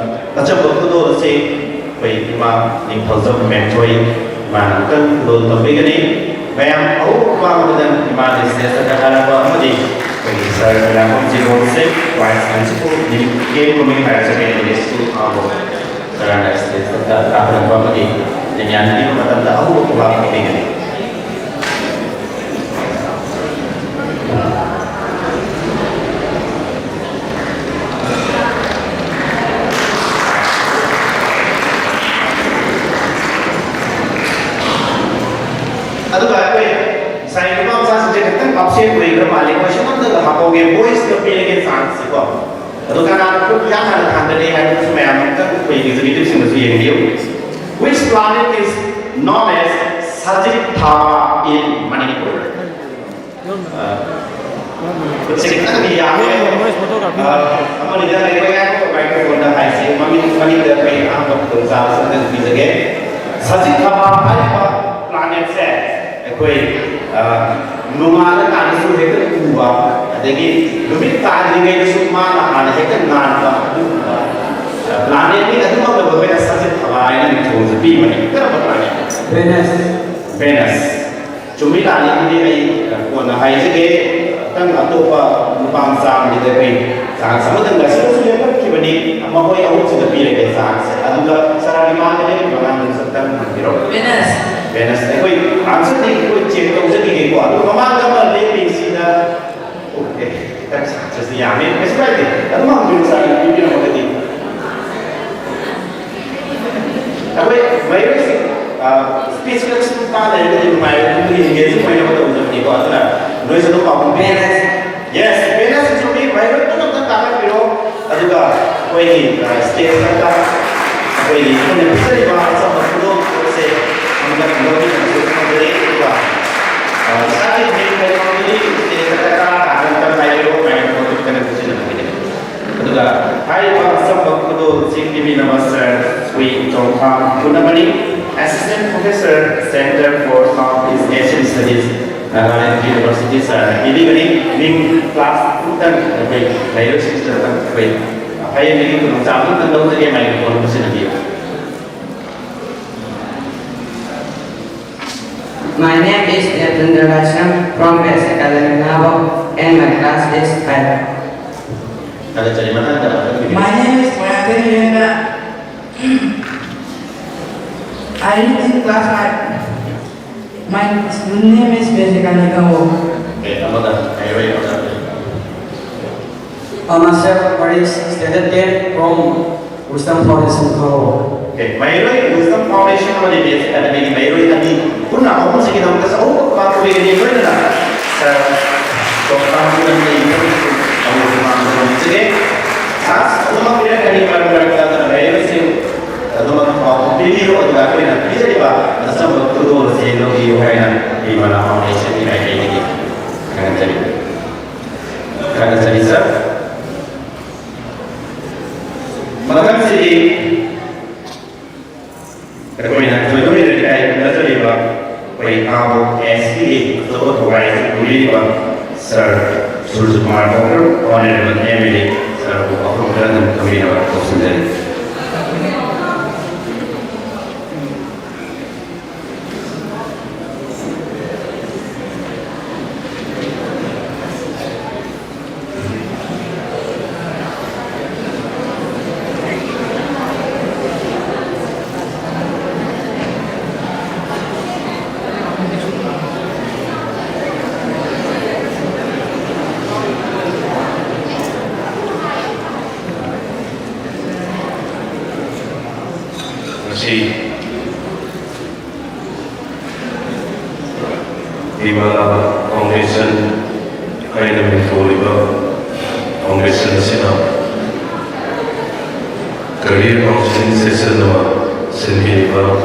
ꯑꯆꯝꯕ ꯈꯨꯗꯣꯜ ꯑꯁꯤ ꯑꯩꯈꯣꯏ ꯏꯃꯥ ꯅꯤꯡꯊꯧꯖꯝ ꯃꯦꯝꯊꯣꯏ, ꯏꯃꯥꯅ ꯑꯃꯨꯛꯇꯪ ꯈꯨꯗꯣꯜ ꯇꯝꯕꯤꯒꯅꯤ꯫ ꯃꯌꯥꯝ ꯑꯍꯧꯕ ꯃꯃꯥꯡꯗ ꯏꯃꯥꯒꯤ ꯁ꯭ꯇꯦꯖꯇ ꯀꯥꯈꯠꯂꯛꯄ ꯑꯃꯗꯤ ꯑꯩꯈꯣꯏꯒꯤ ꯁꯥꯔ ꯃꯣꯏꯔꯥꯡꯕꯝ ꯖꯤꯕꯣꯟꯁꯦ, vice principal, K M blooming higher secondary school, Khangabok. ꯁꯥꯔꯅ ꯁ꯭ꯇꯦꯖꯇ ꯀꯥꯈꯠꯂꯛꯄ ꯑꯃꯗꯤ ꯂꯦꯡꯌꯥꯟ ꯄꯤꯕ ꯃꯇꯝꯗ ꯑꯍꯧꯕ ꯈꯨꯕꯥꯛ ꯈꯨꯕꯤꯒꯅꯤ꯫ ꯑꯗꯨꯒ ꯑꯩꯈꯣꯏ ꯉꯁꯥꯏ ꯅꯨꯄꯥ ꯃꯆꯥꯁꯤꯡꯁꯦ ꯈꯤꯇꯪ ꯑꯞꯁꯦꯠ ꯑꯣꯏꯈ꯭ꯔ ꯃꯥꯜꯂꯦ꯫ ꯀꯣꯏꯁꯟ ꯑꯝꯇꯒ ꯍꯥꯞꯍꯧꯒꯦ, ꯚꯣꯏꯁꯀ ꯄꯤꯔꯒꯦ ꯆꯥꯟꯁꯁꯦꯀꯣ꯫ ꯑꯗꯣ ꯀꯅꯥꯅ ꯈꯨꯠ ꯏꯍꯥꯟ ꯍꯥꯟꯅ ꯊꯥꯡꯒꯠꯂꯦ ꯍꯥꯏꯕꯗꯨꯁꯨ ꯃꯌꯥꯝ ꯑꯃꯨꯛꯇꯪ ꯑꯩꯈꯣꯏ ꯑꯦꯛꯖꯤꯀ꯭ꯌꯨꯇꯤꯚꯁꯤꯡꯅꯁꯨ ꯌꯦꯡꯕꯤꯌꯨ꯫ Which planet is known as Sajit Thaba in Manipur? ꯈꯨꯠꯁꯦ ꯈꯤꯇꯪꯗꯤ ꯌꯥꯝꯃꯦ꯫ ꯑ, ꯑꯃꯅꯤꯗ ꯂꯩꯕ ꯌꯥꯏ, ꯃꯥꯏꯀ꯭ꯔꯣꯐꯣꯟꯗ ꯍꯥꯏꯁꯤ, ꯃꯃꯤꯡ ꯃꯅꯤꯡꯗ ꯑꯩꯈꯣꯏ ꯑꯍꯥꯟꯕ ꯈꯨꯗꯣꯡꯆꯥꯕꯁꯦ ꯑꯝꯇꯪ ꯄꯤꯖꯒꯦ꯫ ꯁꯖꯤꯠ ꯊꯕꯥ ꯍꯥꯏꯔꯤꯕ ꯄ꯭ꯂꯥꯅꯦꯠꯁꯦ ꯑꯩꯈꯣꯏ, ꯑ, ꯅꯣꯡꯉꯥꯜꯂꯀꯥꯟꯗꯁꯨ ꯍꯦꯛꯇ ꯎꯕ, ꯑꯗꯒꯤ ꯅꯨꯃꯤꯠ ꯇꯥꯗ꯭ꯔꯤꯉꯩꯗꯁꯨ ꯃꯥꯅ ꯍꯥꯟꯅ ꯍꯦꯛꯇ ꯉꯥꯟꯕ ꯑꯗꯨꯒꯨꯝꯕ, ꯑ, ꯄ꯭ꯂꯥꯅꯦꯠꯅꯤ꯫ ꯑꯗꯨꯃꯛꯇꯕꯨ ꯑꯩꯈꯣꯏꯅ ꯁꯖꯤꯠ ꯊꯕꯥ ꯍꯥꯏꯅ ꯃꯤꯡꯊꯣꯜꯁꯦ ꯄꯤꯕꯅꯤ꯫ ꯀꯔꯝꯕ ꯄ꯭ꯂꯥꯅꯦꯠ? ꯚꯦꯅꯁ꯫ ꯚꯦꯅꯁ꯫ ꯆꯨꯝꯃꯤ ꯂꯥꯜꯂꯤꯗꯨꯗꯤ ꯑꯩ ꯀꯣꯟꯅ ꯍꯥꯏꯖꯒꯦ꯫ ꯈꯤꯇꯪ ꯑꯇꯣꯞꯄ ꯅꯨꯄꯥ ꯃꯆꯥ ꯑꯃꯒꯤꯗ ꯑꯩꯈꯣꯏ ꯆꯥꯟꯁ ꯑꯃꯇꯪ ꯉꯁꯤꯗꯁꯨ ꯂꯦꯞꯄꯛꯈꯤꯕꯅꯤ, ꯃꯈꯣꯏ ꯑꯍꯨꯝꯁꯤꯗ ꯄꯤꯔꯒꯦ ꯆꯥꯟꯁꯁꯦ꯫ ꯑꯗꯨꯒ ꯁꯥꯔꯒꯤ ꯃꯥꯡꯗ ꯂꯦꯞꯄꯤꯕ ꯑꯉꯥꯡꯗꯨꯁꯨ ꯑꯝꯇꯪ ꯍꯪꯕꯤꯔꯣ꯫ ꯚꯦꯅꯁ꯫ ꯚꯦꯅꯁ꯫ ꯑꯩꯈꯣꯏ ꯑꯟꯁꯔꯗꯤ ꯑꯩꯈꯣꯏ ꯆꯦꯛ ꯇꯧꯖꯈꯤꯒꯦꯀꯣ꯫ ꯑꯗꯨ ꯃꯃꯥꯡꯗ ꯑꯃ ꯂꯦꯞꯄꯤꯁꯤꯗ, ꯑꯣꯀꯦ, ꯈꯤꯇꯪ ꯆꯥꯟꯁꯁꯦ ꯌꯥꯝꯃꯦ, ꯀꯩꯁꯨ ꯀꯥꯏꯗꯦ꯫ ꯑꯗꯨꯝ ꯍꯪꯕꯤꯌꯨ ꯁꯥꯔꯒꯤ ꯄꯤꯕꯤꯔꯝꯃꯒꯗꯤ꯫ ꯑꯩꯈꯣꯏ ꯃꯍꯩꯔꯣꯏꯁꯤꯡ, ꯑ, ꯁ꯭ꯄꯤꯆ ꯈꯔ ꯁꯨꯝ ꯇꯥ ꯂꯩꯔꯒꯗꯤ ꯅꯨꯡꯉꯥꯏꯔꯣꯏ, ꯑꯗꯨꯒꯤ ꯑꯦꯡꯒꯦꯖꯤꯡ ꯑꯣꯏꯅꯕ ꯇꯧꯖꯕꯅꯤꯀꯣ꯫ ꯑꯗꯨꯅ ꯅꯣꯏꯁꯨ ꯑꯗꯨꯝ ꯄꯥꯎꯈꯨꯝ ꯄꯤꯔꯦ꯫ ꯌꯦꯁ, ꯚꯦꯅꯁ ꯆꯨꯝꯃꯤ꯫ ꯃꯍꯩꯔꯣꯏ ꯄꯨꯝꯅꯃꯛꯇ ꯇꯥꯛꯂꯛꯄꯤꯔꯣ꯫ ꯑꯗꯨꯒ ꯑꯩꯈꯣꯏꯒꯤ, ꯑ, ꯁ꯭ꯇꯦꯖ ꯃꯊꯛꯇ ꯑꯩꯈꯣꯏꯒꯤ ꯑꯩꯈꯣꯏꯅ ꯄꯤꯖꯔꯤꯕ ꯑꯆꯝꯕ ꯈꯨꯗꯣꯜ ꯑꯁꯦ ꯑꯃꯨꯛꯇꯪ ꯂꯧꯕꯤꯅꯕꯁꯨ ꯈꯪꯖꯔꯤ꯫ ꯑꯗꯨꯒ, ꯑ, ꯏꯁꯥꯒꯤ ꯃꯤꯡ ꯍꯥꯏꯕ ꯃꯤꯡ ꯁ꯭ꯇꯦꯖꯇ ꯗꯔꯀꯥꯔ ꯇꯥꯕ ꯃꯇꯝ ꯍꯥꯏꯕꯤꯔꯣ, ꯃꯥꯏꯛ ꯃꯇꯣꯟꯗꯨ ꯈꯤꯇꯪ ꯀꯨꯞꯁꯤꯟꯅꯕꯤꯒꯅꯤ꯫ ꯑꯗꯨꯒ ꯍꯥꯏꯔꯤꯕ ꯑꯆꯝꯕ ꯈꯨꯗꯣꯜꯁꯤꯡ ꯄꯤꯕꯤꯅꯕ ꯁꯥꯔ ꯁ꯭ꯔꯤ ꯆꯣꯡꯊꯥꯝ ꯈꯨꯟ ꯑꯃꯅꯤ, Assistant Professor, Center for South East Asian Studies, Nagaland University, ꯁꯥꯔꯅ ꯄꯤꯕꯤꯕꯅꯤ꯫ ꯃꯤꯡ, ꯀ꯭ꯂꯥꯁ ꯑꯃꯇꯪ ꯑꯩꯈꯣꯏ ꯂꯩꯔꯤꯕꯁꯤꯡꯁꯤꯗ ꯑꯩꯈꯣꯏ ꯍꯌꯦꯡꯗꯒꯤ ꯈꯨꯗꯣꯡꯆꯥꯕ ꯑꯃꯇꯪ ꯂꯧꯖꯒꯦ, mike ꯃꯇꯣꯟꯗꯨ ꯀꯨꯞꯁꯤꯟꯅꯕꯤꯌꯨ꯫ My name is Devendra Laisham from Best Academy Nabo and my class is five. ꯊꯥꯒꯠꯆꯔꯤ꯫ ꯃꯊꯪꯗ ꯑꯃꯨꯛꯇꯪ My name is Mayatri Yenda. I read in class five. My name is Best Academy Nabo. ꯑꯦ, ꯑꯃꯒ ꯍꯥꯏꯔꯣꯏ, ꯑꯣꯖꯥ꯫ Uh, myself, Maurice, standard ten from Wisdom Foundation, Kangpokpi. ꯑꯦ, ꯃꯍꯩꯔꯣꯏ Wisdom Foundation ꯑꯃꯗꯤ Best Academy ꯒꯤ ꯃꯍꯩꯔꯣꯏ ꯑꯅꯤ ꯄꯨꯟꯅ ꯑꯍꯨꯝꯁꯤꯒꯤꯗꯃꯛꯇ ꯆꯍꯧꯕ ꯄꯥꯡꯊꯣꯛꯄꯤꯒꯅꯤ꯫ ꯂꯣꯏꯅꯅ ꯁꯥꯔ ꯆꯣꯡꯊꯥꯝ ꯈꯨꯟ ꯑꯃꯗꯤ ꯑꯃꯨꯛ ꯃꯥꯡꯗ ꯊꯝꯖꯒꯦ꯫ ꯆꯥꯟꯁ ꯑꯗꯨꯃꯛ ꯄꯤꯔꯛꯀꯅꯤ, ꯃꯔꯛ ꯃꯔꯛꯇ ꯃꯍꯩꯔꯣꯏꯁꯤꯡ ꯑꯗꯨꯃꯛ ꯄꯥꯎꯈꯨꯝ ꯄꯤꯕꯤꯌꯨ, ꯑꯗꯨꯒ ꯑꯩꯈꯣꯏꯅ ꯄꯤꯖꯔꯤꯕ ꯑꯆꯝꯕ ꯈꯨꯗꯣꯜ ꯑꯁꯤ ꯂꯧꯕꯤꯌꯨ ꯍꯥꯏꯅ ꯏꯃꯥꯅ Foundation ꯒꯤ ꯃꯥꯏꯀꯩꯗꯒꯤ ꯈꯪꯍꯟꯖꯔꯤ꯫ ꯈꯪꯍꯟꯖꯔꯤ, ꯁꯥꯔ꯫ ꯃꯊꯪꯁꯤꯗꯤ ꯑꯩꯈꯣꯏꯅ ꯊꯣꯏꯗꯣꯛ ꯍꯦꯟꯗꯣꯛꯅ ꯏꯀꯥꯏ ꯈꯨꯝꯅꯖꯔꯤꯕ ꯑꯩꯈꯣꯏ ꯀꯥꯡꯄꯣꯛ S C ꯒꯤ ꯑꯆꯧꯕ ꯊꯧꯒꯥꯏ ꯑꯁꯤ ꯄꯨꯕꯤꯔꯤꯕ ꯁꯥꯔ ꯁꯨꯔꯖꯀꯨꯃꯥꯔ ꯊꯣꯡꯕ꯭ꯔꯝ, Honorable M L A ꯁꯥꯔꯕꯨ ꯋꯥꯐꯝ ꯈꯔ ꯑꯗꯨꯝ ꯊꯝꯕꯤꯅꯕ ꯀꯧꯁꯤꯟꯖꯔꯤ꯫ ꯉꯁꯤ ꯏꯃꯥ ꯐꯥꯎꯟꯗꯦꯁꯟ ꯍꯥꯏꯅ ꯃꯤꯡꯊꯣꯜꯂꯤꯕ ꯐꯥꯎꯟꯗꯦꯁꯟ ꯑꯁꯤꯅ Career Counseling Session ꯑꯃ ꯁꯤꯟꯕꯤꯔꯤꯕ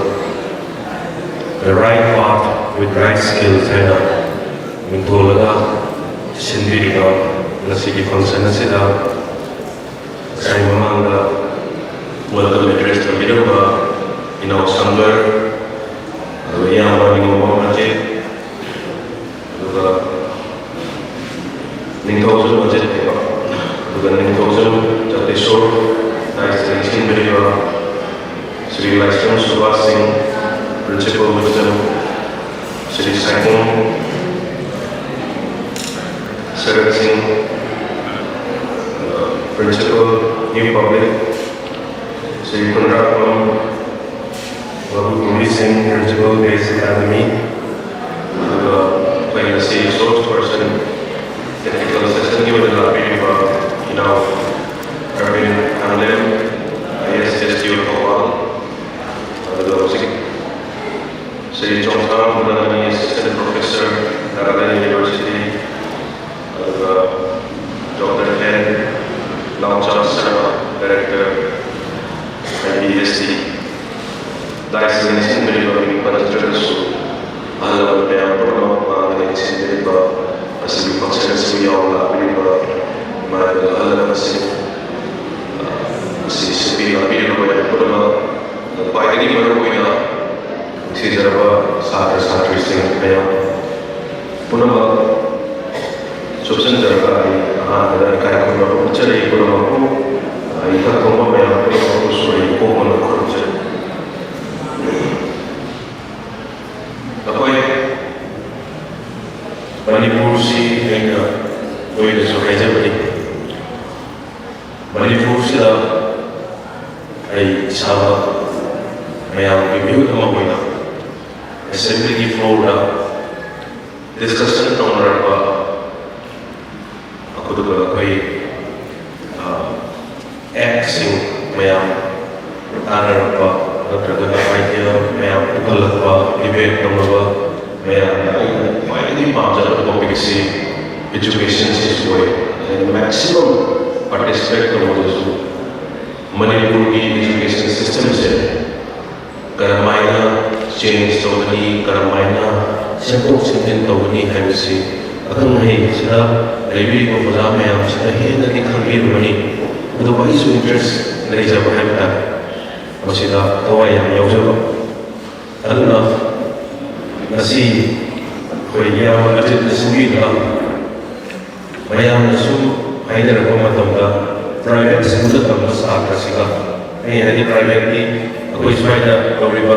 The Right Path with Right Skills ꯍꯥꯏꯅ ꯃꯤꯡꯊꯣꯜꯂꯒ ꯁꯤꯟꯕꯤꯔꯤꯕ ꯉꯁꯤꯒꯤ function ꯑꯁꯤꯗ ꯉꯁꯥꯏ ꯃꯃꯥꯡꯗ welcome address ꯇꯧꯕꯤꯔꯝꯕ ꯏꯅꯥꯎ ꯁꯪꯒꯔ, ꯑꯗꯨꯒ ꯏꯌꯥꯝꯕ ꯅꯤꯉꯣꯝꯕꯝ ꯃꯆꯦ, ꯑꯗꯨꯒ ꯅꯤꯡꯊꯧꯖꯝ ꯃꯆꯦꯠ ꯍꯥꯏꯕ, ꯑꯗꯨꯒ ꯅꯤꯡꯊꯧꯖꯝ ꯖꯒꯗꯤꯁꯣꯔ, ꯗꯥꯏꯁꯇ ꯂꯦꯡꯁꯤꯟꯕꯤꯔꯤꯕ ꯁ꯭ꯔꯤ ꯂꯥꯏꯁ꯭ꯔꯝ ꯁꯨꯕꯥꯁ ꯁꯤꯡ, Principal Wisdom, ꯁ꯭ꯔꯤ ꯁꯥꯏꯈꯣꯝ ꯁꯔꯠ ꯁꯤꯡ, Principal New Public, Shri ꯀꯨꯟꯗ꯭ꯔꯥꯛꯄꯝ ꯔꯘꯨ Kumar ꯁꯤꯡ, Principal Base Academy, ꯑꯗꯨꯒ ꯑꯩꯈꯣꯏ ꯉꯁꯤ resource person technical sessionꯒꯤ ꯑꯣꯏꯅ ꯂꯥꯛꯄꯤꯔꯤꯕ ꯏꯅꯥꯎ ꯑꯔꯕꯤꯟ ꯊꯥꯡꯂꯦꯝ, IAS SDO ꯊꯧꯕꯥꯜ, ꯑꯗꯨꯒ ꯍꯧꯖꯤꯛ ꯁ꯭ꯔꯤ ꯆꯣꯡꯊꯥꯝ ꯃꯨꯔꯥꯅꯤ, Assistant Professor, Nagaland University, ꯑꯗꯨꯒ Doctor N ꯅꯥꯎꯆꯥ Sharma, Director, IBST꯫ ꯗꯥꯏꯁꯇ ꯂꯦꯡꯁꯤꯟꯕꯤꯔꯤꯕ ꯃꯤꯡ ꯄꯟꯖꯗ꯭ꯔꯒꯁꯨ ꯑꯍꯜ ꯂꯃꯟ ꯃꯌꯥꯝ ꯄꯨꯝꯅꯃꯛ ꯃꯥꯡꯗ ꯂꯦꯡꯁꯤꯟꯕꯤꯔꯤꯕ ꯃꯁꯤꯒꯤ function ꯑꯁꯤꯕꯨ ꯌꯥꯎꯅ ꯂꯥꯛꯄꯤꯔꯤꯕ ꯏꯃꯥ ꯏꯕꯦꯜ ꯑꯍꯜ ꯂꯃꯟꯁꯤꯡ, ꯃꯁꯤ ꯁꯤꯟꯕꯤ ꯂꯥꯡꯕꯤꯔꯤꯕ ꯃꯌꯥꯝ ꯄꯨꯝꯅꯃꯛ, ꯈ꯭ꯋꯥꯏꯗꯒꯤ ꯃꯔꯨꯑꯣꯏꯅ ꯅꯨꯡꯁꯤꯖꯔꯕ ꯁꯥꯇ꯭ꯔ ꯁꯥꯇ꯭ꯔꯤꯁꯤꯡ ꯃꯌꯥꯝ ꯄꯨꯝꯅꯃꯛ ꯆꯨꯞꯁꯤꯟꯖꯔꯒ ꯑꯩ ꯑꯍꯥꯟꯕꯗ ꯏꯀꯥꯏ ꯈꯨꯝꯅꯕ ꯎꯠꯆꯔꯤ꯫ ꯄꯨꯝꯅꯃꯛꯄꯨ, ꯑ, ꯏꯊꯛ ꯊꯣꯡꯕ ꯃꯌꯥꯝ ꯄꯨꯝꯅꯃꯛꯄꯨꯁꯨ ꯑꯩ ꯄꯣꯛꯄꯅ ꯈꯨꯔꯨꯝꯖꯔꯤ꯫ ꯑꯩꯈꯣꯏ ꯃꯅꯤꯄꯨꯔꯁꯤ ꯑꯩꯅ ꯇꯣꯏꯅꯁꯨ ꯍꯥꯏꯖꯕꯅꯤ, ꯃꯅꯤꯄꯨꯔꯁꯤꯗ ꯑꯩ ꯏꯁꯥꯃꯛ ꯃꯌꯥꯝꯒꯤ ꯃꯤꯍꯨꯠ ꯑꯃ ꯑꯣꯏꯅ assemblyꯒꯤ floorꯗ discussion ꯇꯧꯅꯔꯛꯄ, ꯑꯗꯨꯒ ꯑꯩꯈꯣꯏ, ꯑ, actꯁꯤꯡ ꯃꯌꯥꯝ ꯇꯥꯟꯅꯔꯛꯄ, ꯅꯠꯇ꯭ꯔꯒꯅ idea ꯃꯌꯥꯝ ꯄꯨꯈꯠꯂꯛꯄ, debate ꯇꯧꯅꯕ ꯃꯌꯥꯝꯅ ꯑꯩꯅ ꯈ꯭ꯋꯥꯏꯗꯒꯤ ꯄꯥꯝꯖꯕ topicꯁꯤ educationꯁꯤꯁꯨ ꯑꯣꯏ꯫ ꯑꯩꯅ maximum participate ꯇꯧꯕꯗꯁꯨ ꯃꯅꯤꯄꯨꯔꯒꯤ education systemꯁꯦ ꯀꯔꯝꯍꯥꯏꯅ change ꯇꯧꯒꯅꯤ, ꯀꯔꯝꯍꯥꯏꯅ ꯁꯦꯝꯗꯣꯛ ꯁꯦꯝꯖꯤꯟ ꯇꯧꯒꯅꯤ ꯍꯥꯏꯕꯁꯤ ꯑꯈꯪ ꯑꯍꯩꯁꯤꯗ ꯂꯩꯕꯤꯔꯤꯕ ꯑꯣꯖꯥ ꯃꯌꯥꯝꯁꯤꯅ ꯍꯦꯟꯅꯗꯤ ꯈꯪꯕꯤꯔꯝꯒꯅꯤ꯫ ꯑꯗꯨꯕꯨ ꯑꯩꯁꯨ interest ꯂꯩꯖꯕ ꯍꯥꯏꯕ ꯇꯥꯔꯦ, ꯃꯁꯤꯗ ꯊꯋꯥꯏ ꯌꯥꯝ ꯌꯥꯎꯖꯕ꯫ ꯑꯗꯨꯅ ꯉꯁꯤ ꯑꯩꯈꯣꯏ ꯏꯌꯥꯝꯕ ꯑꯖꯤꯠꯅ ꯁꯤꯟꯕꯤꯗꯨꯅ ꯃꯌꯥꯝꯅ ꯁꯨꯝ ꯍꯥꯏꯅꯔꯛꯄ ꯃꯇꯝꯗ private schoolꯗ ꯇꯝꯕ ꯁꯥꯇ꯭ꯔꯁꯤꯡꯒ, ꯑꯩ ꯍꯥꯏꯗꯤ privateꯇꯤ ꯑꯩꯈꯣꯏ ꯁ꯭ꯋꯥꯏꯗ ꯇꯧꯔꯤꯕ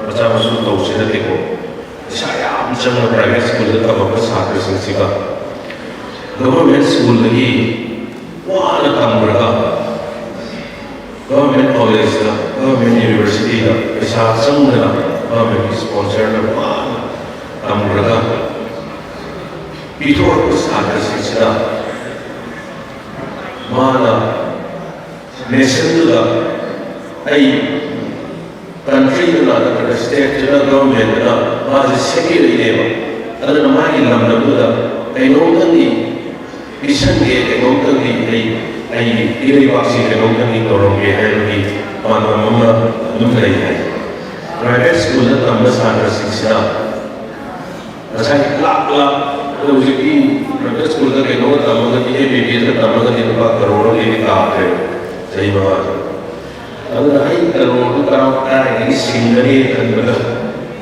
ꯃꯆꯥ ꯃꯁꯨ ꯇꯧꯁꯤ ꯅꯠꯇꯦꯀꯣ, ꯄꯩꯁꯥ ꯌꯥꯝ ꯆꯪꯅ private schoolꯗ ꯇꯝꯃꯛꯄ ꯁꯥꯇ꯭ꯔꯁꯤꯡꯁꯤꯒ government schoolꯗꯒꯤ ꯋꯥꯅ ꯇꯝꯈ꯭ꯔꯒ government collegeꯇ, government universityꯗ ꯄꯩꯁꯥ ꯆꯪꯗꯅ governmentꯀꯤ sponsorꯅ ꯋꯥꯅ ꯇꯝꯈ꯭ꯔꯒ ꯄꯤꯊꯣꯔꯛꯄ ꯁꯥꯇ꯭ꯔꯁꯤꯡꯁꯤꯗ ꯃꯥꯅ nationꯗꯨꯗ ꯑꯩ countryꯗꯨꯅ ꯅꯠꯇ꯭ꯔꯒ stateꯇꯨꯅ governmentꯇꯨꯅ ꯃꯥꯁꯦ ꯁꯦꯝꯕꯤꯔꯛꯏꯅꯦꯕ꯫ ꯑꯗꯨꯅ ꯃꯥꯒꯤ ꯂꯝꯗꯝꯗꯨꯗ ꯀꯩꯅꯣꯝꯇꯪꯗꯤ ꯄꯤꯁꯟꯒꯦ, ꯀꯩꯅꯣꯝꯇꯪꯗꯤ ꯑꯩ ꯑꯩꯒꯤ ꯏꯔꯩꯕꯥꯛꯁꯤ ꯀꯩꯅꯣꯝꯇꯪꯗꯤ ꯇꯧꯔꯝꯒꯦ ꯍꯥꯏꯕꯒꯤ ꯄꯥꯟꯗꯝ ꯑꯃ ꯑꯗꯨꯝ ꯂꯩ ꯍꯥꯏ꯫ Private schoolꯗ ꯇꯝꯕ ꯁꯥꯇ꯭ꯔꯁꯤꯡꯁꯤꯅ ꯉꯁꯥꯏ ꯂꯥꯛ ꯂꯥꯛ, ꯑꯗꯣ ꯍꯧꯖꯤꯛꯇꯤ private schoolꯗ ꯀꯩꯅꯣꯒ ꯇꯝꯃꯒꯗꯤ, MBBSꯒ ꯇꯝꯃꯒꯗꯤ ꯂꯨꯄꯥ ꯀꯔꯣꯔ ꯑꯃꯗꯤ ꯇꯥꯈ꯭ꯔꯦ ꯆꯍꯤ ꯃꯉꯥꯗ꯫ ꯑꯗꯨꯅ ꯑꯩ ꯀꯔꯣꯔꯗꯨ ꯀꯔꯥ-, ꯀꯗꯥꯏꯗꯒꯤ ꯁꯤꯡꯒꯅꯤ ꯈꯟꯕꯗ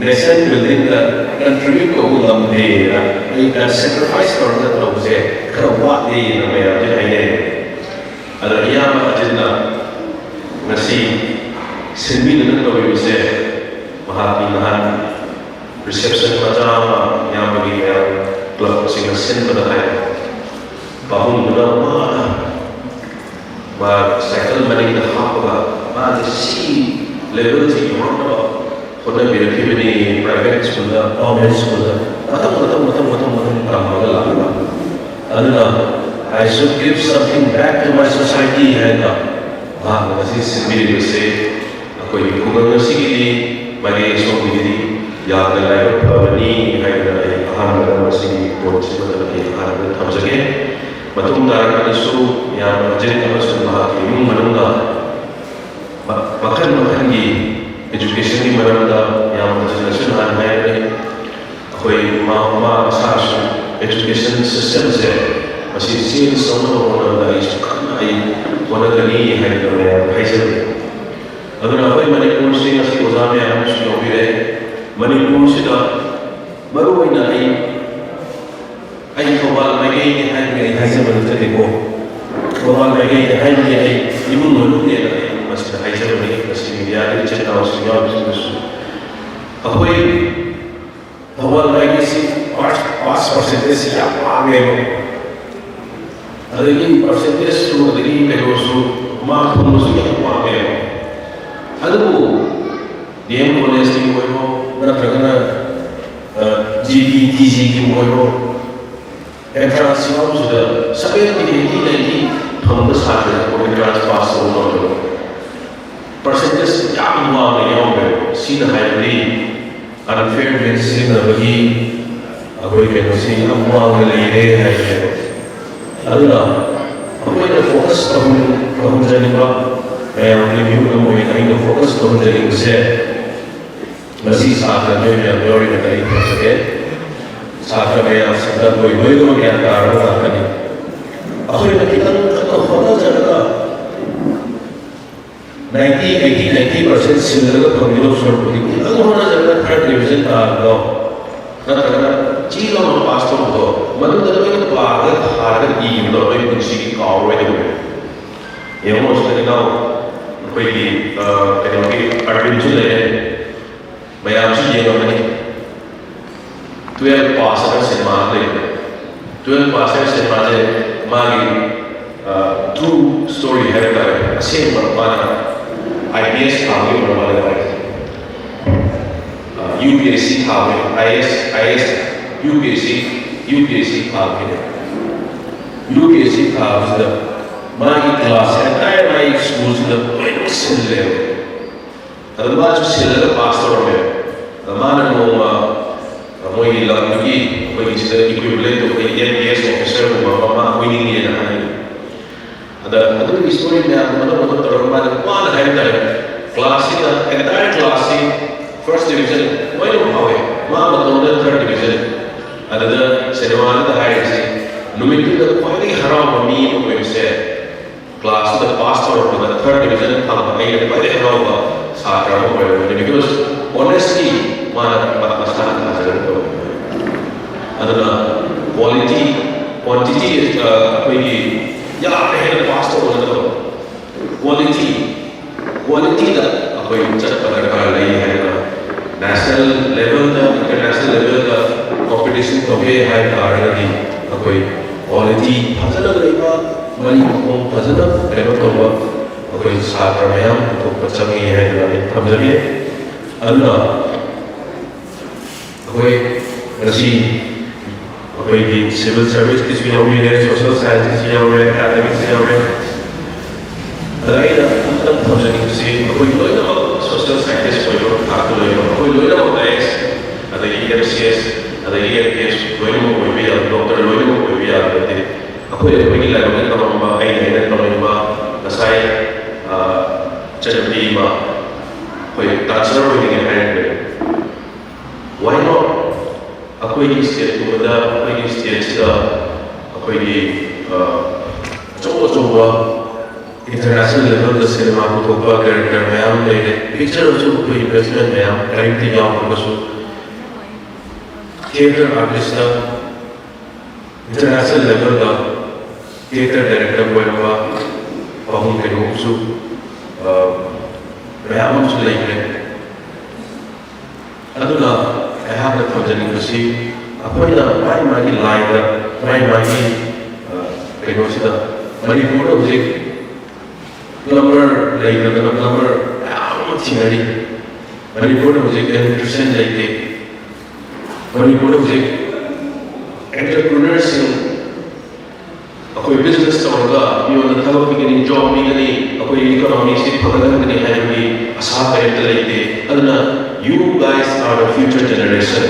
nation buildingꯗ contribute ꯇꯧꯕ ꯉꯝꯗꯦꯅ ꯑꯩ ꯈꯔ sacrifice ꯇꯧꯔꯒ ꯇꯧꯕꯁꯦ ꯈꯔ ꯋꯥꯠꯂꯤꯅ ꯃꯌꯥꯝꯁꯦ ꯍꯥꯏꯅꯩ꯫ ꯑꯗꯣ ꯏꯌꯥꯝꯕ ꯑꯖꯤꯠꯅ ꯉꯁꯤ ꯁꯤꯟꯕꯤꯗꯨꯅ ꯇꯧꯔꯤꯕꯁꯦ, ꯃꯍꯥꯛꯀꯤ ꯅꯍꯥꯟ reception ꯃꯆꯥ ꯑꯃ ꯏꯌꯥꯝꯕꯒꯤ ꯃꯌꯥꯝ clubꯁꯤꯡꯅ ꯁꯤꯟꯕꯗ ꯍꯥꯏ, ꯄꯥꯕꯨꯡꯗꯨꯅ ꯋꯥꯅ ꯃꯥ cycle ꯃꯅꯤꯡꯗ ꯍꯥꯞꯄꯒ ꯃꯥꯁꯦ ꯁꯤ levelꯁꯤ ꯌꯧꯔꯛꯅꯕ ꯍꯣꯠꯅꯕꯤꯔꯛꯈꯤꯕꯅꯤ꯫ Private schoolꯗ, government schoolꯗ ꯃꯊꯪ ꯃꯊꯪ ꯃꯊꯪ ꯃꯊꯪ ꯃꯊꯪ ꯇꯝꯃꯒ ꯂꯥꯛꯄ꯫ ꯑꯗꯨꯅ "I should give something back to my society" ꯍꯥꯏꯅ ꯃꯍꯥꯛꯅ ꯉꯁꯤ ꯁꯤꯟꯕꯤꯔꯤꯕꯁꯦ ꯑꯩꯈꯣꯏꯒꯤ ꯈꯨꯡꯒꯪ ꯑꯁꯤꯒꯤꯗꯤ, ꯃꯥꯏꯀꯩ ꯑꯁꯣꯝꯒꯤꯗꯤ ꯌꯥꯝꯅ ꯂꯥꯏꯕꯛ ꯐꯕꯅꯤ ꯍꯥꯏꯗꯅ ꯑꯩ ꯑꯍꯥꯟꯕꯗ ꯃꯁꯤꯒꯤ ꯄꯣꯠꯁꯤꯃ ꯑꯩ ꯑꯍꯥꯟꯕꯗ ꯊꯝꯖꯒꯦ꯫ ꯃꯇꯨꯡ ꯇꯥꯔꯛꯄꯗꯁꯨ ꯌꯥꯝꯅ ꯍꯧꯖꯤꯛ ꯑꯃꯁꯨꯡ ꯃꯍꯥꯛꯀꯤ ꯏꯃꯨꯡ ꯃꯅꯨꯡꯅ ꯃꯈꯜ ꯃꯈꯜꯒꯤ educationꯒꯤ ꯃꯔꯝꯗ ꯌꯥꯝꯅ ꯐꯖꯅꯁꯨ ꯅꯍꯥꯟ ꯍꯥꯏꯕꯅꯤ꯫ ꯑꯩꯈꯣꯏ ꯃꯃꯥ ꯃꯄꯥ ꯃꯁꯥꯁꯨ education systemꯁꯦ ꯃꯁꯤ change ꯇꯧꯅꯕ ꯍꯣꯠꯅꯕꯗ ꯑꯩꯁꯨ ꯀꯟꯅ ꯑꯩ ꯍꯣꯠꯅꯒꯅꯤ ꯍꯥꯏꯗꯅ ꯃꯌꯥꯝ ꯍꯥꯏꯖꯕꯅꯤ꯫ ꯑꯗꯨꯅ ꯑꯩꯈꯣꯏ ꯃꯅꯤꯄꯨꯔꯁꯤ ꯉꯁꯤ ꯑꯣꯖꯥ ꯃꯌꯥꯝ ꯑꯃꯁꯨ ꯌꯥꯎꯕꯤꯔꯦ꯫ ꯃꯅꯤꯄꯨꯔꯁꯤꯗ ꯃꯔꯨꯑꯣꯏꯅ ꯑꯩ ꯑꯩ ꯊꯧꯕꯥꯜ ꯃꯥꯏꯀꯩꯅꯤ ꯍꯥꯏꯕꯒꯤ ꯑꯩ ꯍꯥꯏꯖꯕ ꯅꯠꯆꯗꯦꯀꯣ꯫ ꯊꯧꯕꯥꯜ ꯃꯥꯏꯀꯩꯅꯤ ꯍꯥꯏꯕꯒꯤ ꯑꯩ ꯏꯃꯨꯡ ꯃꯅꯨꯡꯅꯦꯅ ꯑꯩ ꯃꯁꯤꯗ ꯍꯥꯏꯖꯕꯅꯤ꯫ ꯉꯁꯤ ꯃꯤꯗꯤꯌꯥꯒꯤ ꯏꯆꯤꯜ ꯏꯅꯥꯎꯁꯤꯡ ꯌꯥꯎꯔꯤꯕꯁꯤꯡꯗꯨꯁꯨ ꯑꯩꯈꯣꯏ ꯊꯧꯕꯥꯜ ꯃꯥꯏꯀꯩꯁꯤ ꯄꯥꯁ ꯄꯥꯁ ꯄꯥꯔꯁꯦꯟꯇꯦꯖꯁꯤ ꯌꯥꯝ ꯋꯥꯡꯉꯦꯕ꯫ ꯑꯗꯒꯤ ꯄꯥꯔꯁꯦꯟꯇꯦꯖꯁꯨ ꯑꯗꯒꯤ ꯀꯩꯅꯣꯁꯨ ꯃꯥꯔꯛ ꯐꯪꯕꯁꯨ ꯌꯥꯝ ꯋꯥꯡꯉꯦꯕ꯫ ꯑꯗꯨꯕꯨ ꯗꯤ ꯑꯦꯝ ꯀꯣꯂꯦꯖꯀꯤ ꯑꯣꯏꯔꯣ ꯅꯠꯇ꯭ꯔꯒꯅ ꯖꯤ ꯄꯤ ꯇꯤ ꯖꯤꯒꯤ ꯑꯣꯏꯔꯣ ꯑꯦꯟꯇ꯭ꯔꯥꯟꯁ ꯌꯥꯎꯕꯁꯤꯗ ꯁꯕꯦꯟꯇꯤ ꯑꯩꯠꯇꯤ ꯅꯥꯏꯟꯇꯤ ꯐꯪꯕ ꯁꯥꯇ꯭ꯔꯁꯤꯐꯥꯎ ꯑꯦꯟꯇ꯭ꯔꯥꯟꯁ ꯄꯥꯁ ꯇꯧꯕ ꯉꯝꯗꯕ ꯄꯥꯔꯁꯦꯟꯇꯦꯖ ꯌꯥꯝ ꯋꯥꯡꯅ ꯌꯥꯎꯈ꯭ꯔꯦꯕ꯫ ꯁꯤꯅ ꯍꯥꯏꯕꯗꯤ ꯑꯟꯐꯤꯌꯔ ꯃꯦꯔꯤꯠ ꯁꯤꯖꯤꯟꯅꯕꯒꯤ ꯑꯩꯈꯣꯏ ꯀꯩꯅꯣꯁꯤ ꯌꯥꯝ ꯋꯥꯡꯅ ꯂꯩꯔꯦ ꯍꯥꯏꯕꯅꯦꯕ꯫ ꯑꯗꯨꯅ ꯑꯩꯈꯣꯏꯅ ꯐꯣꯀꯁ ꯇꯧꯍꯟ ꯇꯧꯍꯟꯖꯅꯤꯡꯕ ꯃꯌꯥꯝꯒꯤ ꯃꯤꯍꯨꯠ ꯑꯃ ꯑꯣꯏꯅ ꯑꯩꯅ ꯐꯣꯀꯁ ꯇꯧꯍꯟꯖꯅꯤꯡꯕꯁꯦ ꯉꯁꯤ ꯁꯥꯇ꯭ꯔ ꯅꯣꯏ ꯃꯌꯥꯝ ꯌꯥꯎꯔꯤꯕꯗ ꯑꯩ ꯊꯝꯖꯒꯦ꯫ ꯁꯥꯇ꯭ꯔ ꯃꯌꯥꯝꯁꯤꯡꯗ ꯂꯣꯏ ꯂꯣꯏꯅꯃꯛ ꯒ꯭ꯌꯥꯟ ꯇꯥꯔꯕ ꯉꯥꯛꯇꯅꯤ꯫ ꯑꯩꯈꯣꯏꯅ ꯈꯤꯇꯪ ꯈꯛꯇ ꯍꯣꯠꯅꯖꯔꯒ ꯅꯥꯏꯟꯇꯤ ꯑꯩꯠꯇꯤ ꯅꯥꯏꯟꯇꯤ ꯄꯥꯔꯁꯦꯟ ꯁꯤꯜꯂꯒ ꯐꯪꯒꯗꯧ ꯁꯔꯨꯛꯄꯨꯗꯤ ꯈꯤꯇꯪ ꯍꯣꯠꯅꯖꯔꯒ ꯊꯥꯔꯠ ꯗꯤꯕꯤꯖꯟ ꯇꯥꯕꯗꯣ ꯅꯠꯇ꯭ꯔꯒꯅ ꯆꯤ ꯂꯥꯎꯅ ꯄꯥꯁ ꯇꯧꯕꯗꯣ ꯃꯗꯨꯗ ꯂꯣꯏꯅ ꯄꯥꯔꯒ ꯊꯥꯔꯒ ꯏꯕꯗꯣ ꯅꯣꯏ ꯄꯨꯟꯁꯤꯒꯤ ꯀꯥꯎꯔꯣꯏꯗꯧꯔꯦ꯫ ꯌꯦꯡꯉꯣ ꯁꯤꯗ ꯏꯅꯥꯎ ꯑꯩꯈꯣꯏꯒꯤ ꯀꯩꯅꯣꯒꯤ ꯑꯔꯕꯤꯟꯁꯨ ꯂꯩꯔꯦ꯫ ꯃꯌꯥꯝꯁꯨ ꯌꯦꯡꯉꯝꯃꯅꯤ꯫ ꯇꯨꯌꯦꯜꯐ ꯄꯥꯁ ꯍꯥꯏꯕ ꯁꯤꯅꯦꯃꯥ ꯑꯃ ꯂꯩꯕꯅꯦ꯫ ꯇꯨꯌꯦꯜꯐ ꯄꯥꯁ ꯍꯥꯏꯕ ꯁꯤꯅꯦꯃꯥꯁꯦ ꯃꯥꯒꯤ ꯇ꯭ꯔꯨ ꯁ꯭ꯇꯣꯔꯤ ꯍꯥꯏꯕ ꯇꯥꯔꯦ꯫ ꯑꯁꯦꯡꯕ ꯃꯥꯅ ꯑꯥꯏ ꯄꯤ ꯑꯦꯁ ꯊꯥꯕꯒꯤ ꯑꯣꯏꯔ ꯃꯥꯜꯂꯦ ꯃꯥꯒꯤꯁꯦ꯫ ꯌꯨ ꯄꯤ ꯑꯦꯁ ꯁꯤ ꯊꯥꯕꯒꯤ, ꯑꯥꯏ ꯑꯦꯁ, ꯑꯥꯏ ꯑꯦꯁ, U P S C, U P S C ꯊꯥꯕꯒꯤꯅꯦ꯫ U P S C ꯊꯥꯕꯁꯤꯗ ꯃꯥꯒꯤ ꯀ꯭ꯂꯥꯁꯁꯦ ꯑꯦꯟꯇꯥꯌꯔ ꯃꯥꯒꯤ ꯁ꯭ꯀꯨꯜꯁꯤꯗ ꯂꯣꯏꯅꯃꯛ ꯁꯤꯜꯂꯦꯕ꯫ ꯑꯗꯨ ꯃꯥꯁꯨ ꯁꯤꯜꯂꯒ ꯄꯥꯁ ꯇꯧꯔꯝꯃꯦ꯫ ꯑꯗ ꯃꯥꯅ ꯅꯣꯡꯃ ꯃꯣꯏꯒꯤ ꯂꯝꯗꯨꯒꯤ ꯑꯩꯈꯣꯏꯒꯤ ꯁꯤꯗ ꯏꯀ꯭ꯋꯤꯕꯂꯦꯟꯗꯣ ꯑꯩꯈꯣꯏ ꯑꯦꯝ ꯄꯤ ꯑꯦꯁ ꯑꯣꯐꯤꯁꯔꯒꯨꯝꯕ ꯑꯃ ꯑꯣꯏꯅꯤꯡꯉꯦꯅ ꯍꯥꯏ꯫ ꯑꯗꯨꯒꯤ ꯁ꯭ꯇꯣꯔꯤ ꯃꯌꯥꯝꯗꯣ ꯃꯊꯪ ꯃꯊꯪ ꯇꯧꯔꯒ ꯃꯥꯅ ꯋꯥꯅ ꯍꯥꯏꯕ ꯇꯥꯔꯦ, ꯀ꯭ꯂꯥꯁꯁꯤꯗ ꯑꯦꯟꯇꯥꯌꯔ ꯀ꯭ꯂꯥꯁꯁꯤ ꯐꯥꯔꯁ ꯗꯤꯕꯤꯖꯟ ꯂꯣꯏꯅꯃꯛ ꯐꯥꯎꯋꯦ, ꯃꯥ ꯃꯇꯣꯝꯗ ꯊꯥꯔꯠ ꯗꯤꯕꯤꯖꯟ꯫ ꯑꯗꯨꯗ ꯁꯤꯅꯦꯃꯥꯗꯨꯗ ꯍꯥꯏꯔꯤꯁꯤ, ꯅꯨꯃꯤꯠꯇꯨꯗ ꯈ꯭ꯋꯥꯏꯗꯒꯤ ꯍꯔꯥꯎꯕ ꯃꯤ ꯑꯃ ꯑꯣꯏꯕꯁꯦ ꯀ꯭ꯂꯥꯁꯇꯨꯗ ꯄꯥꯁ ꯇꯧꯔꯛꯄꯗ ꯊꯥꯔꯠ ꯗꯤꯕꯤꯖꯟ ꯐꯪꯕ ꯑꯩꯅ ꯈ꯭ꯋꯥꯏꯗꯒꯤ ꯍꯔꯥꯎꯕ ꯁꯥꯇ꯭ꯔ ꯑꯃ ꯑꯣꯏꯔꯕꯅꯤ꯫ ꯕꯤꯀꯣꯁ ꯑꯣꯅꯦꯁꯂꯤ ꯃꯥꯅ ꯃꯁꯥꯅ ꯊꯥꯖꯔꯒ ꯇꯧꯕꯅꯤ꯫ ꯑꯗꯨꯅ ꯀ꯭ꯋꯥꯂꯤꯇꯤ, ꯀ꯭ꯋꯥꯟꯇꯤꯇꯤ ꯑꯩꯈꯣꯏꯒꯤ ꯌꯥꯝꯅ ꯍꯦꯟꯅ ꯄꯥꯁ ꯇꯧꯕ ꯅꯠꯇꯕ, ꯀ꯭ꯋꯥꯂꯤꯇꯤ, ꯀ꯭ꯋꯥꯂꯤꯇꯤꯗ ꯑꯩꯈꯣꯏ ꯆꯠꯄ ꯗꯔꯀꯥꯔ ꯂꯩ ꯍꯥꯏꯅ ꯅꯦꯁꯅꯦꯜ ꯂꯦꯚꯦꯜꯗ, ꯏꯟꯇꯔꯅꯦꯁꯅꯦꯜ ꯂꯦꯚꯦꯜꯗ ꯀꯣꯝꯄꯤꯇꯤꯁꯟ ꯇꯧꯒꯦ ꯍꯥꯏ ꯇꯥꯔꯒꯗꯤ ꯑꯩꯈꯣꯏ ꯀ꯭ꯋꯥꯂꯤꯇꯤ ꯐꯖꯅ ꯂꯩꯕ, ꯃꯔꯤ ꯃꯈꯣꯡ ꯐꯖꯅ ꯀꯩꯅꯣ ꯇꯧꯕ ꯑꯩꯈꯣꯏ ꯁꯥꯇ꯭ꯔ ꯃꯌꯥꯝ ꯄꯨꯊꯣꯛꯄ ꯆꯪꯉꯤ ꯍꯥꯏꯗꯅ ꯑꯩ ꯊꯝꯖꯒꯦ꯫ ꯑꯗꯨꯅ ꯑꯩꯈꯣꯏ ꯉꯁꯤ ꯑꯩꯈꯣꯏꯒꯤ ꯁꯤꯚꯤꯜ ꯁꯥꯔꯚꯤꯁꯀꯤꯁꯨ ꯌꯥꯎꯕꯤꯔꯦ, ꯁꯣꯁꯤꯌꯦꯜ ꯁꯥꯏꯟꯁꯀꯤꯁꯨ ꯌꯥꯎꯔꯦ, ꯑꯦꯀꯥꯗꯃꯤꯛꯁꯨ ꯌꯥꯎꯔꯦ꯫ ꯑꯗ ꯑꯩꯅ ꯑꯃꯇꯪ ꯊꯝꯖꯅꯤꯡꯕꯁꯤ, ꯑꯩꯈꯣꯏ ꯂꯣꯏꯅꯃꯛ ꯁꯣꯁꯤꯌꯦꯜ ꯁꯥꯏꯟꯇꯤꯁ ꯑꯣꯏꯕ ꯊꯥꯛꯇ ꯂꯩꯕ, ꯑꯩꯈꯣꯏ ꯂꯣꯏꯅꯃꯛ ꯑꯥꯏ ꯑꯦꯁ, ꯑꯗꯒꯤ ꯑꯦꯝ ꯁꯤ ꯑꯦꯁ, ꯑꯗꯒꯤ ꯑꯦꯝ ꯄꯤ ꯑꯦꯁ ꯂꯣꯏꯅꯃꯛ ꯑꯣꯏꯕ ꯌꯥꯕ, ꯗꯣꯛꯇꯔ ꯂꯣꯏꯅꯃꯛ ꯑꯣꯏꯕ ꯌꯥꯕ ꯅꯠꯇꯦ꯫ ꯑꯩꯈꯣꯏ ꯑꯩꯈꯣꯏꯒꯤ ꯂꯥꯏꯕꯛꯅ ꯇꯝꯃꯝꯕ, ꯑꯩꯅ ꯑꯩꯅ ꯇꯝꯅꯤꯡꯕ ꯉꯁꯥꯏ, ꯑ, ꯏꯆꯟꯅꯨꯄꯤ ꯑꯃ ꯑꯩꯈꯣꯏ ꯗꯥꯟꯁꯔ ꯑꯣꯏꯅꯤꯡꯉꯦ ꯍꯥꯏꯔꯛꯄꯅꯦ꯫ Why not? ꯑꯩꯈꯣꯏꯒꯤ ꯁ꯭ꯇꯦꯠꯀꯨꯝꯕꯗ, ꯑꯩꯈꯣꯏꯒꯤ ꯁ꯭ꯇꯦꯠꯁꯤꯗ ꯑꯩꯈꯣꯏꯒꯤ, ꯑ, ꯑꯆꯧ ꯑꯆꯧꯕ ꯏꯟꯇꯔꯅꯦꯁꯅꯦꯜ ꯂꯦꯚꯦꯜꯗ ꯁꯤꯅꯦꯃꯥ ꯄꯨꯊꯣꯛꯄ ꯗꯥꯏꯔꯦꯛꯇꯔ ꯃꯌꯥꯝ ꯂꯩꯔꯦ꯫ ꯄꯤꯛꯆꯔꯁꯨ ꯑꯩꯈꯣꯏ ꯏꯟꯚꯦꯁꯃꯦꯟ ꯃꯌꯥꯝ ꯀꯔꯤꯝꯇ ꯌꯥꯎꯗ꯭ꯔꯒꯁꯨ ꯊꯤꯌꯦꯇꯔ ꯑꯥꯔꯇꯤꯁꯇ ꯏꯟꯇꯔꯅꯦꯁꯅꯦꯜ ꯂꯦꯚꯦꯜꯗ ꯊꯤꯌꯦꯇꯔ ꯗꯥꯏꯔꯦꯛꯇꯔ ꯑꯣꯏꯔꯕ ꯄꯥꯕꯨꯡ ꯀꯩꯅꯣꯁꯨ, ꯑ, ꯃꯌꯥꯝ ꯑꯃꯁꯨ ꯂꯩꯈ꯭ꯔꯦ꯫ ꯑꯗꯨꯅ ꯑꯩꯍꯥꯛꯅ ꯊꯝꯖꯅꯤꯡꯕꯁꯤ, ꯑꯩꯈꯣꯏꯅ ꯃꯥꯒꯤ ꯃꯥꯒꯤ ꯂꯥꯏꯟꯗ, ꯃꯥꯒꯤ ꯃꯥꯒꯤ, ꯑ, ꯀꯩꯅꯣꯁꯤꯗ, ꯃꯅꯤꯄꯨꯔꯗ ꯍꯧꯖꯤꯛ ꯄ꯭ꯂꯝꯕꯔ ꯂꯩꯇꯗꯅ ꯄ꯭ꯂꯝꯕꯔ ꯃꯌꯥꯝ ꯑꯃ ꯊꯤꯅꯔꯤ꯫ ꯃꯅꯤꯄꯨꯔꯗ ꯍꯧꯖꯤꯛ ꯏꯂꯦꯛꯇ꯭ꯔꯤꯁꯤꯌꯟ ꯂꯩꯇꯦ꯫ ꯃꯅꯤꯄꯨꯔꯗ ꯍꯧꯖꯤꯛ ꯑꯦꯟꯇꯔꯄ꯭ꯔꯤꯅꯔꯁꯤꯡ, ꯑꯩꯈꯣꯏ ꯕꯤꯖꯤꯅꯦꯁ ꯇꯧꯔꯒ ꯃꯤꯉꯣꯟꯗ ꯊꯕꯛ ꯄꯤꯒꯅꯤ, ꯖꯣꯕ ꯄꯤꯒꯅꯤ, ꯑꯩꯈꯣꯏ ꯏꯀꯣꯅꯣꯃꯤꯁꯤ ꯐꯒꯠꯍꯟꯒꯅꯤ ꯍꯥꯏꯕꯒꯤ ꯑꯁꯥ ꯀꯔꯤꯝꯇ ꯂꯩꯇꯦ꯫ ꯑꯗꯨꯅ, you guys are the future generation.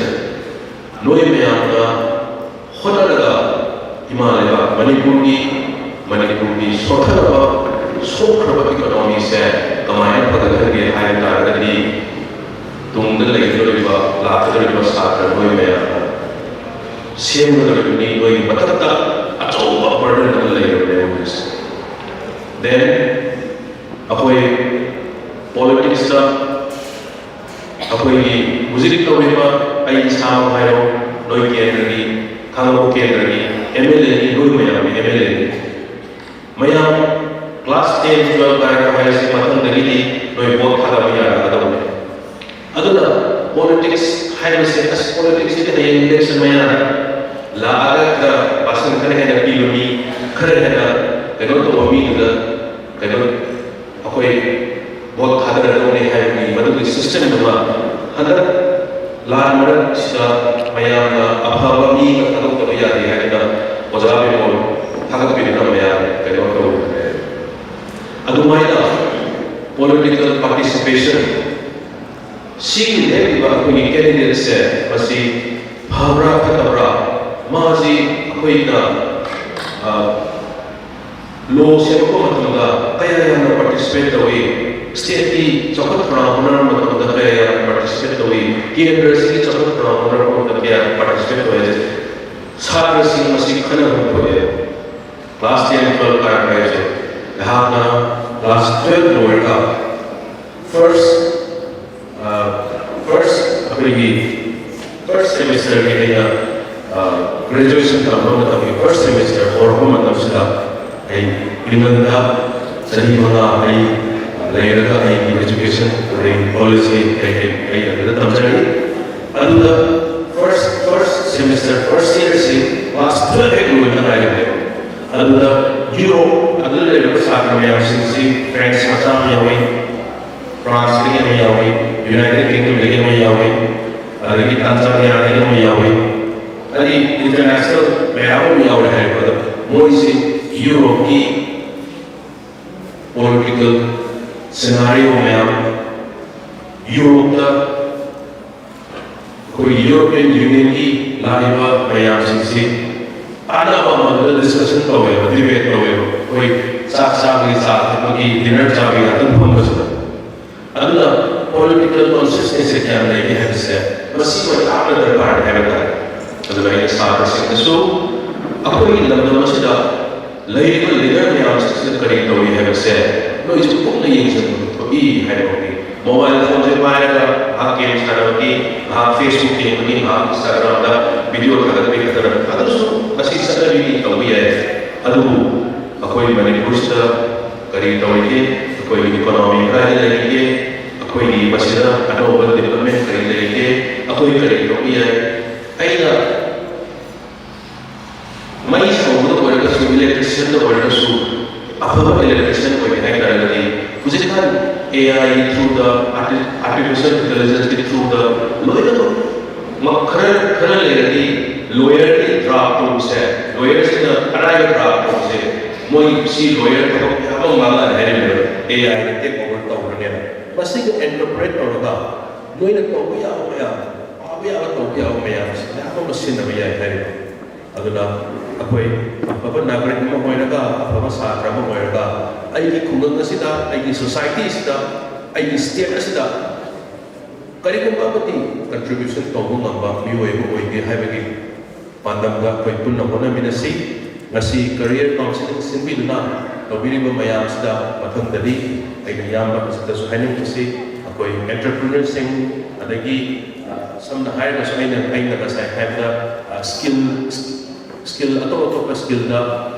ꯅꯣꯏ ꯃꯌꯥꯝꯅ ꯍꯣꯠꯅꯔꯒ ꯏꯃꯥ ꯂꯩꯕꯥꯛ ꯃꯅꯤꯄꯨꯔꯒꯤ ꯃꯅꯤꯄꯨꯔꯒꯤ ꯁꯣꯠꯊꯔꯕ, ꯁꯣꯛꯈ꯭ꯔꯕ ꯏꯀꯣꯅꯣꯃꯤꯁꯦ ꯀꯃꯥꯏꯅ ꯐꯒꯠꯍꯟꯒꯦ ꯍꯥꯏꯕ ꯇꯥꯔꯒꯗꯤ, ꯇꯨꯡꯗ ꯂꯩꯒꯗꯧꯔꯤꯕ, ꯂꯥꯛꯀꯗꯧꯔꯤꯕ ꯁꯥꯇ꯭ꯔ ꯅꯣꯏ ꯃꯌꯥꯝꯅ ꯁꯦꯝꯒꯗꯧꯔꯤꯕꯅꯤ꯫ ꯅꯣꯏꯒꯤ ꯃꯊꯛꯇ ꯑꯆꯧꯕ ꯕꯔꯗꯟ ꯑꯃ ꯂꯩꯔꯕꯅꯦ ꯍꯧꯖꯤꯛꯁꯦ꯫ ꯗꯦꯟ ꯑꯩꯈꯣꯏ ꯄꯣꯂꯤꯇꯤꯛꯁꯇ ꯑꯩꯈꯣꯏꯒꯤ ꯍꯧꯖꯤꯛ ꯇꯧꯔꯤꯕ, ꯑꯩ ꯏꯁꯥꯃꯛ ꯍꯥꯏꯔꯣ, ꯅꯣꯏ ꯀꯦꯟꯗ꯭ꯔꯒꯤ, ꯈꯥꯡꯉꯕꯣꯛ ꯀꯦꯟꯗ꯭ꯔꯒꯤ ꯑꯦꯝ ꯑꯦꯜ ꯑꯦꯅꯤ, ꯅꯣꯏ ꯃꯌꯥꯝꯒꯤ ꯑꯦꯝ ꯑꯦꯜ ꯑꯦꯅꯤ꯫ ꯃꯌꯥꯝ ꯀ꯭ꯂꯥꯁ ꯇꯦꯟ, ꯇꯨꯋꯦꯜꯐ ꯀꯥꯔꯛꯄ ꯍꯥꯏꯔꯤꯁꯤ ꯃꯊꯪꯗꯒꯤꯗꯤ ꯅꯣꯏ ꯚꯣꯠ ꯊꯥꯗꯕ ꯌꯥꯔꯛꯀꯗꯧꯕꯅꯦ꯫ ꯑꯗꯨꯅ ꯄꯣꯂꯤꯇꯤꯛꯁ ꯍꯥꯏꯕꯁꯦ, ꯑꯁ, ꯄꯣꯂꯤꯇꯤꯛꯁꯁꯤꯗꯤ ꯍꯌꯦꯡ ꯏꯂꯦꯛꯁꯟ ꯃꯌꯥꯗ ꯂꯥꯛꯑꯒ ꯈꯔ ꯄꯥꯔꯁꯦꯟ ꯈꯔ ꯍꯦꯟꯅ ꯄꯤꯕ ꯃꯤ, ꯈꯔ ꯍꯦꯟꯅ ꯀꯩꯅꯣ ꯇꯧꯕ ꯃꯤꯗꯨꯗ ꯀꯩꯅꯣ ꯑꯩꯈꯣꯏ ꯚꯣꯠ ꯊꯥꯗꯔꯗꯧꯅꯤ ꯍꯥꯏꯕꯒꯤ ꯃꯗꯨꯒꯤ ꯁꯤꯁꯇꯦꯝꯗꯨꯃ ꯍꯟꯗꯛ ꯂꯥꯟ ꯃꯔꯛꯁꯤꯗ ꯃꯌꯥꯝꯅ ꯑꯐꯕ ꯃꯤ ꯑꯃ ꯊꯥꯗꯣꯛꯇꯕ ꯌꯥꯗꯦ ꯍꯥꯏꯗꯅ ꯑꯣꯖꯥ ꯕꯤꯃꯣꯜ ꯊꯥꯒꯠꯄꯤꯗꯨꯅ ꯃꯌꯥꯝ ꯀꯩꯅꯣ ꯇꯧꯕꯅꯦ꯫ ꯑꯗꯨꯃꯥꯏꯅ ꯄꯣꯂꯤꯇꯤꯀꯦꯜ ꯄꯥꯔꯇꯤꯁꯤꯄꯦꯁꯟ ꯁꯤꯒꯤ ꯂꯦꯞꯄꯤꯕ ꯑꯩꯈꯣꯏꯒꯤ ꯀꯦꯟꯗꯤꯗꯦꯠꯁꯦ ꯃꯁꯤ ꯐꯕ꯭ꯔꯥ ꯐꯠꯇꯕ꯭ꯔꯥ, ꯃꯥꯁꯤ ꯑꯩꯈꯣꯏꯅ ꯂꯣ ꯁꯦꯝꯃꯛꯄ ꯃꯇꯝꯗ ꯀꯌꯥ ꯌꯥꯝꯅ ꯄꯥꯔꯇꯤꯁꯤꯄꯦꯠ ꯇꯧꯏ, ꯁ꯭ꯇꯦꯠꯀꯤ ꯆꯥꯎꯈꯠ ꯊꯧꯔꯥꯡ ꯍꯣꯠꯅꯔꯛꯄ ꯃꯇꯝꯗ ꯀꯌꯥ ꯌꯥꯝꯅ ꯄꯥꯔꯇꯤꯁꯤꯄꯦꯠ ꯇꯧꯏ, ꯀꯦꯟꯗ꯭ꯔꯁꯤꯒꯤ ꯆꯥꯎꯈꯠ ꯊꯧꯔꯥꯡ ꯍꯣꯠꯅꯔꯛꯄ ꯃꯇꯝꯗ ꯀꯌꯥ ꯄꯥꯔꯇꯤꯁꯤꯄꯦꯠ ꯇꯧꯏ ꯍꯥꯏꯁꯦ ꯁꯥꯇ꯭ꯔꯁꯤꯡ ꯃꯁꯤ ꯈꯟꯅꯕ ꯊꯣꯛꯑꯦ꯫ ꯀ꯭ꯂꯥꯁ ꯇꯦꯟ, ꯇꯨꯋꯦꯜꯐ ꯀꯥꯔꯛꯄ ꯍꯥꯏꯁꯦ ꯑꯩꯍꯥꯛꯅ ꯀ꯭ꯂꯥꯁ ꯇꯨꯋꯦꯜꯐ ꯂꯣꯏꯔꯒ ꯐꯥꯔꯁ ꯐꯥꯔꯁ ꯑꯩꯈꯣꯏꯒꯤ ꯐꯥꯔꯁ ꯁꯦꯃꯤꯁꯇꯔꯒꯤ ꯑꯩꯅ ꯒ꯭ꯔꯦꯖꯨꯑꯦꯁꯟ ꯇꯝꯕ ꯃꯇꯝꯒꯤ ꯐꯥꯔꯁ ꯁꯦꯃꯤꯁꯇꯔ ꯍꯧꯔꯛꯄ ꯃꯇꯝꯁꯤꯗ ꯑꯩ ꯏꯪꯂꯟꯗ ꯆꯍꯤ ꯃꯉꯥ ꯑꯩ ꯂꯩꯔꯒ ꯑꯩꯒꯤ ꯏꯖꯨꯀꯦꯁꯟ ꯑꯗꯩ ꯀꯣꯂꯦꯖꯀꯤ ꯀꯩꯀꯩ ꯑꯩ ꯑꯗꯨꯗ ꯇꯝꯖꯔꯛꯏ꯫ ꯑꯗꯨꯗ ꯐꯥꯔꯁ ꯐꯥꯔꯁ ꯁꯦꯃꯤꯁꯇꯔ ꯐꯥꯔꯁ ꯏꯌꯔꯁꯤ ꯀ꯭ꯂꯥꯁ ꯇꯨꯋꯦꯜꯐ ꯍꯦꯛ ꯂꯣꯏꯕ ꯉꯥꯏꯔꯤꯕꯅꯦꯕ꯫ ꯑꯗꯨꯗ ꯌꯨꯔꯣꯞ ꯑꯗꯨꯗ ꯂꯩꯔꯤꯕ ꯁꯥꯇ꯭ꯔ ꯃꯌꯥꯝꯁꯤꯡꯁꯤ ꯐ꯭ꯔꯦꯟꯁ ꯃꯆꯥ ꯑꯃ ꯌꯥꯎꯏ, ꯐ꯭ꯔꯥꯟꯁꯇꯒꯤ ꯑꯃ ꯌꯥꯎꯏ, ꯌꯨꯅꯥꯏꯇꯦꯗ ꯀꯤꯡꯗꯝꯗꯒꯤ ꯑꯃ ꯌꯥꯎꯏ, ꯑꯗꯒꯤ ꯇꯥꯟꯖꯥꯅꯤꯌꯥꯗꯒꯤ ꯑꯃ ꯌꯥꯎꯏ, ꯍꯥꯏꯗꯤ ꯏꯟꯇꯔꯅꯦꯁꯅꯦꯜ ꯃꯌꯥꯝ ꯑꯃ ꯌꯥꯎꯔꯦ ꯍꯥꯏꯔꯤꯕ꯫ ꯑꯗꯣ ꯃꯣꯏꯁꯤ ꯌꯨꯔꯣꯞꯀꯤ ꯄꯣꯂꯤꯇꯤꯀꯦꯜ ꯁꯤꯅꯥꯔꯤꯑꯣ ꯃꯌꯥꯝ, ꯌꯨꯔꯣꯞꯇ ꯑꯩꯈꯣꯏꯒꯤ ꯌꯨꯔꯣꯄꯤꯌꯟ ꯌꯨꯅꯤꯌꯟꯒꯤ ꯂꯥꯛꯏꯕ ꯃꯌꯥꯝꯁꯤꯡꯁꯤ ꯀꯥꯟꯅꯕ ꯑꯃꯗ ꯗꯤꯁꯀꯁꯟ ꯇꯧꯋꯦꯕ, ꯗꯤꯕꯦꯠ ꯇꯧꯋꯦꯕ꯫ ꯆꯥꯕꯤ ꯉꯥꯛꯇ ꯐꯝꯕꯁꯤꯗ꯫ ꯑꯗꯨꯅ political consciousness ꯀꯌꯥꯝ ꯂꯩꯒꯦ ꯍꯥꯏꯕꯁꯦ ꯃꯁꯤ ꯑꯣꯏꯅ ꯌꯥꯝꯅ ꯗꯔꯀꯥꯔ ꯍꯥꯏꯕ ꯇꯥꯔꯦ꯫ ꯑꯗꯨꯅ ꯑꯩꯅ ꯁꯥꯇ꯭ꯔꯁꯤꯡꯗꯁꯨ ꯑꯩꯈꯣꯏꯒꯤ ꯂꯝꯗꯝ ꯑꯁꯤꯗ ꯂꯩꯔꯤꯕ leader ꯃꯌꯥꯝꯁꯤꯡꯁꯤꯅ ꯀꯔꯤ ꯇꯧꯔꯤ ꯍꯥꯏꯕꯁꯦ ꯅꯣꯏꯁꯨ ꯀꯨꯞꯅ ꯌꯦꯡꯁꯤꯟꯕ ꯊꯣꯛꯏ ꯍꯥꯏꯕ ꯋꯥꯐꯝꯅꯤ꯫ Mobile phoneꯁꯦ ꯄꯥꯏꯔꯒ ꯉꯥꯏꯍꯥꯛ game ꯁꯥꯟꯅꯕꯒꯤ, ꯉꯥꯏꯍꯥꯛ Facebook ꯌꯦꯡꯕꯒꯤ, ꯉꯥꯏꯍꯥꯛ Instagramꯗ video ꯊꯥꯒꯠꯄꯒꯤ ꯈꯛꯇꯅ ꯑꯗꯨꯁꯨ ꯃꯁꯤ ꯆꯠꯅꯕꯤꯅꯤ, ꯇꯧꯕ ꯌꯥꯏ꯫ ꯑꯗꯨꯕꯨ ꯑꯩꯈꯣꯏ ꯃꯅꯤꯄꯨꯔꯁꯤꯗ ꯀꯔꯤ ꯇꯧꯔꯤꯒꯦ? ꯑꯩꯈꯣꯏꯒꯤ economy ꯀꯗꯥꯏꯗ ꯂꯩꯔꯤꯒꯦ? ꯑꯩꯈꯣꯏꯒꯤ ꯃꯁꯤꯗ ꯑꯅꯧꯕ development ꯀꯔꯤ ꯂꯩꯔꯤꯒꯦ? ꯑꯩꯈꯣꯏ ꯀꯔꯤ ꯇꯧꯕ ꯌꯥꯏ? ꯑꯩꯅ ꯃꯩ ꯁꯧꯕꯗ ꯑꯣꯏꯔꯒꯁꯨ, electricianꯗ ꯑꯣꯏꯔꯒꯁꯨ, ꯑꯐꯕ electrician ꯑꯣꯏꯒꯦ ꯍꯥꯏ ꯇꯥꯔꯒꯗꯤ ꯍꯧꯖꯤꯛꯀꯥꯟ AI through the arti-, artificial intelligence through the ꯂꯣꯏꯅꯃꯛ ꯃ-, ꯈꯔ, ꯈꯔ ꯂꯩꯔꯗꯤ lawyerꯒꯤ draft ꯇꯧꯕꯁꯦ, lawyerꯁꯤꯡꯅ ꯑꯔꯥꯏꯕ draft ꯇꯧꯕꯁꯦ, ꯃꯣꯏ ꯁꯤ lawyer ꯊꯕꯛ ꯃꯌꯥꯝ ꯑꯃ ꯃꯥꯡꯍꯜꯂꯦ ꯍꯥꯏꯔꯤꯕꯅꯦꯕ, AIꯅ take over ꯇꯧꯈ꯭ꯔꯅꯦꯕ꯫ ꯃꯁꯤꯒ interpret ꯇꯧꯔꯒ ꯅꯣꯏꯅ ꯇꯧꯕ ꯌꯥꯕ ꯃꯌꯥꯝ, ꯄꯥꯕ ꯌꯥꯕ, ꯇꯧꯕ ꯌꯥꯕ ꯃꯌꯥꯝꯁꯦ ꯃꯌꯥꯝ ꯑꯃ ꯁꯤꯖꯤꯟꯅꯕ ꯌꯥꯏ ꯍꯥꯏꯔꯤꯕ꯫ ꯑꯗꯨꯅ ꯑꯩꯈꯣꯏ ꯑꯐꯕ ꯅꯥꯒꯔꯤꯛ ꯑꯃ ꯑꯣꯏꯔꯒ, ꯑꯐꯕ ꯁꯥꯇ꯭ꯔ ꯑꯃ ꯑꯣꯏꯔꯒ, ꯑꯩꯒꯤ ꯈꯨꯡꯒꯪ ꯑꯁꯤꯗ, ꯑꯩꯒꯤ society ꯑꯁꯤꯗ, ꯑꯩꯒꯤ state ꯑꯁꯤꯗ ꯀꯔꯤꯒꯨꯝꯕ ꯑꯃꯗꯤ contribution ꯇꯧꯕ ꯉꯝꯕ ꯃꯤꯑꯣꯏ ꯑꯃ ꯑꯣꯏꯒꯦ ꯍꯥꯏꯕꯒꯤ ꯄꯥꯟꯗꯝꯗ ꯑꯩꯈꯣꯏ ꯄꯨꯟꯅ ꯍꯣꯠꯅꯃꯤꯟꯅꯁꯤ꯫ ꯉꯁꯤ career counselling ꯁꯤꯟꯕꯤꯗꯨꯅ ꯇꯧꯕꯤꯔꯤꯕ ꯃꯌꯥꯝꯁꯤꯗ ꯃꯊꯪꯗꯗꯤ ꯑꯩꯅ ꯏꯌꯥꯝꯕ ꯑꯁꯤꯗꯁꯨ ꯍꯥꯏꯅꯤꯡꯕꯁꯤ, ꯑꯩꯈꯣꯏ entrepreneurꯁꯤꯡ, ꯑꯗꯒꯤ, ꯑ, ꯁꯝꯅ ꯍꯥꯏꯔꯒꯁꯨ ꯑꯩꯅ, ꯑꯩꯅ ꯉꯁꯥꯏ ꯍꯥꯏꯕꯗ, ꯑ, skill, skill, ꯑꯇꯣꯞ ꯑꯇꯣꯞꯄ skillꯗ,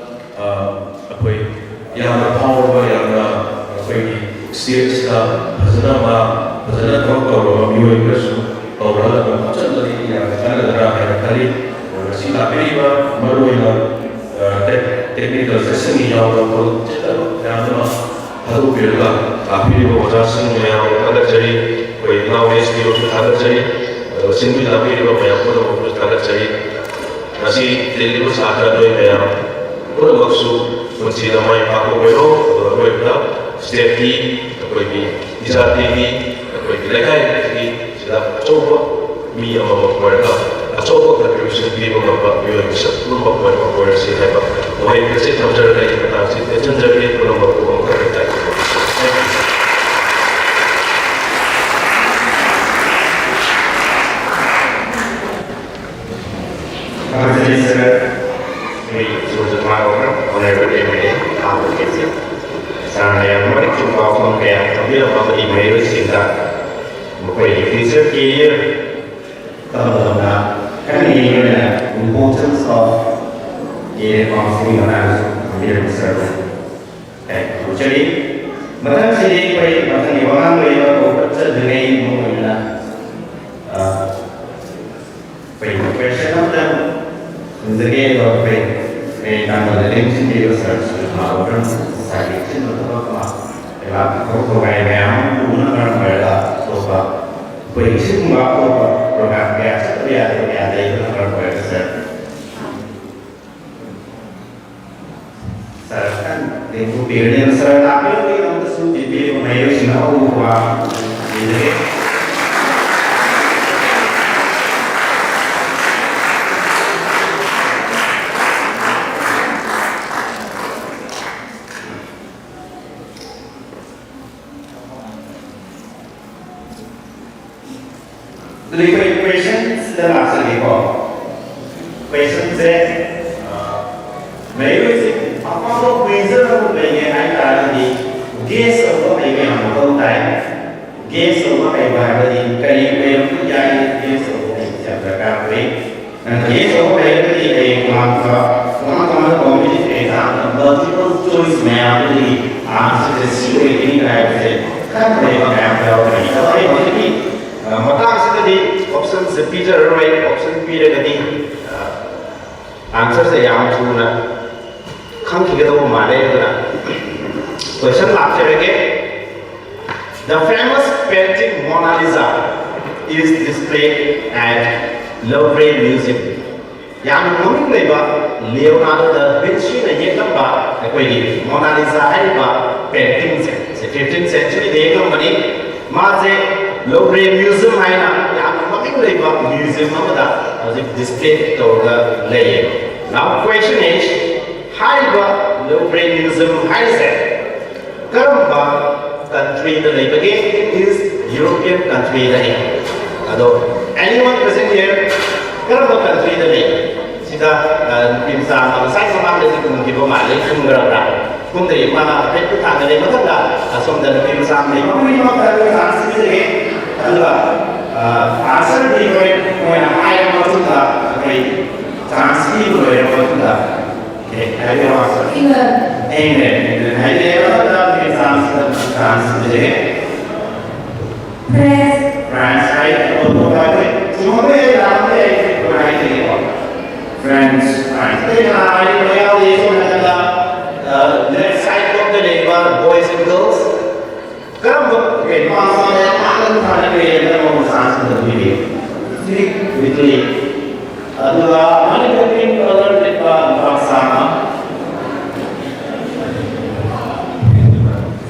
ꯑ, ꯑꯩꯈꯣꯏ ꯌꯥꯝꯅ ꯐꯥꯎꯔꯕ, ꯌꯥꯝꯅ ꯑꯩꯈꯣꯏꯒꯤ stateꯁꯤꯗ ꯐꯖꯅ ꯃꯥ, ꯐꯖꯅ ꯊꯕꯛ ꯇꯧꯔꯕ ꯃꯤꯑꯣꯏ ꯈꯔꯁꯨ ꯀꯧꯔꯒ ꯑꯗꯨꯝ ꯍꯥꯞꯆꯤꯟꯕꯗꯤ ꯌꯥꯝꯅ ꯀꯥꯟꯅꯒꯗ꯭ꯔꯥ ꯍꯥꯏꯅ ꯈꯜꯂꯤ꯫ ꯉꯁꯤ ꯂꯥꯛꯄꯤꯔꯤꯕ ꯃꯔꯨꯑꯣꯏꯅ, ꯑ, tech-, technical sessionꯒꯤ ꯌꯥꯎꯕ ꯈꯨꯗꯣꯡꯆꯥꯗꯕ ꯃꯌꯥꯝ ꯑꯃ ꯊꯥꯗꯣꯛꯄꯤꯔꯒ ꯂꯥꯛꯄꯤꯔꯤꯕ ꯑꯣꯖꯥꯁꯤꯡ ꯃꯌꯥꯝ ꯊꯥꯒꯠꯆꯔꯤ꯫ ꯑꯩꯈꯣꯏ ꯏꯅꯥꯎ ꯑꯦꯁ ꯗꯤ ꯑꯣꯁꯨ ꯊꯥꯒꯠꯆꯔꯤ꯫ ꯑꯗꯨꯒ ꯁꯤꯟꯕꯤ ꯂꯥꯡꯕꯤꯔꯤꯕ ꯃꯌꯥꯝ ꯄꯨꯝꯅꯃꯛꯄꯨꯁꯨ ꯊꯥꯒꯠꯆꯔꯤ꯫ ꯉꯁꯤ ꯇꯤꯜꯂꯤꯕ ꯁꯥꯇ꯭ꯔ ꯅꯣꯏ ꯃꯌꯥꯝ ꯄꯨꯝꯅꯃꯛꯁꯨ ꯄꯨꯟꯁꯤꯗ ꯃꯥꯏ ꯄꯥꯛꯄ ꯑꯣꯏꯔꯣ꯫ ꯑꯗꯨꯒ ꯑꯔꯣꯏꯕꯗ stateꯀꯤ, ꯑꯩꯈꯣꯏꯒꯤ ꯏꯖꯥꯇꯤꯒꯤ, ꯑꯩꯈꯣꯏꯒꯤ ꯂꯩꯀꯥꯏꯒꯤ ꯁꯤꯗ ꯑꯆꯧꯕ ꯃꯤ ꯑꯃꯃꯝ ꯑꯣꯏꯔꯒ ꯑꯆꯧꯕ contribution ꯄꯤꯕ ꯉꯝꯕ ꯃꯤꯑꯣꯏ ꯃꯁꯛ ꯄꯨꯝꯅꯃꯛ ꯑꯣꯏꯕ ꯑꯣꯏꯔꯁꯤ ꯍꯥꯏꯕ ꯋꯥꯍꯩ ꯑꯁꯤ ꯊꯝꯖꯔꯒ ꯑꯩꯒꯤ ꯃꯇꯥꯡꯁꯤ ꯇꯦꯟꯁꯤꯟꯖꯔꯒꯦ꯫ ꯄꯨꯝꯅꯃꯛꯄꯨ ꯑꯃꯨꯛ ꯍꯟꯅ ꯊꯥꯒꯠꯆꯔꯤ꯫ ꯁꯥꯔꯅ ꯌꯥꯝ ꯃꯔꯤꯛ ꯆꯨꯝꯕ ꯋꯥꯐꯝ ꯀꯌꯥ ꯊꯝꯕꯤꯔꯝꯕ ꯑꯃꯗꯤ ꯃꯍꯩꯔꯣꯏꯁꯤꯡꯗ ꯃꯈꯣꯏꯒꯤ future career ꯇꯝꯕꯗꯧꯅ ꯈꯟꯅꯤꯡꯉꯤ ꯑꯣꯏꯅ importance of career counseling ꯃꯇꯥꯡꯗꯁꯨ ꯊꯝꯕꯤꯔꯝꯕ ꯁꯔꯕꯨ ꯊꯥꯒꯠꯆꯔꯤ꯫ ꯃꯊꯪꯁꯤꯗꯤ ꯑꯩꯈꯣꯏ ꯃꯊꯪꯒꯤ ꯋꯥꯉꯥꯡꯂꯣꯏ ꯑꯃ ꯀꯧꯈꯠꯆꯗ꯭ꯔꯤꯉꯩ ꯃꯃꯥꯡ ꯑꯣꯏꯅ, ꯑ, ꯑꯩꯈꯣꯏ question ꯑꯃꯇꯪ ꯍꯪꯖꯒꯦ꯫ ꯑꯗꯣ ꯑꯩꯈꯣꯏ ꯃꯌꯥꯝꯅ ꯂꯦꯡꯁꯤꯟꯕꯤꯕ ꯁꯔꯁꯨ ꯃꯥ ꯉꯁꯥꯏꯒꯤ ꯑꯆꯤꯟꯕ ꯊꯕꯛ ꯑꯃ, ꯂꯩꯕꯥꯛꯀꯤ ꯊꯕꯛ ꯊꯧꯔꯝ ꯃꯌꯥꯝ ꯑꯃ ꯄꯨꯕꯅ ꯃꯔꯝ ꯑꯣꯏꯔꯒ ꯑꯇꯣꯞꯄ ꯑꯩꯈꯣꯏ ꯁꯤꯒꯨꯝꯕ ꯑꯇꯣꯞꯄ program ꯀꯌꯥ ꯆꯠꯇꯕ ꯌꯥꯗꯕ ꯀꯌꯥ ꯂꯩꯕꯅ ꯃꯔꯝ ꯑꯣꯏꯔꯒ ꯁꯔ ꯁꯔ ꯈꯤꯇꯪ ꯂꯦꯡꯊꯣꯛꯄꯤꯔꯅꯤ꯫ ꯁꯔ ꯂꯥꯛꯄꯤꯔꯕꯒꯤꯗꯃꯛꯇꯁꯨ ꯄꯤꯕꯤꯔꯤꯕ ꯃꯍꯩꯔꯣꯏꯁꯤꯡꯅ ꯑꯍꯧꯕ ꯋꯥ ꯄꯤꯖꯒꯦ꯫ ꯑꯗꯨꯗꯤ ꯑꯩꯈꯣꯏ questionꯁꯤꯗ ꯂꯥꯛꯆꯒꯦꯀꯣ꯫ Questionꯁꯦ, ꯑ, ꯃꯍꯩꯔꯣꯏꯁꯤꯡ ꯑꯐꯕ quizer ꯑꯃ ꯂꯩꯒꯦ ꯍꯥꯏ ꯇꯥꯔꯒꯗꯤ guess ꯇꯧꯕ ꯍꯩꯕ ꯌꯥꯝ ꯃꯊꯧ ꯇꯥꯏ꯫ Guess ꯇꯧꯕ ꯍꯩꯕ ꯍꯥꯏꯕꯗꯤ ꯀꯔꯤ ꯑꯣꯏꯔꯝꯕ ꯌꯥꯏ, guess ꯇꯧꯕ ꯍꯩꯕꯁꯤ ꯌꯥꯝ ꯗꯔꯀꯥꯔ ꯑꯣꯏ꯫ ꯅꯪꯅ guess ꯇꯧꯕ ꯍꯩꯔꯒꯗꯤ ꯍꯌꯦꯡ ꯇꯣꯉꯥꯟ ꯇꯣꯉꯥꯟꯕ, ꯇꯣꯉꯥꯟ ꯇꯣꯉꯥꯟꯕ competitive examꯗ multiple choice ꯃꯌꯥꯝꯗꯒꯤ answerꯁꯦ ꯁꯤ ꯑꯣꯏꯒꯅꯤ ꯍꯥꯏꯕꯁꯦ ꯈꯟꯕ ꯍꯩꯕ ꯃꯌꯥꯝ ꯌꯥꯎꯔꯛꯀꯅꯤ꯫ ꯑꯗꯣ ꯑꯩ ꯍꯧꯖꯤꯛꯀꯤ, ꯑ, ꯃꯇꯥꯡꯁꯤꯗꯗꯤ optionꯁꯦ ꯄꯤꯖꯔꯔꯣꯏ, option ꯄꯤꯔꯒꯗꯤ, ꯑ, answerꯁꯦ ꯌꯥꯝ ꯊꯨꯅ ꯈꯪꯈꯤꯒꯗꯧꯕ ꯃꯥꯜꯂꯦ꯫ ꯑꯗꯨꯅ question ꯂꯥꯛꯆꯔꯒꯦ꯫ The famous painting Mona Lisa is displayed at Louvre Museum. ꯌꯥꯝꯅ ꯃꯃꯤꯡ ꯂꯩꯕ Leonardo da Vinciꯅ ꯌꯦꯛꯂꯝꯕ ꯑꯩꯈꯣꯏꯒꯤ Mona Lisa ꯍꯥꯏꯔꯤꯕ paintingꯁꯦ, ꯁꯤ fifteenth centuryꯗ ꯌꯦꯛꯂꯝꯕꯅꯤ꯫ ꯃꯥꯁꯦ Louvre Museum ꯍꯥꯏꯅ ꯌꯥꯝꯅ ꯃꯃꯤꯡ ꯂꯩꯕ museum ꯑꯃꯗ ꯍꯧꯖꯤꯛ display ꯇꯧꯔꯒ ꯂꯩꯌꯦ꯫ Now question is, ꯍꯥꯏꯔꯤꯕ Louvre Museum ꯍꯥꯏꯔꯤꯁꯦ ꯀꯔꯝꯕ countryꯗ ꯂꯩꯕꯒꯦ? It is European countryꯗꯅꯤ꯫ ꯑꯗꯣ anyone present here? ꯀꯔꯝꯕ countryꯗ ꯂꯩ? ꯁꯤꯗ, ꯑ, ꯅꯨꯄꯤ ꯃꯆꯥ ꯑꯃ ꯉꯁꯥꯏ ꯃꯃꯥꯡꯗꯁꯨ ꯀꯨꯝꯈꯤꯕ ꯃꯥꯜꯂꯦ, ꯀꯨꯝꯈ꯭ꯔꯕ꯭ꯔꯥ? ꯀꯨꯝꯗ꯭ꯔꯤ, ꯃꯥ ꯍꯥꯏꯐꯦꯠ ꯈꯨꯠ ꯊꯥꯡꯒꯠꯂꯦ꯫ ꯃꯊꯪꯗ ꯑꯁꯣꯝꯗ ꯅꯨꯄꯤ ꯃꯆꯥ ꯑꯃ ꯂꯩ, ꯃꯈꯣꯏꯅꯤꯃꯛꯇ ꯑꯩꯈꯣꯏ ꯆꯥꯟꯁ ꯄꯤꯖꯒꯦ꯫ ꯑꯗꯨꯒ, ꯑ, ꯑꯟꯁꯔꯗꯤ ꯍꯣꯔꯦꯟ ꯃꯣꯏꯅ ꯍꯥꯏꯔꯕ ꯃꯇꯨꯡꯗ ꯑꯩꯈꯣꯏ ꯆꯥꯟꯁ ꯄꯤꯕ ꯂꯣꯏꯔꯕ ꯃꯇꯨꯡꯗ, ꯑꯦ, ꯍꯥꯏꯕꯤꯔꯣ, ꯑꯟꯁꯔ꯫ England. England, England ꯍꯥꯏꯕꯤꯔꯦ꯫ ꯃꯊꯪꯗ ꯅꯨꯄꯤ ꯃꯆꯥ ꯑꯃꯁꯤꯗ ꯆꯥꯟꯁ ꯄꯤꯖꯒꯦ꯫ France. France ꯍꯥꯏ, ꯑꯇꯣꯞꯄ ꯑꯩꯈꯣꯏ ꯆꯨꯝꯃꯛꯄ ꯌꯥꯏ, ꯂꯥꯟꯕ ꯌꯥꯏ, ꯑꯩꯈꯣꯏ ꯍꯥꯏꯖꯒꯦꯀꯣ꯫ France, France꯫ ꯑꯇꯩ ꯀꯅꯥ ꯍꯥꯏꯔꯤꯕ ꯌꯥꯎꯗꯦ, ꯁꯣꯝ ꯅꯥꯀꯟꯗ, ꯑ, left side ꯂꯣꯝꯗ ꯂꯩꯔꯤꯕ boys and girls꯫ ꯀꯔꯝꯕ, okay, ꯅꯨꯄꯥ ꯃꯆꯥ ꯃꯌꯥꯝ ꯃꯥꯡꯗ ꯊꯥꯅ ꯂꯩꯔꯦ, ꯀꯔꯝꯕ ꯃꯆꯥꯁꯤꯡꯗ ꯄꯤꯔꯤ? ꯏꯊꯅꯤꯛ ꯃꯤꯇꯩ꯫ ꯑꯗꯨꯒ ꯃꯅꯤꯄꯨꯔ ꯄꯤꯡ ꯀꯂꯔ ꯂꯤꯠꯄ ꯅꯨꯄꯥ ꯃꯆꯥ ꯑꯃ꯫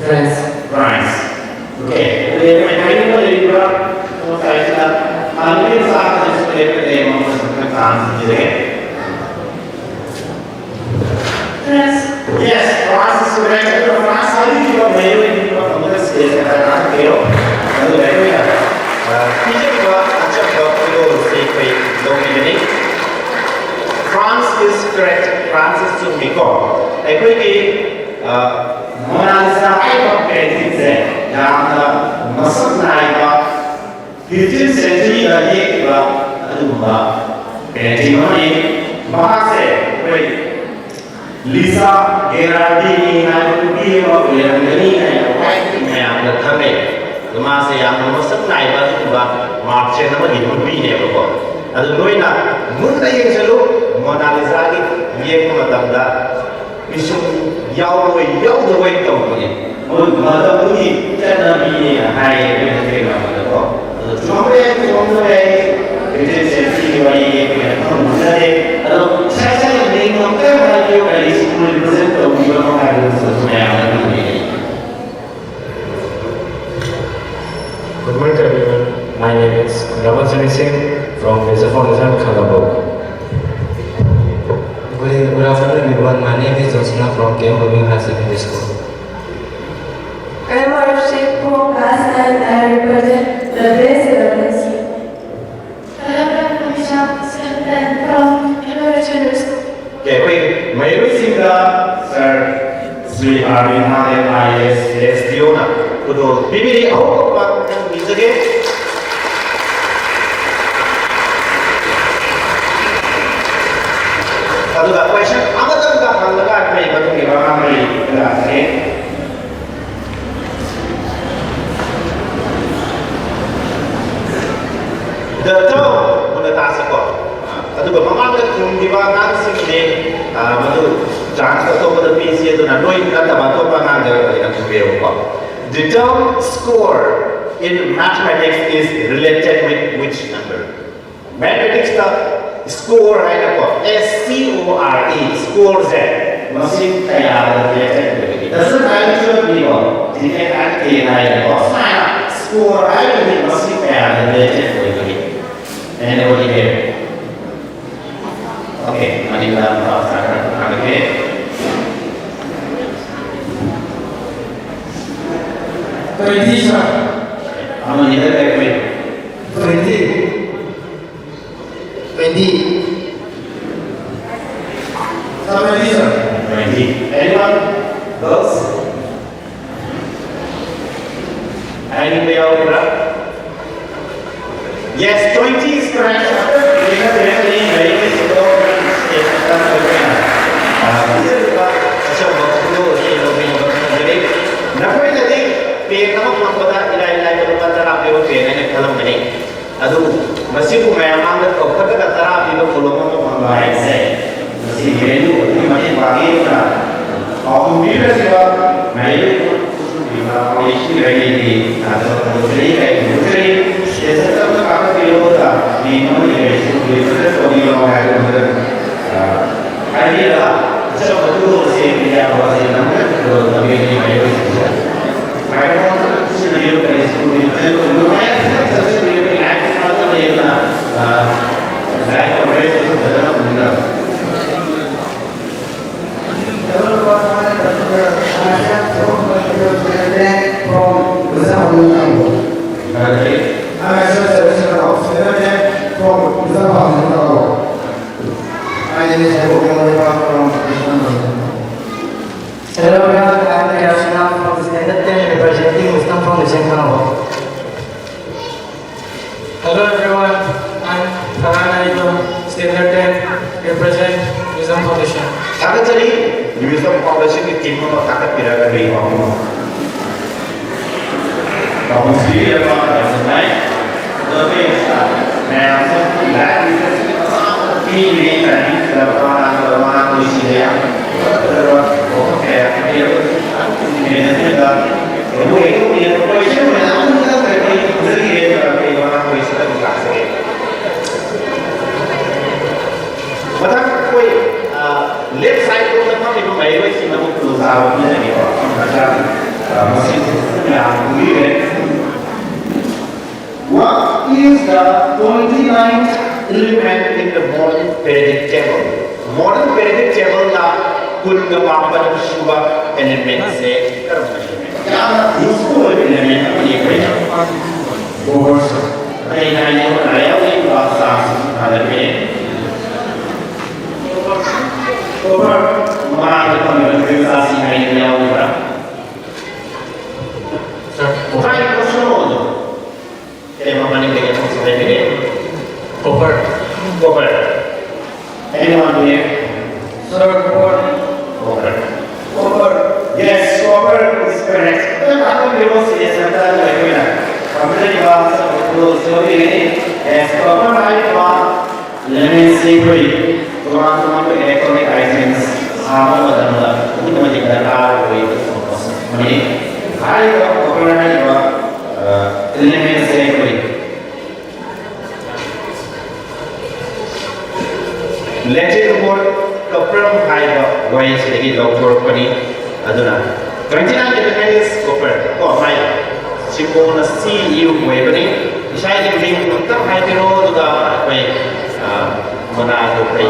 France. France. Okay. ꯑꯗꯨꯗꯤ ꯑꯩꯈꯣꯏ ꯍꯥꯏꯅꯤꯡꯕ ꯂꯩꯕ꯭ꯔꯥ? ꯁꯣꯝ ꯁꯥꯏꯠꯁꯤꯗ ꯍꯥꯟꯅꯒꯤ ꯃꯆꯥ ꯑꯃꯁꯨ ꯂꯩꯕ ꯂꯩ, ꯃꯉꯣꯟꯗꯁꯨ ꯈꯤꯇꯪ ꯆꯥꯟꯁ ꯄꯤꯖꯒꯦ꯫ France. Yes, France is correct. ꯑꯗꯨꯒ France ꯍꯥꯏꯕꯤꯈꯤꯕ ꯃꯌꯣꯏ ꯄꯤꯕ ꯐꯪꯕꯗ ꯁ꯭ꯇꯦꯖ ꯈꯔ ꯉꯥꯛꯄꯤꯔꯣ꯫ ꯑꯗꯨꯒ ꯑꯩꯈꯣꯏꯅ, ꯑ, ꯄꯤꯖꯔꯤꯕ ꯑꯆꯝꯕ ꯈꯨꯗꯣꯜꯁꯤ ꯑꯩꯈꯣꯏ ꯂꯧꯕꯤꯒꯅꯤ꯫ France is correct. France is ꯆꯨꯝꯃꯤꯀꯣ꯫ ꯑꯩꯈꯣꯏꯒꯤ, ꯑ, ꯃꯣꯅꯥꯂꯤꯁꯥ ꯍꯥꯏꯔꯤꯕ ꯄꯦꯟꯇꯤꯡꯁꯦ ꯌꯥꯝꯅ ꯃꯁꯛ ꯅꯥꯏꯕ ꯐꯤꯐꯇꯤꯟ ꯁꯦꯟꯆꯨꯔꯤꯗ ꯌꯦꯛꯈꯤꯕ ꯑꯗꯨꯒꯨꯝꯕ ꯄꯦꯟꯇꯤꯡ ꯑꯃꯅꯤ꯫ ꯃꯍꯥꯛꯁꯦ ꯑꯩꯈꯣꯏ ꯂꯤꯁꯥ ꯒꯦꯔꯥꯔꯗꯤꯅꯤ ꯍꯥꯏꯕ ꯅꯨꯄꯤ ꯑꯃ ꯂꯩꯔꯝꯒꯅꯤ ꯍꯥꯏꯅ ꯈ꯭ꯋꯥꯏꯗꯒꯤ ꯃꯌꯥꯝꯅ ꯈꯪꯅꯩ꯫ ꯑꯗꯣ ꯃꯥꯁꯦ ꯌꯥꯝꯅ ꯃꯁꯛ ꯅꯥꯏꯕ ꯑꯗꯨꯒꯨꯝꯕ ꯃꯥꯔꯆꯦꯟ ꯑꯃꯒꯤ ꯅꯨꯄꯤꯅꯦꯕꯀꯣ꯫ ꯑꯗꯨ ꯅꯣꯏꯅ ꯃꯨꯟꯅ ꯌꯦꯡꯁꯤꯜꯂꯨ, ꯃꯣꯅꯥꯂꯤꯁꯥꯒꯤ ꯌꯦꯡꯕ ꯃꯇꯝꯗ ꯄꯤꯁꯨꯝ ꯌꯥꯎꯕꯣꯏ ꯌꯥꯎꯗꯕꯣꯏ ꯇꯧꯕꯅꯤ꯫ ꯃꯣꯏ ꯃꯇꯝꯗꯨꯒꯤ ꯆꯠꯅꯕꯤꯅꯦꯅ ꯍꯥꯏꯌꯦ ꯑꯩꯈꯣꯏꯅ ꯊꯦꯡꯅꯕꯗꯀꯣ꯫ ꯑꯗꯣ ꯆꯨꯝꯃꯝꯕ ꯌꯥꯏ, ꯆꯨꯝꯃꯝꯗꯕ ꯌꯥꯏ, ꯐꯤꯐꯇꯤꯟ ꯁꯦꯟꯆꯨꯔꯤꯒꯤ ꯋꯥꯔꯤꯅꯤ, ꯑꯩꯈꯣꯏꯅ ꯈꯪꯕ ꯅꯠꯇꯦ꯫ ꯑꯗꯣ ꯏꯁꯥ ꯏꯁꯥꯒꯤ ꯃꯤꯡ ꯑꯃꯨꯛꯇ ꯍꯥꯏꯕꯤꯌꯨ, ꯀꯔꯤ ꯁ꯭ꯀꯨꯜ ꯔꯤꯄ꯭ꯔꯖꯦꯟ ꯇꯧꯕꯤꯕꯅꯣ ꯍꯥꯏꯕꯗꯨꯁꯨ ꯑꯗꯨꯝ ꯃꯌꯥꯝꯅ ꯑꯗꯨꯝ ꯌꯦꯡꯉꯤ꯫ Good morning to everyone. My name is Raman Singh from Bishop Foundation, Khanapur. Good, good afternoon, everyone. My name is Josna from K M Rubin High Secondary School. I am Arshit from class nine. I represent the best students. Hello, I'm Nisha, from Shri R B Thanglen I A S, S D O ꯈꯨꯗꯣꯜ ꯄꯤꯕꯤꯔꯤ꯫ ꯑꯍꯨꯝ ꯄꯥꯛꯇꯪ ꯄꯤꯖꯒꯦ꯫ ꯑꯗꯨꯒ ꯀꯣꯏꯁꯟ ꯑꯃꯇꯪꯒ ꯍꯪꯂꯒ ꯑꯩꯈꯣꯏ ꯃꯇꯨꯡꯒꯤ ꯃꯉꯥ ꯃꯔꯤ ꯂꯥꯛꯆꯒꯦ꯫ The term ꯃꯨꯟꯅ ꯇꯥꯁꯤꯀꯣ꯫ ꯑꯗꯨꯒ ꯃꯃꯥꯡꯗ ꯈꯨꯝꯈꯤꯕ ꯑꯉꯥꯡꯁꯤꯡꯗꯤ, ꯑ, ꯃꯗꯨ ꯆꯥꯟꯁ ꯑꯇꯣꯞꯄꯗ ꯄꯤꯁꯤ, ꯑꯗꯨꯅ ꯅꯣꯏ ꯅꯠꯇꯕ ꯑꯇꯣꯞꯄ ꯑꯉꯥꯡꯗ ꯑꯣꯏꯅ ꯈꯨꯝꯕꯤꯔꯛꯎꯀꯣ꯫ The term score in mathematics is related with which number? ꯃꯦꯊꯃꯦꯇꯤꯛꯁꯇ ꯁ꯭ꯀꯣꯔ ꯍꯥꯏꯅꯀꯣ, S C O R E, ꯁ꯭ꯀꯣꯔꯁꯦ ꯃꯁꯤꯡ ꯀꯌꯥꯗ ꯔꯤꯂꯦꯇꯦꯠ ꯑꯣꯏꯒꯅꯤ? ꯗꯁ ꯍꯥꯏꯅ ꯇꯨꯌꯦꯜꯞꯅꯤꯀꯣ, ꯗꯤ ꯑꯦꯟ ꯑꯦꯟ ꯀꯦ ꯍꯥꯏꯅꯀꯣ, ꯁꯨꯃꯥꯏꯅ ꯁ꯭ꯀꯣꯔ ꯍꯥꯏꯕꯁꯤ ꯃꯁꯤꯡ ꯀꯌꯥꯗ ꯔꯤꯂꯦꯇꯦꯠ ꯑꯣꯏꯒꯅꯤ? Anybody here? Okay, ꯃꯅꯤꯡꯗ ꯅꯨꯄꯥ ꯃꯆꯥ ꯈꯔ ꯍꯪꯉꯒꯦ꯫ Twenty, sir. ꯑꯃꯅꯤꯗ ꯀꯔꯤ? Twenty. Twenty. Sir, twenty, sir. Twenty. Anyone? Girls? ꯍꯥꯏꯅꯤꯡꯕ ꯌꯥꯎꯔꯤꯕ꯭ꯔꯥ? Yes, twenty is correct. ꯄꯤꯖꯔꯤꯕ ꯑꯆꯝꯕ ꯈꯨꯗꯣꯜ ꯑꯁꯤ ꯂꯧꯕꯤꯅꯕ ꯈꯪꯖꯔꯤ꯫ ꯅꯈꯣꯏꯅꯗꯤ ꯄꯦꯟ ꯑꯃ ꯐꯪꯕꯗ ꯏꯔꯥꯏ ꯂꯥꯏꯕ ꯂꯨꯄꯥ ꯇꯔꯥ ꯄꯤꯕ ꯄꯦꯟ ꯍꯥꯏꯅ ꯈꯜꯂꯝꯒꯅꯤ꯫ ꯑꯗꯨꯕꯨ ꯃꯁꯤꯕꯨ ꯃꯌꯥꯝ ꯃꯥꯡꯗ ꯀꯧꯈꯠꯂꯒ ꯇꯔꯥ ꯄꯤꯕ ꯀꯣꯂꯣꯝ ꯑꯃ ꯐꯪꯕ ꯍꯥꯏꯕꯁꯦ ꯃꯁꯤꯒꯤ ꯚꯦꯂ꯭ꯌꯨ ꯑꯗꯨꯛꯀꯤ ꯃꯇꯤꯛ ꯋꯥꯡꯉꯤ꯫ ꯑꯗꯨꯅ ꯄꯥꯎꯈꯨꯝ ꯄꯤꯕꯤꯔꯛꯂꯤꯕ ꯃꯍꯩꯔꯣꯏ ꯈꯨꯗꯤꯡꯃꯛ ꯄꯥꯎꯖꯦ ꯁꯤꯟꯕꯤꯔꯒꯗꯤ ꯊꯥꯖꯕ ꯊꯝꯖꯔꯤ꯫ ꯑꯩ ꯊꯝꯖꯔꯤ꯫ ꯁꯦꯟꯁꯔ ꯑꯃ ꯀꯥꯈꯠꯄꯤꯔꯛꯄꯗ ꯃꯤꯡ ꯑꯃꯗꯤ ꯔꯦꯖꯤꯁꯇꯔ ꯇꯧꯕꯤꯔꯣ ꯍꯥꯏꯕꯗꯨ ꯍꯥꯏꯕꯤꯔꯒ ꯑꯆꯝꯕ ꯈꯨꯗꯣꯜ ꯑꯁꯤ ꯃꯤꯗꯤꯌꯥ ꯕꯕꯥꯁꯤ ꯅꯝꯅ ꯈꯨꯗꯣꯜ ꯇꯝꯕꯤꯔꯤ ꯃꯍꯩꯔꯣꯏꯁꯤꯡꯁꯤꯗ꯫ Hello everyone, I'm Farhan Aito, Standard ten, represent Wisdom Foundation. ꯊꯥꯒꯠꯆꯔꯤ꯫ Wisdom Foundationꯒꯤ team ꯑꯃ ꯊꯥꯒꯠꯄꯤꯔꯒ ꯂꯩꯕ꯫ ꯃꯌꯥꯝꯁꯨ ꯂꯥꯏꯔꯤꯛ ꯄꯤꯔꯤꯉꯩ timingꯁꯤꯗ ꯃꯃꯥ ꯃꯃꯥ ꯂꯣꯏꯁꯤꯜꯂꯦ꯫ ꯌꯥꯝ ꯐꯖꯕ ꯋꯥꯐꯝ ꯀꯌꯥ ꯄꯤꯔꯦ꯫ ꯃꯦꯅꯦꯖꯃꯦꯟꯗ ꯂꯣꯏ ꯂꯣꯏꯅ ꯀꯣꯏꯁꯟ ꯃꯌꯥꯝ ꯑꯃ ꯀꯔꯤ ꯈꯪꯖꯔꯤꯒꯦ ꯍꯥꯏꯕ ꯑꯩ ꯃꯃꯥ ꯂꯣꯏꯁꯤꯜꯂꯒ ꯂꯥꯛꯆꯒꯦ꯫ ꯃꯊꯪ ꯑꯩꯈꯣꯏ, ꯑ, left side ꯂꯣꯝꯗ ꯐꯝꯃꯤꯕ ꯃꯍꯩꯔꯣꯏꯁꯤꯡꯅ ꯑꯃꯨꯛ ꯈꯨꯗꯣꯡꯆꯥꯕ ꯄꯤꯖꯒꯦꯀꯣ꯫ ꯃꯁꯤ ꯌꯥꯝ ꯂꯨꯏꯌꯦ꯫ What is the twenty-ninth element in the modern periodic table? Modern periodic tableꯗ ꯀꯨꯟꯒ ꯃꯥꯄꯟ ꯁꯨꯕ elementꯁꯦ ꯀꯔꯝꯕ element? ꯌꯥꯝꯅ useful ꯑꯣꯏꯕ element ꯑꯃꯅꯤ ꯑꯩꯈꯣꯏꯅ꯫ Copper꯫ ꯑꯩꯅ ꯍꯥꯏꯅꯤꯡꯕ ꯌꯥꯎꯔꯤꯕ ꯆꯥꯡꯁꯤ ꯊꯥꯒꯠꯄꯤꯔꯦ꯫ Copper꯫ ꯃꯃꯥꯡꯗ ꯐꯪꯂꯤꯕ ꯆꯥꯁꯤ ꯍꯥꯏꯅ ꯌꯥꯎꯔꯤꯕ꯭ꯔꯥ? Sir, copper. ꯍꯥꯏꯔꯤꯕ ꯁꯨꯔꯣꯗꯣ꯫ ꯀꯩ ꯃꯃꯥꯡꯒꯤ ꯀꯩ ꯀꯩꯅꯣ ꯍꯥꯏꯕꯤꯔꯦ? Copper꯫ Copper꯫ Anyone here? Sir, copper. Copper. Copper. Yes, copper is correct. ꯑꯗꯨꯅ ꯑꯩꯈꯣꯏ ꯁꯤꯗ ꯁꯦꯟꯇꯔꯗ ꯑꯩꯈꯣꯏꯅ ꯐꯪꯖꯔꯤꯕ ꯁꯔꯨꯛꯇꯨ ꯁꯣꯏꯗ꯭ꯔꯤꯉꯩ꯫ Yes, copper ꯍꯥꯏꯔꯤꯕ elementꯁꯤ ꯑꯩꯈꯣꯏ ꯇꯣꯉꯥꯟ ꯇꯣꯉꯥꯟꯕ electronic items ꯁꯥꯕ ꯃꯇꯝꯗ ꯑꯗꯨꯛꯀꯤ ꯃꯇꯤꯛ ꯗꯔꯀꯥꯔ ꯑꯣꯏꯕ compound ꯑꯃꯅꯤ꯫ ꯍꯥꯏꯔꯤꯕ copper ꯍꯥꯏꯔꯤꯕ, ꯑ, elementꯁꯦ ꯑꯩꯈꯣꯏ Latin word cuprum ꯍꯥꯏꯕ ꯋꯥꯍꯩꯁꯤꯗꯒꯤ ꯂꯧꯊꯣꯔꯛꯄꯅꯤ꯫ ꯑꯗꯨꯅ twenty-nine element is copper ꯀꯣ ꯍꯥꯏ꯫ ꯁꯤꯝꯕꯣꯜꯅ C U ꯑꯣꯏꯕꯅꯤ꯫ ꯏꯁꯥꯒꯤ ꯃꯤꯡ ꯑꯃꯨꯛꯇꯪ ꯍꯥꯏꯕꯤꯔꯣ, ꯑꯗꯨꯒ ꯑꯩꯈꯣꯏ, ꯑ, ꯃꯅꯥꯗꯣ ꯑꯩꯈꯣꯏ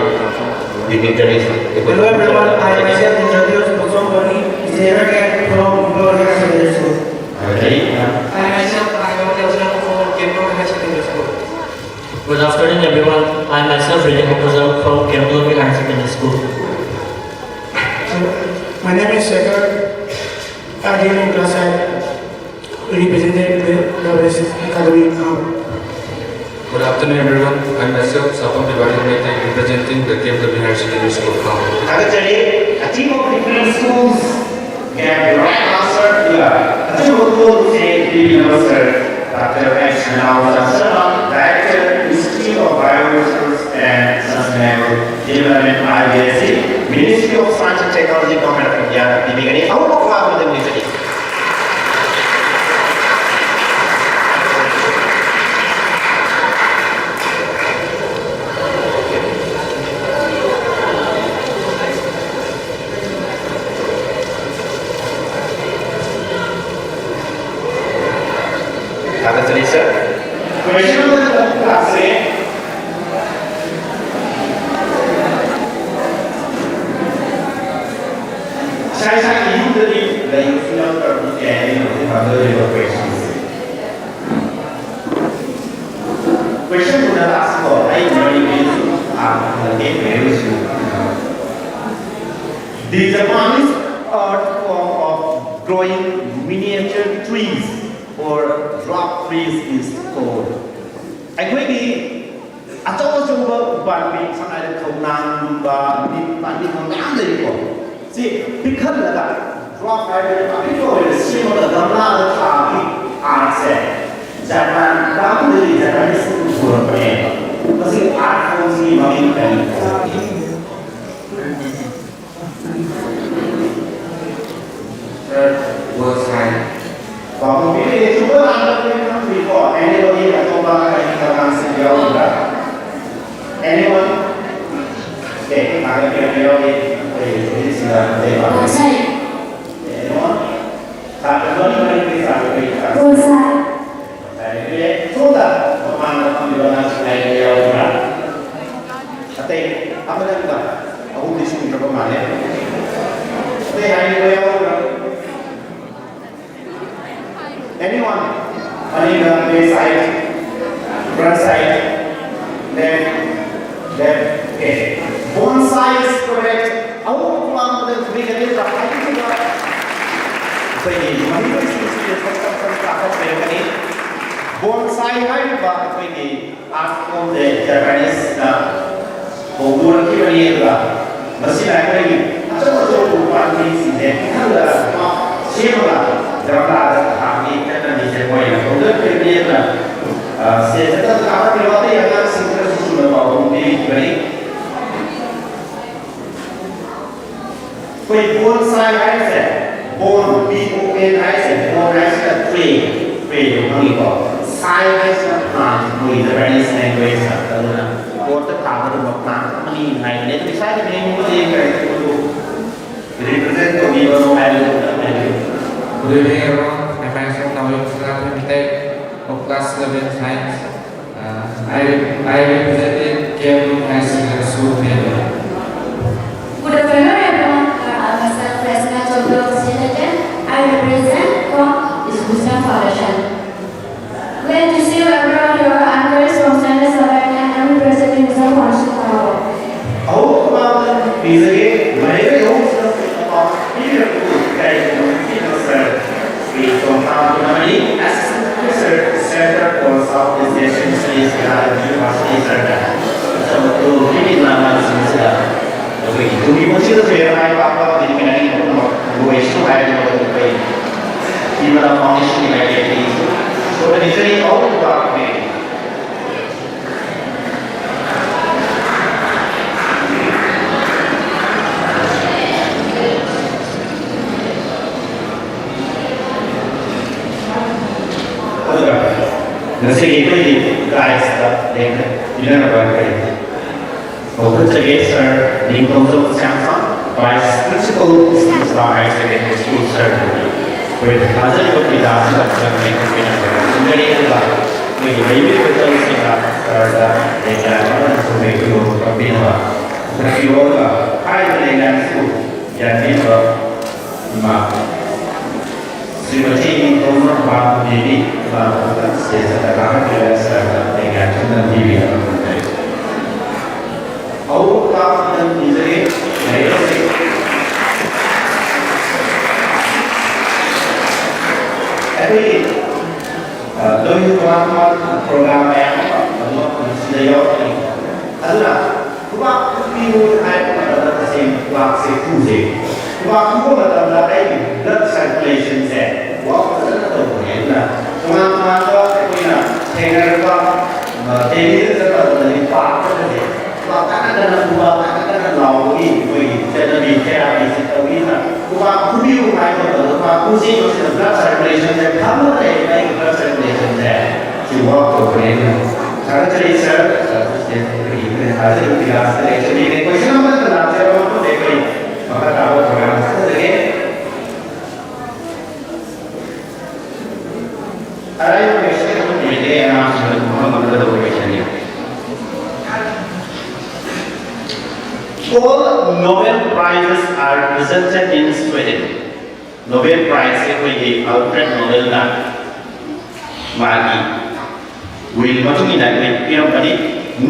dignitaries Hello everyone, I myself introduce Bosom Boni, Zera Cat from Gloria Secondary School. ꯑꯗꯨꯗꯩ I myself, I am from Kempo Higher Secondary School. Good afternoon, everyone. I myself, Rene Hokuzan from Kempo Higher Secondary School. My name is Shekhar. I live in Grassai, representing the Novelist Academy. Good afternoon, everyone. I'm myself, Sapam Tiwari Meitei, representing the K M W Higher Secondary School, Kham. ꯊꯥꯒꯠꯆꯔꯤ꯫ A team of different schools gave the right answer to the ꯑꯆꯨꯝꯕ ꯈꯨꯗꯣꯜꯁꯦ ꯄꯤꯕꯤꯅꯕ Sir Doctor S Nao Sharma, Director, Institute of Bioresources and Sustainable Development, I B S C, Ministry of Science and Technology, Government of India ꯗ ꯄꯤꯕꯤꯒꯅꯤ꯫ ꯑꯍꯨꯝꯃꯛ ꯋꯥ ꯃꯇꯝ ꯄꯤꯖꯔꯤ꯫ ꯊꯥꯒꯠꯆꯔꯤ, Sir꯫ Question number two ꯂꯥꯛꯆꯔꯤ꯫ ꯏꯁꯥ ꯏꯁꯥꯒꯤ ꯌꯨꯝꯗꯗꯤ ꯂꯩꯕꯁꯨ ꯌꯥꯎꯗ꯭ꯔꯕꯗꯤ ꯀꯩ ꯍꯥꯏꯅꯤ ꯍꯧꯖꯤꯛ ꯍꯪꯒꯗꯧꯔꯤꯕ questionꯁꯦ? Question ꯗꯨꯗ ꯂꯥꯛꯁꯤꯀꯣ, ꯑꯩ ꯃꯅꯤꯄꯨꯔꯤꯁꯨ ꯍꯥꯟꯅ ꯍꯪꯉꯒꯦ, ꯃꯩꯇꯩꯂꯣꯟꯁꯨ꯫ The Japanese art form of drawing miniature trees or dwarf trees is called. ꯑꯩꯈꯣꯏꯒꯤ ꯑꯆꯧ ꯑꯆꯧꯕ ꯎꯄꯥꯝꯕꯤ, ꯁꯝꯅ ꯍꯥꯏꯔꯕꯗ ꯈꯧꯅꯥꯡꯒꯨꯝꯕ, ꯅꯤꯝ ꯄꯥꯝꯕꯤꯒꯨꯝꯕ ꯃꯌꯥꯝ ꯂꯩꯀꯣ꯫ ꯁꯤ ꯄꯤꯛꯍꯜꯂꯒ dwarf ꯍꯥꯏꯕꯗꯤ ꯑꯄꯤꯛꯄ ꯑꯣꯏꯅ ꯁꯦꯝꯃꯒ ꯒꯝꯂꯥꯗ ꯊꯥꯕꯒꯤ artꯁꯦ ꯖꯄꯥꯟ ꯀꯥꯡꯕꯨꯗꯒꯤ Japanese ꯄꯨꯔꯛꯄꯅꯦꯕ꯫ ꯃꯁꯤꯒꯤ art formꯁꯤꯒꯤ ꯃꯃꯤꯡ ꯀꯔꯤ ꯀꯧꯏ? Sir, bonsai. ꯄꯥꯎꯈꯨꯝ ꯄꯤꯕꯤꯔꯦ꯫ ꯆꯨꯝꯕ ꯂꯥꯟꯕ ꯂꯣꯏꯅ ꯈꯪꯗ꯭ꯔꯤꯀꯣ? Anybody ꯑꯇꯣꯞꯄ ꯀꯔꯤ ꯀꯔꯥꯡꯁꯤꯡ ꯌꯥꯎꯔꯤꯕ꯭ꯔꯥ? Anyone? Okay, ꯊꯥꯒꯠꯄꯤꯔꯝꯕ ꯌꯥꯎꯔꯤ꯫ ꯑꯩꯈꯣꯏ ꯍꯧꯖꯤꯛꯁꯤꯗ ꯂꯩꯕ꯫ Anyone? ꯊꯥꯒꯠꯄ ꯂꯣꯏꯅ ꯃꯅꯤꯄꯨꯔꯤ ꯊꯥꯒꯠꯄꯒꯤ ꯊꯥꯒꯠꯄ꯫ ꯁꯣꯝꯗ ꯃꯃꯥꯡꯗ ꯐꯝꯂꯤꯕ ꯑꯉꯥꯡꯁꯤꯡ ꯍꯥꯏꯕ ꯌꯥꯎꯔꯤꯕ꯭ꯔꯥ? ꯑꯇꯩ ꯑꯃꯗꯪꯒ ꯑꯍꯨꯝꯗꯤ ꯁꯨꯗ꯭ꯔꯕ ꯃꯥꯜꯂꯦ꯫ ꯑꯇꯩ ꯍꯥꯏꯅꯤꯡꯕ ꯌꯥꯎꯔꯤꯕ꯭ꯔꯥ? Anyone? ꯃꯅꯤꯡꯗ, back side, front side, left, left, okay. Bonsai is correct. ꯑꯍꯨꯝ ꯄꯥꯝꯕꯗ ꯑꯩꯈꯣꯏꯒꯤ ꯃꯍꯩꯔꯣꯏꯁꯤꯡꯁꯤꯒꯤ ꯁꯛꯇꯝ ꯀꯥꯈꯠꯄꯤꯔꯛꯀꯅꯤ꯫ ꯕꯣꯟꯁꯥꯏ ꯍꯥꯏꯔꯤꯕ ꯑꯩꯈꯣꯏꯒꯤ art form ꯁꯦ Japanese ꯅ ꯍꯧꯗꯣꯔꯛꯈꯤꯕꯅꯤ, ꯑꯗꯨꯒ ꯃꯁꯤꯅ ꯑꯩꯈꯣꯏꯒꯤ ꯑꯆꯧ ꯑꯆꯧꯕ ꯎꯄꯥꯝꯕꯤꯁꯤꯡꯁꯦ ꯄꯤꯛꯊꯜꯂꯒ ꯁꯦꯝꯃꯒ ꯒꯝꯂꯥꯗ ꯊꯥꯕꯒꯤ ꯆꯠꯅꯕꯤꯁꯦ ꯃꯣꯏꯅ ꯍꯧꯗꯣꯔꯛꯈꯤꯕꯅꯤ꯫ ꯑꯗꯨꯅ, ꯑ, stage ꯇ ꯀꯥꯈꯠꯄꯤꯔꯣ, ꯑꯇꯩ ꯑꯉꯥꯡꯁꯤꯡ ꯈꯔꯁꯨ ꯁꯨꯅ ꯄꯥꯎꯈꯨꯝ ꯄꯤꯕꯤꯈꯤꯕꯅꯤ꯫ ꯑꯩꯈꯣꯏ ꯕꯣꯟꯁꯥꯏ ꯍꯥꯏꯔꯤꯁꯦ, ꯕꯣꯟ, B O N ꯍꯥꯏꯔꯤꯁꯦ, ꯕꯣꯟ ꯍꯥꯏꯁꯤꯅ tree, tree ꯗꯣ ꯈꯪꯉꯤꯀꯣ? ꯁꯥꯏ ꯍꯥꯏꯁꯤꯅ plant, ꯑꯩꯈꯣꯏ Japanese language ꯇ꯫ ꯑꯗꯨꯅ ꯕꯣꯟꯗ ꯊꯥꯕ ꯑꯗꯨꯒꯨꯝꯕ plant ꯑꯃꯅꯤ ꯍꯥꯏꯕꯅꯦ꯫ ꯑꯗꯨ ꯏꯁꯥꯒꯤ ꯃꯤꯡ ꯑꯃ ꯌꯦꯡꯈ꯭ꯔꯦ, ꯑꯗꯨ represent ꯇꯧꯕꯤꯕꯅꯣ ꯍꯥꯏꯕꯗꯨ ꯑꯝꯇꯪ ꯍꯥꯏꯕꯤꯌꯨ꯫ Good evening, everyone. I'm Maxwell Naoyong Sinathim Tech of class eleven science. Uh, I, I represented Kiamlung High Secondary School, Myanmar. Good afternoon, everyone. Uh, I'm myself, Resna Chopra Sinajan. I represent from East Busan Foundation. Glad to see you, everyone. Here I'm Grace from Standard seven, and I'm representing Busan Foundation Tower. ꯑꯍꯧꯕ ꯈꯨꯗꯣꯜ ꯄꯤꯖꯒꯦ꯫ ꯃꯍꯩꯔꯣꯏ ꯑꯍꯨꯝꯁꯤꯅ ꯄꯤꯔꯛꯄ ꯀꯔꯤꯒꯨꯝꯕ ꯄꯤꯔꯛꯄ sir Shri ꯇꯣꯝꯊꯥꯝ ꯀꯨꯟꯃꯔꯤ, Assistant Professor, Center for South East Asian Studies, ꯀꯅꯥꯗ University ꯁꯔꯗ ꯑꯆꯧꯕ ꯈꯨꯗꯣꯜ ꯄꯤꯕꯤꯗꯨꯅ ꯑꯉꯥꯡꯁꯤꯡꯁꯤꯗ ꯑꯩꯈꯣꯏꯒꯤ ꯇꯨꯡꯒꯤ ꯄꯨꯟꯁꯤꯗꯁꯨ ꯍꯦꯟꯅ ꯃꯥꯏ ꯄꯥꯛꯄ ꯑꯃꯗꯤ ꯃꯤꯅꯥꯏ ꯄꯨꯝꯅꯃꯛ ꯑꯣꯏꯁꯅꯨ ꯍꯥꯏꯗꯨꯅ ꯑꯩꯈꯣꯏ ꯏꯃꯥ ꯐꯥꯎꯟꯗꯦꯁꯟꯒꯤ ꯃꯥꯏꯀꯩꯗꯒꯤ ꯁꯣꯏꯗꯅ ꯅꯤꯖꯔꯤ꯫ ꯑꯍꯧꯕ ꯈꯨꯗꯣꯜ ꯄꯤꯔꯤ꯫ ꯑꯗꯨꯒ ꯉꯁꯤꯒꯤ ꯑꯩꯈꯣꯏꯒꯤ prize ꯇ ꯂꯦꯡ-, ꯄꯤꯅꯅꯕ ꯑꯩꯈꯣꯏ ꯀꯧꯈꯠꯆꯒꯦ꯫ ꯁꯔ ꯅꯤꯡꯊꯧꯖꯝ ꯁ꯭ꯌꯥꯝꯁꯥꯡ, Vice Principal, East Busan Higher Secondary School, sir. ꯑꯩꯈꯣꯏ ꯊꯥꯖꯔꯤꯕ ꯄꯤꯇꯥꯁꯤꯗ ꯁꯔ ꯂꯦꯡꯈꯠꯄꯤꯅꯕ ꯈꯪꯖꯔꯤ꯫ ꯑꯗꯨꯒ ꯑꯩꯈꯣꯏꯒꯤ ꯂꯩꯕꯤꯔꯤꯕ ꯏꯆꯜꯁꯤꯡꯅ ꯁꯔꯗ ꯂꯦꯡꯌꯥꯟ ꯑꯃ ꯅꯠꯇ꯭ꯔꯒ ꯈꯨꯗꯣꯜ ꯀꯝꯕꯤꯅꯕ ꯄꯨꯊꯣꯛꯄꯤꯔꯣ꯫ ꯑꯗꯨꯒ ꯍꯥꯏꯔꯤꯕ ꯂꯦꯡꯌꯥꯟ ꯑꯁꯤꯕꯨ ꯌꯥꯟꯕꯤꯅꯕ ꯏꯃꯥ ꯁ꯭ꯔꯤꯃꯇꯤ ꯅꯤꯡꯊꯧꯖꯝ ꯄꯥꯟꯊꯣꯏꯕꯤ ꯏꯃꯥ ꯑꯃꯨꯛꯇꯪ stage ꯇ ꯀꯥꯈꯠꯄꯤꯔꯒ ꯁꯔꯗ ꯂꯦꯡꯌꯥꯟ ꯈꯨꯗꯣꯜ ꯄꯤꯕꯤꯅꯕ ꯈꯪꯖꯔꯤ꯫ ꯑꯍꯧꯕ ꯈꯨꯗꯣꯜ ꯄꯤꯖꯒꯦ꯫ ꯃꯍꯩꯔꯣꯏꯁꯤꯡ꯫ ꯑꯩꯈꯣꯏꯒꯤ ꯂꯣꯏꯅ ꯇꯣꯉꯥꯟ ꯇꯣꯉꯥꯟꯕ ꯄ꯭ꯔꯣꯒ꯭ꯔꯥꯝ ꯃꯌꯥꯝ ꯑꯃ ꯃꯁꯤꯗ ꯌꯥꯎꯔꯛꯀꯅꯤ꯫ ꯑꯗꯨꯅ ꯈꯨꯕꯥꯛ ꯈꯨꯕꯤꯌꯨ ꯍꯥꯏꯕ ꯃꯇꯝꯗ ꯇꯁꯦꯡꯅ ꯈꯨꯕꯥꯛꯁꯦ ꯈꯨꯁꯦ꯫ ꯈꯨꯕꯥꯛ ꯈꯨꯕ ꯃꯇꯝꯗ ꯑꯩꯒꯤ ꯕ꯭ꯂꯠ ꯁꯔꯀꯨꯂꯦꯁꯟꯁꯦ ꯋꯥꯛ ꯐꯖꯅ ꯇꯧꯕꯅꯦ꯫ ꯑꯗꯨꯅ ꯇꯣꯉꯥꯟ ꯇꯣꯉꯥꯟꯕ ꯑꯩꯈꯣꯏꯅ ꯊꯦꯡꯅꯔꯛꯄ ꯗꯦꯜꯂꯤꯗ ꯆꯠꯄ ꯃꯇꯝꯗꯗꯤ ꯄꯥꯔꯛꯇꯒꯁꯦ ꯈꯨꯕꯥꯛ ꯀꯟꯅ ꯀꯟꯅ ꯈꯨꯕ, ꯀꯟꯅ ꯀꯟꯅ ꯂꯥꯎꯕꯒꯤ ꯑꯩꯈꯣꯏꯒꯤ ꯆꯠꯅꯕꯤ ꯊꯦꯔꯥꯄꯤꯁꯦ ꯇꯧꯕꯤꯗꯅ ꯈꯨꯕꯥꯛ ꯈꯨꯕꯤꯌꯨ ꯍꯥꯏꯕ ꯃꯇꯝꯗ ꯈꯨꯕꯥꯛ ꯈꯨꯁꯤ ꯃꯁꯤꯅ ꯕ꯭ꯂꯠ ꯁꯔꯀꯨꯂꯦꯁꯟꯁꯦ ꯐꯅ ꯂꯩꯔꯤꯕ ꯑꯩꯒꯤ ꯕ꯭ꯂꯠ ꯁꯔꯀꯨꯂꯦꯁꯟꯁꯦ ꯁꯤ ꯋꯥꯛ ꯇꯧꯕꯅꯦ꯫ ꯑꯗꯨꯅ ꯊꯥꯒꯠꯆꯔꯤ ꯁꯔ꯫ ꯁꯔ ꯁꯤꯁꯦ ꯑꯩꯈꯣꯏꯒꯤ ꯑꯩꯈꯣꯏꯅ ꯊꯥꯖꯔꯤꯕ ꯀ꯭ꯂꯥꯁꯇ ꯂꯩꯖꯔꯤꯕꯅꯦ꯫ ꯀꯣꯏꯁꯟ ꯑꯃꯠꯇ ꯂꯥꯛꯆꯔꯕ ꯃꯇꯨꯡꯗ ꯑꯩꯈꯣꯏ ꯃꯈꯥ ꯇꯥꯕ ꯄ꯭ꯔꯣꯒ꯭ꯔꯥꯝ ꯆꯠꯆꯒꯦ꯫ ꯑꯔꯥꯏꯕ ꯀꯣꯏꯁꯟ ꯑꯗꯨꯝ ꯑꯣꯏꯖꯩ, ꯑꯉꯥꯡꯁꯤꯡꯅ ꯑꯗꯨꯝ ꯈꯪꯉꯝꯒꯗꯕ ꯀꯣꯏꯁꯟꯅꯤ꯫ All Nobel Prizes are presented in Sweden. Nobel Prize ꯁꯦ ꯑꯩꯈꯣꯏꯒꯤ ꯑꯜꯐ꯭ꯔꯦꯗ ꯅꯣꯕꯦꯜꯅ ꯃꯥꯒꯤ ꯋꯤꯜ ꯃꯇꯨꯡ ꯏꯟꯅ ꯑꯩꯈꯣꯏ ꯄꯤꯔꯝꯕꯅꯤ꯫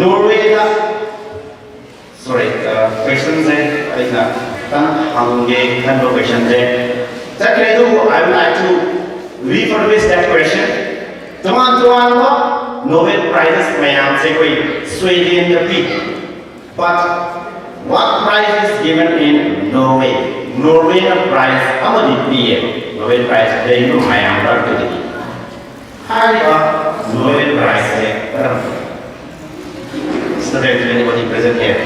ꯅꯣꯔꯋꯦꯗ, ꯁꯣꯔꯤ, ꯀꯣꯏꯁꯟꯁꯦ ꯑꯩꯅ ꯈꯤꯇꯪ ꯍꯪꯒꯦ ꯈꯟꯕ ꯀꯣꯏꯁꯟꯁꯦ ꯆꯠꯈ꯭ꯔꯦ, ꯑꯗꯨꯕꯨ I would like to rephrase that question. ꯇꯣꯉꯥꯟ ꯇꯣꯉꯥꯟꯕ ꯅꯣꯕꯦꯜ ꯄ꯭ꯔꯥꯏꯖꯦꯁ ꯃꯌꯥꯝꯁꯦ ꯑꯩꯈꯣꯏ ꯁ꯭ꯋꯦꯗꯦꯟꯗ ꯄꯤ꯫ But what prize is given in Norway? ꯅꯣꯔꯋꯦꯅ ꯄ꯭ꯔꯥꯏꯖ ꯑꯃꯗꯤ ꯄꯤꯌꯦ꯫ ꯅꯣꯕꯦꯜ ꯄ꯭ꯔꯥꯏꯖ ꯂꯩꯕ ꯃꯌꯥꯝ ꯃꯔꯛꯇꯨꯗꯒꯤ ꯍꯥꯏꯔꯤꯕ ꯅꯣꯕꯦꯜ ꯄ꯭ꯔꯥꯏꯖꯁꯦ ꯀꯔꯝꯕ? Students, anybody present here?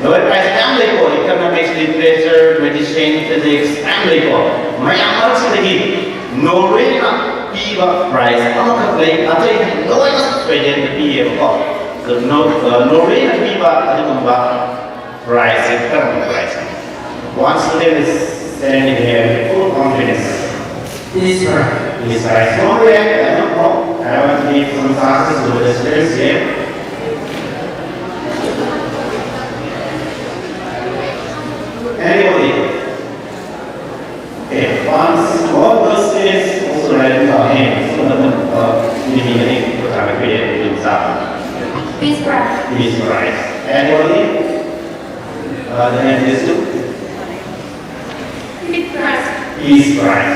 Nobel prize ꯃꯌꯥꯝ ꯂꯩꯀꯣ, ꯏꯀꯅꯣꯃꯤꯛꯁ, ꯂꯤꯇꯔꯦꯆꯔ, ꯃꯦꯗꯤꯁꯤꯟ, ꯐꯤꯖꯤꯛꯁ ꯃꯌꯥꯝ ꯂꯩꯀꯣ꯫ ꯃꯌꯥꯝ ꯃꯔꯛꯁꯤꯗꯒꯤ ꯅꯣꯔꯋꯦꯅ ꯄꯤꯕ ꯄ꯭ꯔꯥꯏꯖ ꯑꯃꯈꯛ ꯂꯩ, ꯑꯇꯩꯗꯤ ꯂꯣꯏꯅ ꯁ꯭ꯋꯦꯗꯦꯟꯗ ꯄꯤꯌꯦꯕꯀꯣ꯫ ꯑꯗꯣ ꯅꯣ-, ꯑ, ꯅꯣꯔꯋꯦꯅ ꯄꯤꯕ ꯑꯗꯨꯒꯨꯝꯕ ꯄ꯭ꯔꯥꯏꯖꯁꯦ ꯀꯔꯝꯕ ꯄ꯭ꯔꯥꯏꯖꯅꯣ? One student is standing here with full confidence. Peace Prize. Peace Prize. Don't react, I don't know. I want to give some chances to the students here. Anybody? Okay, once all the students also raise their hands, so that, uh, we can make the time period in time. Peace Prize. Peace Prize. Anybody? Uh, the hand is two. Peace Prize. Peace Prize.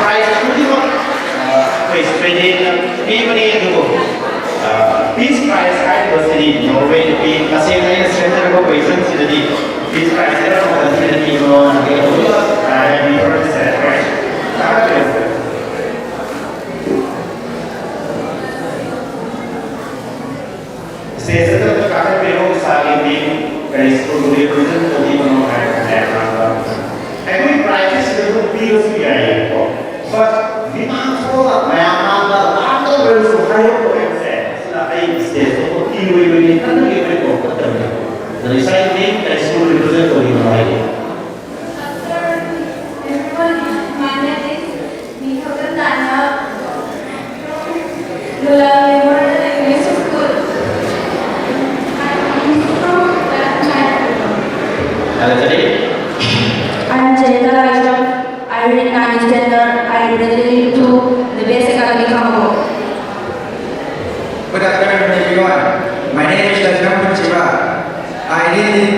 Prize ꯈꯨꯗꯤꯡꯃꯛ ꯑꯩꯈꯣꯏ ꯁ꯭ꯋꯦꯗꯦꯟꯅ ꯄꯤꯕꯅꯤ, ꯑꯗꯨꯕꯨ piece prize ꯍꯥꯏꯔꯤꯕꯁꯤꯗꯤ ꯅꯣꯔꯋꯦꯗ ꯄꯤ꯫ ꯇꯁꯦꯡꯅ ꯑꯩꯅ ꯁꯦꯝꯖꯔꯛꯄ ꯀꯣꯏꯁꯟꯁꯤꯗꯗꯤ piece prize ꯍꯥꯏꯔꯛꯄ ꯃꯇꯝꯁꯤꯗꯗꯤ ꯃꯃꯥꯡꯒꯤ ꯑꯗꯨꯒ ꯍꯥꯏꯔꯤꯕ ꯁꯦꯠ ꯄ꯭ꯔꯥꯏꯖ ꯇꯥꯔꯛꯀꯅꯤ꯫ ꯁ꯭ꯇꯦꯖꯇ ꯀꯥꯈꯠꯄꯤꯔꯣ, ꯏꯁꯥꯒꯤ ꯃꯤꯡ, ꯀꯔꯤ ꯁ꯭ꯀꯨꯜꯕꯨ ꯔꯤꯄ꯭ꯔꯖꯦꯟ ꯇꯧꯕꯤꯕꯅꯣ ꯍꯥꯏꯕ ꯃꯌꯥꯝ ꯑꯃ꯫ ꯑꯩꯈꯣꯏ ꯄ꯭ꯔꯥꯏꯖꯁꯤꯗ ꯑꯗꯨꯝ ꯄꯤꯔꯁꯨ ꯌꯥꯏꯌꯦꯕꯀꯣ꯫ But ꯃꯤꯃꯥꯡ ꯊꯣꯛꯑꯒ ꯃꯌꯥꯝ ꯃꯥꯡꯗ ꯂꯥꯛꯇ ꯑꯣꯏꯔꯁꯨ ꯍꯥꯏꯔꯛꯄ ꯍꯥꯏꯕꯁꯦ, ꯁꯤꯅ ꯑꯩ ꯁ꯭ꯇꯦꯖꯇ ꯏꯔꯣꯏ ꯏꯔꯣꯏꯅꯤ ꯈꯟꯕꯒꯤ ꯑꯩꯈꯣꯏ ꯀꯧꯔꯛꯄ ꯃꯇꯝꯗ꯫ ꯑꯗꯨꯅ ꯏꯁꯥꯒꯤ ꯃꯤꯡ, ꯀꯔꯤ ꯁ꯭ꯀꯨꯜ ꯔꯤꯄ꯭ꯔꯖꯦꯟ ꯇꯧꯕꯤꯕꯅꯣ ꯍꯥꯏꯌꯦ꯫ After everyone, my name is Nithokal Tanya. Lula Memorial English School. I am Jayita Rajam. I read ninth standard. I graduated to the best academy Khamgo. Good afternoon, everyone. My name is Rajam Pachiba. I read in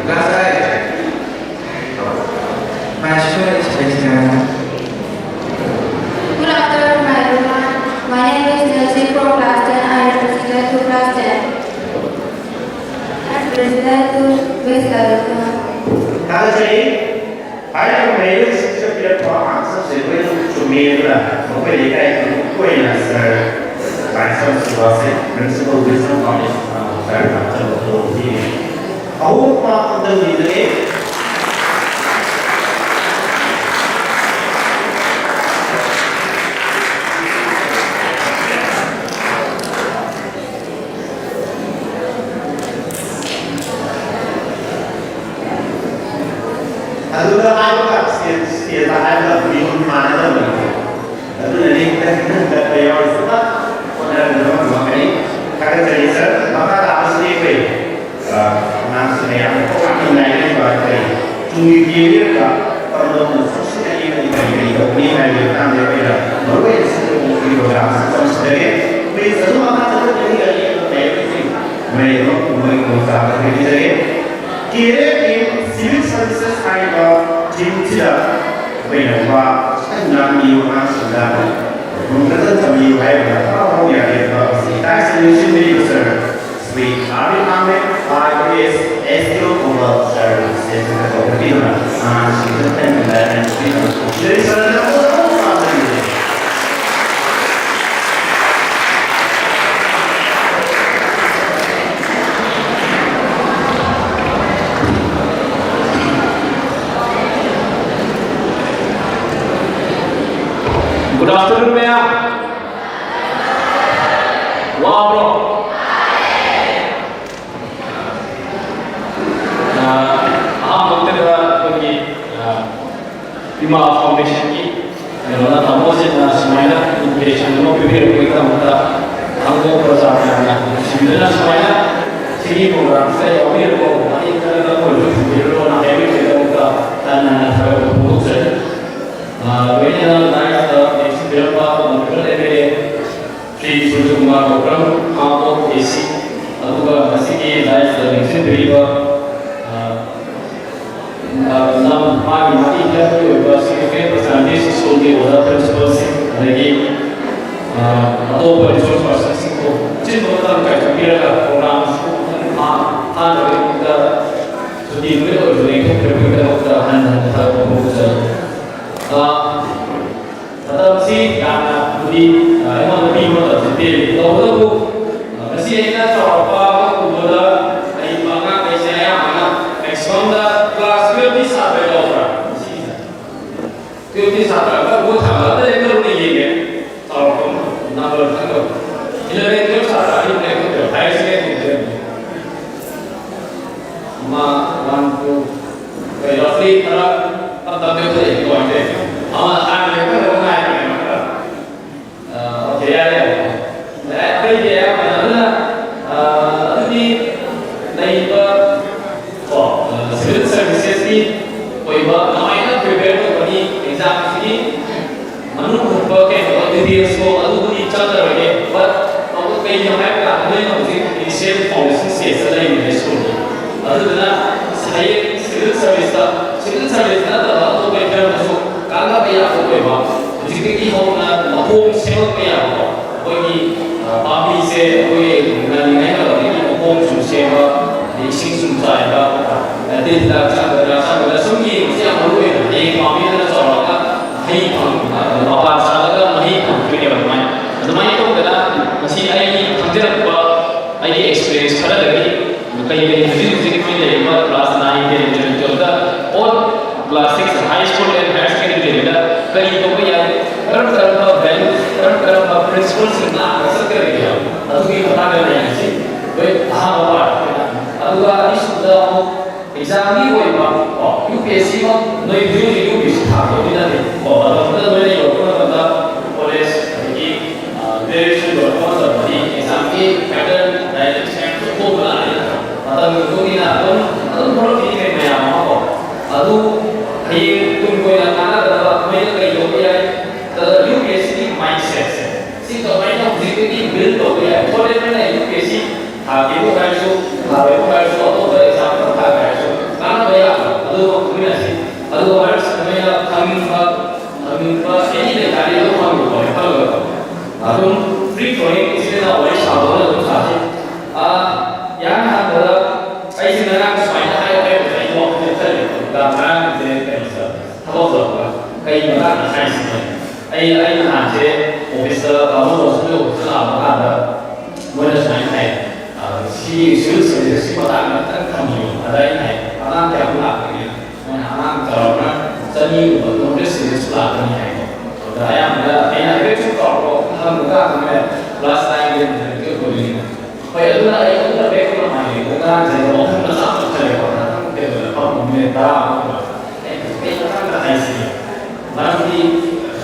class five. My student is Christian. Good afternoon, everyone. My name is Nelson from class ten. I am president to class ten. I am president to Miss Lalita. ꯊꯥꯒꯠꯆꯔꯤ꯫ ꯍꯥꯏꯔꯤꯕ ꯃꯍꯩꯔꯣꯏꯁꯤꯡꯁꯤꯗ ꯄꯤꯔꯛꯄ ꯑꯟꯁꯔꯁꯦ ꯂꯣꯏꯅ ꯆꯨꯝꯃꯤ꯫ ꯑꯗꯨꯅ ꯃꯈꯣꯏ ꯂꯩꯀꯥꯏꯒꯤ ꯑꯣꯏꯅ ꯁꯥꯔ ꯂꯥꯏꯁ꯭ꯔꯝ ꯁꯤꯕꯥꯁꯦ principle Wilson foundation ꯁꯥꯔ ꯂꯥꯛꯆꯕ ꯇꯧꯕꯤꯔꯤ꯫ ꯑꯍꯨꯝ ꯃꯥ ꯑꯝꯇꯪ ꯂꯤꯖꯒꯦ꯫ ꯑꯗꯨꯗ ꯍꯥꯏꯕꯒ ꯁ꯭ꯇꯦꯖ, ꯁ꯭ꯇꯦꯖꯇ ꯍꯥꯏꯕꯒ ꯃꯤꯍꯨꯟ ꯃꯥꯟꯅꯗꯕꯅꯤ꯫ ꯑꯗꯨꯅꯅꯤ ꯈꯤꯇꯪ ꯈꯤꯇꯪ ꯇꯠꯄ ꯌꯥꯎꯔꯤꯁꯤꯅ ꯍꯣꯠꯅꯕꯤꯅꯕ ꯉꯝꯃꯛꯀꯅꯤ꯫ ꯊꯥꯒꯠꯆꯔꯤ ꯁꯥꯔ꯫ ꯃꯈꯥ ꯇꯥꯕꯁꯤꯗꯤ ꯑꯩꯈꯣꯏ, ꯑ, ꯑꯉꯥꯡ ꯇꯨꯡꯒꯤ ꯀꯦꯔꯤꯌꯔꯗ ꯀꯔꯝꯅ ꯆꯪꯁꯤꯟꯒꯅꯤ ꯑꯃꯗꯤ ꯀꯔꯤ ꯀꯔꯤ ꯇꯧꯒꯅꯤ ꯍꯥꯏꯕꯒꯤ ꯃꯇꯥꯡꯗ ꯑꯩꯈꯣꯏꯅ ꯃꯔꯨꯑꯣꯏꯅ ꯁꯤꯒꯨꯝꯕꯒꯤ ꯄ꯭ꯔꯣꯒ꯭ꯔꯥꯝꯁꯤ ꯇꯧꯁꯤꯟꯖꯒꯦ꯫ ꯑꯩꯈꯣꯏ ꯑꯗꯨꯝ ꯃꯈꯥ ꯆꯠꯊꯔꯛꯀꯅꯤ ꯍꯥꯏꯕꯒꯤ ꯃꯌꯥꯝꯁꯤꯡ ꯃꯌꯥꯝ ꯃꯣꯏ ꯈꯨꯗꯣꯡꯆꯥꯕ ꯄꯤꯖꯒꯦ꯫ ꯀꯦꯔꯤꯌꯔ ꯏꯟ ꯁꯤꯚꯤꯜ ꯁꯔꯚꯤꯁꯦꯁ ꯍꯥꯏꯔꯤꯕ ꯊꯤꯝꯁꯤꯗ ꯑꯩꯈꯣꯏꯅ ꯋꯥ ꯈꯤꯇꯪ ꯉꯥꯡꯕꯤꯌꯨ ꯑꯉꯥꯡꯁꯤꯡꯗ꯫ ꯈꯨꯗꯣꯡ ꯈꯤꯇꯪ ꯊꯝꯕꯤꯌꯨ ꯍꯥꯏꯕꯗ ꯍꯔꯥꯎ ꯍꯔꯥꯎ ꯌꯥꯔꯦ꯫ ꯑꯗꯨꯒ ꯍꯧꯖꯤꯛ ꯇꯥꯛꯁ ꯅꯤꯡꯁꯤꯡꯕꯤꯔꯤꯕ sir Shri Arabi Ahmed, I A S, S ꯗꯤ ꯑꯣ ꯀꯧꯕ ꯁꯔ ꯁꯤꯗ ꯀꯧꯔꯛꯄꯤꯗꯨꯅ ꯑꯉꯥꯡꯁꯤꯡꯗ ꯈꯤꯇꯪ enlightenment ꯄꯤꯅꯕ ꯈꯣꯡꯖꯔꯤ꯫ ꯁꯔ, ꯅꯪꯕꯨ ꯌꯥꯝ ꯄꯥꯝꯖꯩ꯫ Good afternoon, ma'am. ꯋꯥꯕ꯭ꯔꯣ? ꯑ, ꯑꯍꯥꯟꯕꯃꯛꯇꯗ ꯑꯩꯈꯣꯏꯒꯤ, ꯑ, ꯏꯃꯥ ꯐꯥꯎꯟꯗꯦꯁꯟꯒꯤ ꯀꯩꯅꯣꯅ, ꯇꯥꯃꯣꯁꯤꯅ ꯁꯨꯃꯥꯏꯅ invitation ꯑꯃ ꯄꯤꯕꯤꯔꯛꯄꯒꯤꯗꯃꯛꯇ ꯈꯪꯗꯣꯛꯄ ꯆꯥꯡ ꯌꯥꯝꯅ ꯅꯨꯡꯁꯤꯕꯤꯗꯨꯅ ꯁꯨꯃꯥꯏꯅ ꯁꯤꯒꯤ ꯄ꯭ꯔꯣꯒ꯭ꯔꯥꯝꯁꯤꯗ ꯌꯥꯎꯕꯤꯔꯛꯄ ꯃꯇꯦꯡ ꯈꯔꯗ ꯑꯣꯏꯔꯁꯨ ꯊꯝꯕꯤꯔꯛꯂꯣꯅ ꯍꯥꯏꯕꯤꯕꯒꯤꯗꯃꯛꯇ ꯍꯟꯅ ꯍꯟꯅ ꯊꯥꯒꯠꯄ ꯐꯣꯡꯗꯣꯛꯆꯔꯤ꯫ ꯑ, ꯂꯣꯏꯅꯅ ꯂꯥꯏꯐꯇ ꯂꯦꯡꯁꯤꯟꯕꯤꯔꯝꯕ honourable M L A Shri Surjakumar Gokulam, R O A ꯁꯤ, ꯑꯗꯨꯒ ꯉꯁꯤꯒꯤ ꯂꯥꯏꯐꯇ ꯂꯦꯡꯁꯤꯟꯕꯤꯔꯤꯕ, ꯑ, ꯑ, ꯂꯝ ꯃꯥꯒꯤ ꯃꯥꯒꯤ ꯍꯦꯜꯊꯀꯤ ꯑꯣꯏꯕ ꯁꯤꯒꯅꯤꯐꯤꯀꯦꯟ ꯄꯔꯁꯅꯥꯂꯤꯇꯤꯁ, ꯁ꯭ꯀꯨꯜꯒꯤ ꯑꯣꯖꯥ ꯄ꯭ꯔꯤꯟꯁꯤꯄꯜꯁꯤꯡ, ꯑꯗꯒꯤ, ꯑ, ꯑꯇꯣꯞꯄ ꯔꯤꯁꯣꯔꯁ ꯄꯔꯁꯟꯁꯤꯡꯕꯨ ꯑꯆꯤꯟꯕ ꯃꯇꯝ ꯀꯥꯏꯊꯣꯛꯄꯤꯔꯒ ꯄ꯭ꯔꯣꯒ꯭ꯔꯥꯝ ꯑꯁꯤꯕꯨ ꯃꯄꯨꯡ ꯐꯥ-, ꯐꯥꯅꯕꯒꯤꯗꯃꯛꯇ ꯁꯨꯇꯤ ꯅꯨꯃꯤꯠ ꯑꯣꯏꯔꯁꯨ ꯂꯦꯡꯊꯣꯛꯄꯤꯔꯛꯄꯒꯤꯗꯃꯛꯇ ꯍꯟꯅ ꯍꯟꯅ ꯊꯥꯒꯠꯄ ꯐꯣꯡꯗꯣꯛꯆꯔꯤ꯫ ꯑ, ꯃꯇꯝꯁꯤ ꯌꯥꯝꯅ ꯍꯧꯖꯤꯛ, ꯑ, ꯑꯩꯉꯣꯟꯗ ꯄꯤꯕ ꯃꯇꯝꯁꯤ ꯄꯤꯔꯤ꯫ ꯇꯧꯕꯇꯕꯨ, ꯑ, ꯉꯁꯤ ꯑꯩꯅ ꯆꯥꯎꯔꯥꯛꯄ ꯑꯃ ꯎꯕꯗ ꯑꯩ ꯑꯉꯥꯡꯈꯩꯁꯦ ꯑꯌꯥꯝꯕꯅ maximum ꯗ class twelve ꯀꯤ ꯁꯥꯇ꯭ꯔ ꯌꯥꯎꯕ꯭ꯔꯥ? ꯁꯤꯁꯦ꯫ Twelve ꯀꯤ ꯁꯥꯇ꯭ꯔ ꯑꯃ ꯊꯥꯡꯒꯠꯂꯒ ꯂꯦꯞꯇꯕ ꯌꯦꯡꯉꯦ꯫ ꯆꯥꯎꯔꯥꯛꯄ ꯑꯃ number ꯈꯪꯗꯕ꯫ Eleven, twelve ꯁꯥꯇ꯭ꯔ ꯑꯅꯤ ꯂꯦꯞꯇꯕ꯫ Higher secondary ꯗ ꯂꯦꯞꯇꯕ꯫ ꯑꯃ, one, two, ꯀꯩ, roughly ꯈꯔ ꯇꯞ ꯇꯞꯅ ꯂꯦꯞꯊꯔꯛꯑꯦ, ꯀꯃꯥꯏꯅ ꯇꯧꯔꯤꯅꯣ? ꯑꯃ ꯍꯥꯟꯅ ꯂꯦꯞꯊꯔꯒ ꯉꯥꯏꯕꯅꯦꯕ ꯈꯔ꯫ ꯑ, okay, ꯌꯥꯔꯦ, ꯌꯥꯔꯦ꯫ ꯌꯥꯔꯦ, ꯑꯇꯩꯗꯤ ꯑꯌꯥꯝꯕꯅ ꯑꯗꯨꯅ, ꯑ, ꯑꯗꯨꯗꯤ ꯂꯩꯔꯤꯕ, ꯀꯣ, ꯑ, civil services ꯀꯤ ꯑꯗꯨꯗꯨꯅ ꯍꯌꯦꯡ ꯁꯤꯚꯤꯜ ꯁꯥꯔꯚꯤꯁꯇ, ꯁꯤꯚꯤꯜ ꯁꯥꯔꯚꯤꯁ ꯅꯠꯇꯕ ꯑꯇꯣꯞꯄ ꯐꯤꯕꯝꯗꯁꯨ ꯀꯥꯟꯅꯕ ꯌꯥꯕ ꯑꯣꯏꯕ, ꯍꯧꯖꯤꯛꯇꯒꯤ ꯍꯧꯅ ꯃꯈꯣꯡ ꯁꯦꯝꯃꯛꯄ ꯌꯥꯕꯀꯣ꯫ ꯑꯩꯈꯣꯏꯒꯤ, ꯑ, ꯄꯥꯝꯕꯤꯁꯦ ꯑꯩꯈꯣꯏ ꯉꯜꯂꯤꯉꯩ ꯃꯇꯝꯗꯒꯤ ꯃꯈꯣꯡ ꯁꯨꯝ ꯁꯦꯝꯕ, ꯑꯗꯩ ꯏꯁꯤꯡ ꯁꯨꯝ ꯆꯥꯏꯕ, ꯑ, ꯇꯤꯟ ꯍꯤꯗꯥꯛ ꯆꯪꯒꯗ꯭ꯔꯥ ꯆꯪꯒꯗ꯭ꯔꯥ ꯁꯨꯝ ꯌꯦꯡꯕꯁꯦ ꯌꯥꯝ ꯃꯔꯨ ꯑꯣꯏꯕ꯫ ꯍꯌꯦꯡ ꯄꯥꯝꯕꯤꯗꯨꯅ ꯆꯥꯎꯔꯛꯑꯒ ꯍꯩ ꯐꯪ-, ꯑ, ꯃꯄꯥꯟ ꯁꯥꯠꯂꯒ ꯃꯍꯩ ꯐꯪꯗꯣꯏꯅꯦꯕ꯫ ꯑꯗꯨꯃꯥꯏꯅ, ꯑꯗꯨꯃꯥꯏꯅ ꯇꯧꯗꯅ ꯉꯁꯤ ꯑꯩꯒꯤ ꯈꯪꯖꯔꯛꯄ, ꯑꯩꯒꯤ ꯑꯦꯛꯁꯄꯤꯔꯤꯌꯦꯟꯁ ꯈꯔꯗꯒꯤ ꯀꯩ ꯀꯩ ꯍꯧꯖꯤꯛ ꯍꯧꯖꯤꯛ ꯑꯩꯈꯣꯏ ꯂꯩꯔꯤꯕ class nine, ten, eleven, twelve the, or class six high school and higher secondary level ꯗ ꯀꯔꯤ ꯇꯧꯕ ꯌꯥꯏ, ꯀꯔꯝ ꯀꯔꯝꯕ value, ꯀꯔꯝ ꯀꯔꯝꯕ principle ꯁꯤꯡ ꯉꯥꯛꯅ ꯆꯠꯀꯗꯒꯦ, ꯑꯗꯨꯒꯤ ꯃꯇꯥꯡꯗ ꯂꯩꯔꯤꯁꯤ ꯑꯩꯈꯣꯏ ꯑꯍꯥꯟꯕ part꯫ ꯑꯗꯨꯒ ꯑꯅꯤꯁꯨꯕꯗ ꯑꯃꯨꯛ exam ꯒꯤ ꯑꯣꯏꯕ, ꯀꯣ, UPSC ꯃꯛ ꯅꯣꯏ ꯍꯧꯖꯤꯛ ꯍꯧꯖꯤꯛ UPSC ꯊꯥꯗꯧꯗꯤ ꯅꯠꯇꯦ, ꯀꯣ, ꯃꯇꯝꯗꯨꯗ ꯅꯣꯏꯅ ꯌꯧꯔꯛꯄ ꯃꯇꯝꯗ college ꯑꯗꯒꯤ, ꯑ, graduation ꯂꯣꯏꯔꯛꯄ ꯃꯇꯝꯗꯗꯤ exam ꯒꯤ pattern, direct exam ꯊꯣꯛꯄ ꯂꯥꯛꯑꯅꯤ꯫ ꯃꯇꯝꯒꯤ ꯃꯇꯨꯡ ꯏꯟꯅ ꯑꯗꯨꯝ, ꯑꯗꯨꯝ ꯊꯣꯛꯂꯛꯈꯤꯅꯤ ꯀꯩ ꯃꯌꯥꯝ ꯑꯃ, ꯀꯣ꯫ ꯑꯗꯨ ꯍꯌꯦꯡ ꯇꯨꯡ ꯀꯣꯏꯅ ꯀꯥꯟꯅꯒꯗꯕ ꯃꯣꯏꯅ ꯀꯩ ꯇꯧꯕ ꯌꯥꯏ? ꯀꯩꯅꯣ, UPSC ꯒꯤ mindset ꯁꯦ ꯁꯤ ꯀꯃꯥꯏꯅ ꯍꯧꯖꯤꯛꯇꯒꯤ build ꯇꯧꯕ ꯌꯥꯏ? ꯍꯣꯔꯦꯟ ꯅꯪꯅ UPSC ꯊꯥꯒꯦꯕꯨ ꯍꯥꯏꯔꯁꯨ, ꯊꯥꯔꯣꯏꯕꯨ ꯍꯥꯏꯔꯁꯨ, ꯑꯇꯣꯞꯄ exam ꯑꯃ ꯊꯥꯒꯦ ꯍꯥꯏꯔꯁꯨ ꯀꯥꯟꯅꯕ ꯌꯥꯕ ꯑꯗꯨ ꯈꯪꯃꯤꯟꯅꯁꯤ꯫ ꯑꯗꯨꯒ ꯃꯔꯛꯁꯤꯗ ꯅꯣꯏꯅ ꯈꯪꯅꯤꯡꯕ, ꯈꯪꯅꯤꯡꯕ any ꯂꯩꯇꯥꯔꯗꯤ ꯑꯗꯨꯝ ꯍꯪꯕꯤꯌꯨ, ꯍꯣꯔꯦꯟ ꯈꯜꯂꯒ꯫ ꯑꯗꯨꯝ free flowing ꯏꯆꯤꯜ ꯏꯅꯥꯎ ꯋꯥꯔꯤ ꯁꯥꯕ ꯑꯣꯏꯅ ꯑꯗꯨꯝ ꯁꯥꯁꯤ꯫ ꯑꯥ, ꯏꯍꯥꯟ ꯍꯥꯟꯕꯗ ꯑꯩꯁꯦ ꯉꯔꯥꯡ ꯁꯨꯃꯥꯏꯅ ꯍꯥꯏꯌꯣ ꯍꯥꯏꯕꯁꯦ ꯑꯩꯁꯨ ꯋꯥꯈꯜꯗ ꯈꯜꯂꯦ꯫ ꯉꯔꯥꯡꯁꯦ ꯀꯩꯅꯣꯗ ꯊꯕꯛ ꯇꯧꯔꯒ ꯀꯩ ꯃꯇꯥꯡꯗ ꯍꯥꯏꯁꯤꯒꯦ? ꯑꯩ, ꯑꯩ ꯅꯍꯥꯟꯁꯦ office ꯇ, ꯇꯥꯃꯣ ꯖꯣꯟꯁꯟꯒꯤ office ꯇ ꯂꯥꯛꯄ ꯀꯥꯟꯗ ꯃꯣꯏꯅ ꯁꯨꯃꯥꯏꯅ ꯍꯥꯏ, "ꯑ, ꯁꯤ civil service ꯀꯤ ꯃꯇꯥꯡꯗ ꯈꯤꯇꯪ ꯊꯝꯕꯤꯌꯨ"꯫ ꯑꯗ ꯑꯩꯅ ꯍꯥꯏ, "ꯑꯉꯥꯡ ꯀꯌꯥꯃꯨꯛ ꯂꯥꯛꯀꯅꯤ?" ꯃꯣꯏꯅ, "ꯑꯉꯥꯡ ꯆꯥꯎꯔꯥꯛꯅ ꯆꯅꯤꯒꯨꯝꯕ, two hundred students ꯂꯥꯛꯀꯅꯤ" ꯍꯥꯏꯀꯣ꯫ ꯑꯗ ꯑꯌꯥꯝꯕꯅ ꯑꯩꯅ ꯍꯥꯏꯐꯦꯠ ꯁꯨꯝ ꯆꯥꯎꯔꯥꯛꯄ ꯍꯪꯕ ꯀꯥꯟꯗ ꯃꯣꯏꯅ class nine, ten, eleven, twelve ꯑꯣꯏꯗꯣꯏꯅꯤ꯫ ꯍꯣꯏ, ꯑꯗꯨꯅ ꯑꯩ ꯑꯗꯨꯝ ꯍꯥꯏꯐꯦꯠ ꯀꯩꯅꯣ ꯍꯥꯏꯌꯦ, ꯑꯉꯥꯡꯁꯦ ꯋꯥꯈꯜ ꯃꯆꯥ ꯑꯃ ꯈꯜꯂꯦꯀꯣ, ꯉꯥꯛꯇꯪ ꯀꯩꯅꯣꯗ ꯐꯝꯃ minute ꯇꯔꯥ ꯑꯃ꯫ ꯑꯩ ꯀꯩ ꯃꯇꯥꯡꯗ ꯍꯥꯏꯁꯤꯒꯦ? ꯃꯔꯝꯗꯤ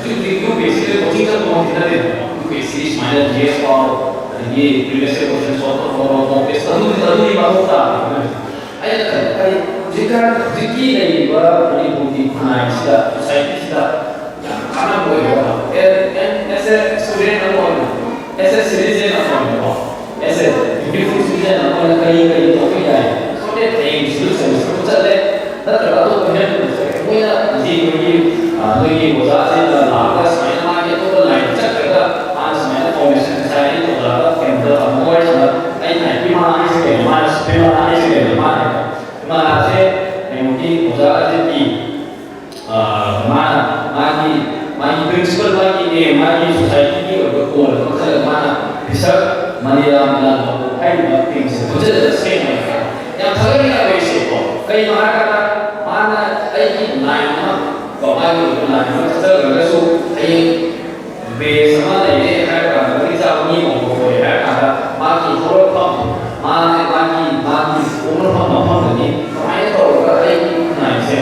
ꯍꯧꯖꯤꯛ ꯍꯧꯖꯤꯛ UPSC ꯗ coaching ꯆꯠꯄꯃꯛꯇꯤ ꯅꯠꯇꯦꯗꯅ, UPSC ꯁꯨꯃꯥꯏꯅ GS ꯄꯥꯎ, ꯑꯗꯒꯤ previous year question solve ꯇꯧꯕ, mock test, ꯑꯗꯨꯗꯤ, ꯑꯗꯨꯗꯤ ꯃꯊꯧ ꯇꯥꯗꯦ꯫ ꯑꯩꯅ ꯈꯟꯕ ꯍꯥꯏꯗꯤ ꯍꯧꯖꯤꯛꯀꯥꯟ, ꯍꯧꯖꯤꯛꯀꯤ ꯂꯩꯔꯤꯕ ꯃꯅꯤꯄꯨꯔꯒꯤ ꯈꯨꯟꯅꯥꯏꯁꯤꯗ, society ꯁꯤꯗ ꯌꯥꯝ ꯀꯥꯟꯅꯕ ꯑꯣꯏꯕ, and, and as a student ꯑꯃ ꯑꯣꯏꯅ, as a citizen ꯑꯃ ꯑꯣꯏꯅꯀꯣ, as a dutiful citizen ꯑꯃ ꯑꯣꯏꯅ ꯀꯔꯤ ꯀꯔꯤ ꯇꯧꯕ ꯌꯥꯏ? ꯍꯌꯦꯡ ꯁꯤꯚꯤꯜ ꯁꯥꯔꯚꯤꯁꯇꯕꯨ ꯆꯠꯂꯦ, ꯅꯠꯇ꯭ꯔꯒ ꯑꯇꯣꯞꯄ ꯍꯦꯜꯠ ꯃꯤꯅꯤꯁꯇꯔ ꯃꯣꯏꯅ ꯍꯧꯖꯤꯛ ꯑꯩꯈꯣꯏꯒꯤ, ꯑ, ꯅꯣꯏꯒꯤ ꯑꯣꯖꯥꯁꯤꯡꯅ ꯂꯥꯛꯑꯒ ꯁꯨꯃꯥꯏꯅ ꯃꯥꯒꯤ ꯑꯇꯣꯞꯄ ꯂꯥꯏꯟꯗ ꯆꯠꯈ꯭ꯔꯒ ꯃꯥꯅ ꯁꯨꯃꯥꯏꯅ ꯐꯥꯎꯟꯗꯦꯁꯟ ꯉꯁꯥꯏ ꯑꯩ ꯑꯣꯖꯥꯒ ꯀꯩꯅꯣꯗ ꯑꯃꯨꯛ ꯋꯥꯔꯤ ꯁꯥꯟꯅ, ꯑꯩꯅ ꯍꯥꯏ ꯄꯤꯃꯥ ꯍꯥꯏꯁꯦ ꯀꯩꯅꯣ, ꯃꯥꯅ ꯄꯤꯃꯥ ꯍꯥꯏꯁꯦ ꯀꯩꯅꯣ, ꯃꯥꯅ ꯍꯥꯏꯕ ꯄꯤꯃꯥꯁꯦ ꯀꯩꯅꯣꯒꯤ ꯑꯣꯖꯥ ꯑꯖꯤꯠꯀꯤ, ꯑ, ꯃꯥꯅ ꯃꯥꯒꯤ, ꯃꯥꯒꯤ ꯄ꯭ꯔꯤꯟꯁꯤꯄꯜ, ꯃꯥꯒꯤ ꯑꯦ, ꯃꯥꯒꯤ ꯁꯣꯁꯥꯏꯇꯤꯒꯤ ꯑꯣꯏꯕ ꯒꯣꯜ ꯑꯃ ꯈꯜꯂꯒ ꯃꯥꯅ ꯕꯤꯁꯞ ꯃꯅꯤꯔꯥꯝ ꯂꯥꯜꯕꯥꯕꯨ ꯍꯥꯏꯔꯤꯕ ꯊꯤꯝꯁꯦ ꯄꯨꯟꯁꯤꯜꯂꯒ ꯁꯦꯝꯕꯅꯦꯕ꯫ ꯌꯥꯝ ꯊꯥꯒꯠꯅꯤꯡꯉꯥꯏ ꯑꯣꯏꯔꯤꯁꯦꯀꯣ꯫ ꯀꯩꯅꯣ ꯍꯥꯏꯔꯀꯥꯟꯗ ꯃꯥꯅ ꯑꯩꯒꯤ ꯂꯥꯏꯟ ꯑꯃ, ꯀꯣ, ꯃꯥꯒꯤ ꯑꯣꯏꯕ ꯂꯥꯏꯟ ꯑꯃ ꯆꯠꯆꯈ꯭ꯔꯒꯁꯨ ꯍꯌꯦꯡ ꯕꯦꯁ ꯑꯃ ꯂꯩꯔꯦ ꯍꯥꯏꯔ ꯀꯥꯟꯗ ꯃꯇꯤꯛ ꯆꯥꯕ ꯃꯤ ꯑꯣꯏꯕ ꯑꯣꯏꯔꯦ ꯍꯥꯏꯔ ꯀꯥꯟꯗ ꯃꯥꯒꯤ ꯍꯧꯔꯛꯐꯝ, ꯃꯥꯅ ꯃꯥꯒꯤ, ꯃꯥꯒꯤ ꯄꯣꯛꯅꯐꯝ ꯃꯐꯝꯗꯨꯅꯤ ꯀꯃꯥꯏꯅ ꯇꯧꯔꯒ ꯑꯩꯒꯤ ꯈꯨꯟꯅꯥꯏꯁꯦ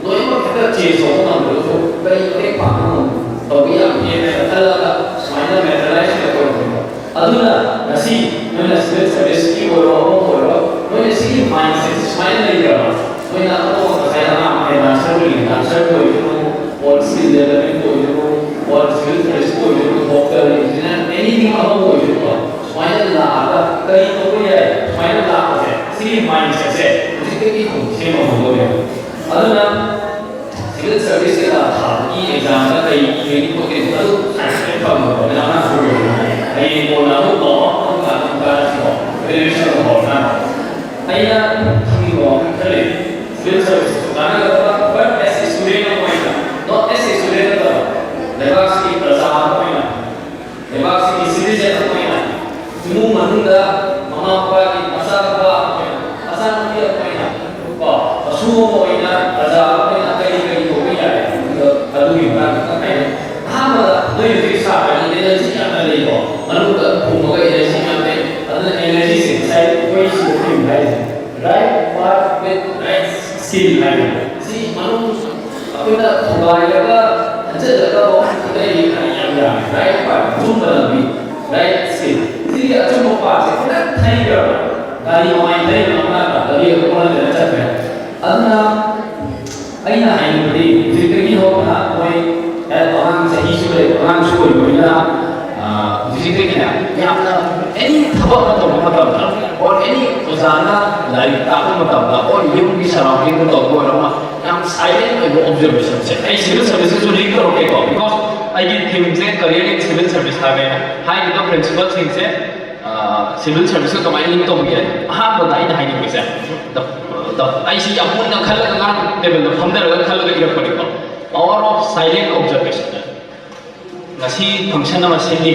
ꯂꯣꯏꯅꯃꯛ ꯍꯦꯛꯇ ꯆꯦꯟꯖ ꯇꯧꯕ ꯉꯝꯗ꯭ꯔꯒꯁꯨ ꯀꯔꯤ ꯃꯇꯦꯡ ꯄꯥꯡꯕ ꯉꯝ-, ꯇꯧꯕ ꯌꯥꯕꯒꯦ ꯍꯥꯏꯅ ꯈꯜꯂꯒ ꯁꯨꯃꯥꯏꯅ ꯃꯦꯟꯇꯦꯂꯥꯏꯁ ꯇꯧꯔꯛꯄꯅꯦꯕ꯫ ꯑꯗꯨꯅ ꯉꯁꯤ ꯅꯣꯏꯅ ꯁꯤꯚꯤꯜ ꯁꯥꯔꯚꯤꯁꯀꯤ ꯑꯣꯏꯔꯣ, ꯑꯃ ꯑꯣꯏꯔꯣ, ꯅꯣꯏꯅ ꯁꯤꯒꯤ ꯃꯥꯏꯟꯁꯦꯠꯁꯦ ꯁꯨꯃꯥꯏꯅ ꯂꯩꯈ꯭ꯔꯕ, ꯅꯣꯏꯅ ꯑꯇꯣꯞꯄ ꯉꯁꯥꯏ ꯑꯉꯥꯡ ꯑꯦ ꯗꯥꯟꯁꯔ ꯑꯣꯏꯒꯦ, ꯗꯥꯟꯁꯔ ꯑꯣꯏꯒꯦ, ꯑꯣꯔ ꯁ꯭ꯀꯤꯜ ꯗꯦꯕꯂꯞꯃꯦꯟ ꯑꯣꯏꯒꯦꯔꯣ, ꯑꯣꯔ ꯁꯤꯚꯤꯜ ꯁꯥꯔꯚꯤꯁ ꯑꯣꯏꯒꯦꯔꯣ, ꯗꯣꯛꯇꯔ, ꯏꯟꯖꯤꯅꯤꯌꯥꯔ, ꯑꯦꯅꯤꯊꯤꯡ ꯑꯃ ꯑꯣꯏꯒꯦꯔꯣꯀꯣ, ꯁꯨꯃꯥꯏꯅ ꯂꯥꯛꯑꯒ ꯀꯔꯤ ꯇꯧꯕ ꯌꯥꯏ? ꯁꯨꯃꯥꯏꯅ ꯂꯥꯛꯄꯁꯦ, ꯁꯤꯒꯤ ꯃꯥꯏꯟꯁꯦꯠꯁꯦ ꯍꯧꯖꯤꯛꯇꯒꯤ ꯍꯧꯅ ꯁꯦꯝꯕ ꯍꯧꯗꯣꯏꯅꯦꯕ꯫ ꯑꯗꯨꯅ ꯁꯤꯚꯤꯜ ꯁꯥꯔꯚꯤꯁ ꯀꯩꯀꯥ ꯊꯥꯕꯒꯤ ꯑꯦꯛꯖꯥꯝꯗ ꯀꯩ ꯏꯒꯅꯤ ꯈꯣꯠꯀꯅꯤ ꯑꯗꯨ ꯁꯥꯏꯟꯇꯤꯐꯤꯛ ꯐꯪꯕ ꯄ꯭ꯔꯣꯕ꯭ꯂꯦꯝ ꯑꯃ ꯁꯨꯔꯣꯏ꯫ ꯍꯌꯦꯡ ꯀꯣꯟꯅ ꯑꯃꯨꯛ ꯂꯥꯛꯑꯣ, ꯑꯗꯨꯝ ꯀꯥꯟꯗ ꯑꯃꯨꯛ ꯇꯥꯔꯁꯤꯀꯣ, ꯒ꯭ꯔꯦꯖꯨꯑꯦꯁꯟ ꯍꯧꯔꯀꯥꯟꯗ꯫ ꯑꯩꯅ ꯈꯪꯅꯤꯡꯕ ꯋꯥꯐꯝ ꯈꯔ ꯂꯩ꯫ ꯁꯤꯚꯤꯜ ꯁꯥꯔꯚꯤꯁ ꯀꯥꯟꯅꯒꯗꯕ, but as a student ꯑꯃ ꯑꯣꯏꯅ, not as a student ꯅꯠꯇꯕ, ꯂꯩꯕꯥꯛꯁꯤꯒꯤ ꯄ꯭ꯔꯖꯥ ꯑꯃ ꯑꯣꯏꯅ, ꯂꯩꯕꯥꯛꯁꯤꯒꯤ ꯁꯤꯇꯤꯖꯦꯟ ꯑꯃ ꯑꯣꯏꯅ, ꯏꯃꯨꯡ ꯃꯅꯨꯡꯗ ꯃꯃꯥ ꯃꯄꯥꯒꯤ ꯃꯆꯥꯅꯨꯄꯥ ꯑꯃ ꯑꯣꯏꯅ, ꯃꯆꯥꯅꯨꯄꯤ ꯑꯃ ꯑꯣꯏꯅ, ꯀꯣ, ꯃꯁꯨ ꯑꯃ ꯑꯣꯏꯅ, ꯄ꯭ꯔꯖꯥ ꯑꯃ ꯑꯣꯏꯅ ꯀꯔꯤ ꯀꯔꯤ ꯇꯧꯕ ꯌꯥꯏ? ꯑꯗꯨꯒꯤ ꯃꯇꯥꯡꯗ ꯈꯤꯇꯪ ꯍꯥꯏꯔꯦ꯫ ꯑꯍꯥꯟꯕꯗ ꯅꯣꯏ ꯍꯧꯖꯤꯛ ꯁꯥꯇ꯭ꯔꯅꯤ, ꯑꯦꯅꯔꯖꯤ ꯌꯥꯝꯅ ꯂꯩꯀꯣ, ꯃꯅꯨꯡꯗ ꯐꯨꯝꯃꯒ ꯑꯦꯅꯔꯖꯤ ꯌꯥꯝ ꯂꯩ꯫ ꯑꯗꯨꯅ ꯑꯦꯅꯔꯖꯤꯁꯦ ꯉꯁꯥꯏ ꯑꯩꯈꯣꯏ ꯁꯤꯗ ꯐꯨꯝꯕ ꯍꯥꯏꯁꯦ, right part with right skill ꯍꯥꯏꯕ꯫ ꯁꯤ ꯃꯅꯨꯡ ꯑꯩꯈꯣꯏꯅ ꯊꯨꯒꯥꯏꯔꯒ ꯍꯟꯖꯤꯜꯂꯒ ꯃꯑꯣꯡ ꯈꯛꯇ ꯌꯦꯡꯕ ꯌꯥꯝ ꯌꯥꯝꯃꯦ꯫ Right part, ꯑꯆꯨꯝꯕ ꯂꯝꯕꯤ, right skill꯫ ꯁꯤꯒꯤ ꯑꯆꯨꯝꯕ ꯄꯥꯠꯁꯦ ꯈꯤꯇꯪ ꯊꯩꯈ꯭ꯔꯕ, ꯒꯥꯔꯤ ꯃꯃꯥꯏ ꯊꯩꯈ꯭ꯔꯕ ꯃꯅꯥꯛꯇ ꯂꯝꯕꯤ ꯑꯇꯣꯞꯄ ꯅꯠꯇꯅ ꯆꯠꯈ꯭ꯔꯦ꯫ ꯑꯗꯨꯅ ꯑꯩꯅ ꯍꯥꯏꯅꯤꯡꯕꯗꯤ ꯍꯧꯖꯤꯛꯇꯒꯤ ꯍꯧꯅ ꯃꯣꯏ ꯑꯉꯥꯡ ꯆꯍꯤꯁꯨ ꯂꯩ, ꯑꯉꯥꯡꯁꯨ ꯑꯣꯏꯕꯅꯤꯅ, ꯑ, ꯍꯧꯖꯤꯛꯇꯒꯤꯅꯦ ꯌꯥꯝꯅ ꯑꯦꯅꯤ ꯊꯕꯛ ꯑꯃ ꯇꯧꯕ ꯃꯇꯝꯗ, or ꯑꯦꯅꯤ ꯑꯣꯖꯥꯅ ꯂꯥꯏꯔꯤꯛ ꯇꯥꯛꯄ ꯃꯇꯝꯗ ꯑꯣꯔ ꯌꯨꯝꯒꯤ ꯁꯔꯥꯎꯟꯗꯤꯡꯗ ꯇꯧꯕ ꯑꯣꯏꯔꯣ ꯑꯃ, ꯌꯥꯝ ꯁꯥꯏꯂꯦꯟ ꯑꯣꯏꯕ ꯑꯣꯕꯖꯔꯕꯦꯁꯟꯁꯦ꯫ ꯑꯩ ꯁꯤꯚꯤꯜ ꯁꯔꯚꯤꯁꯦꯁꯁꯨ ꯂꯤꯡ ꯇꯧꯔꯛꯀꯦꯀꯣ, ꯕꯤꯀꯣꯁ ꯑꯩꯒꯤ ꯊꯤꯝꯁꯦ ꯀꯔꯤꯌꯔ ꯏꯟ ꯁꯤꯚꯤꯜ ꯁꯔꯚꯤꯁ ꯍꯥꯏꯕ ꯑꯩꯅ ꯍꯥꯏꯔꯤꯕ ꯄ꯭ꯔꯤꯟꯁꯤꯄꯜꯁꯤꯡꯁꯦ ꯁꯤꯚꯤꯜ ꯁꯔꯚꯤꯁꯀ ꯀꯃꯥꯏꯅ ꯂꯤꯡ ꯇꯧꯕ ꯌꯥꯏ? ꯑꯍꯥꯟꯕꯗ ꯑꯩꯅ ꯍꯥꯏꯅꯤꯡꯕꯁꯦ, ꯗ- ꯗ- ꯑꯩꯁꯤ ꯌꯥꯝ ꯃꯨꯟꯅ ꯈꯜꯂꯒ, ꯉꯔꯥꯡ ꯇꯦꯕꯜꯗ ꯐꯝꯊꯔꯒ ꯈꯜꯂꯒ ꯏꯔꯛꯄꯅꯤꯀꯣ꯫ Power of silent observation꯫ ꯉꯁꯤ ꯐꯪꯁꯟ ꯑꯃ ꯁꯤꯜꯂꯤ,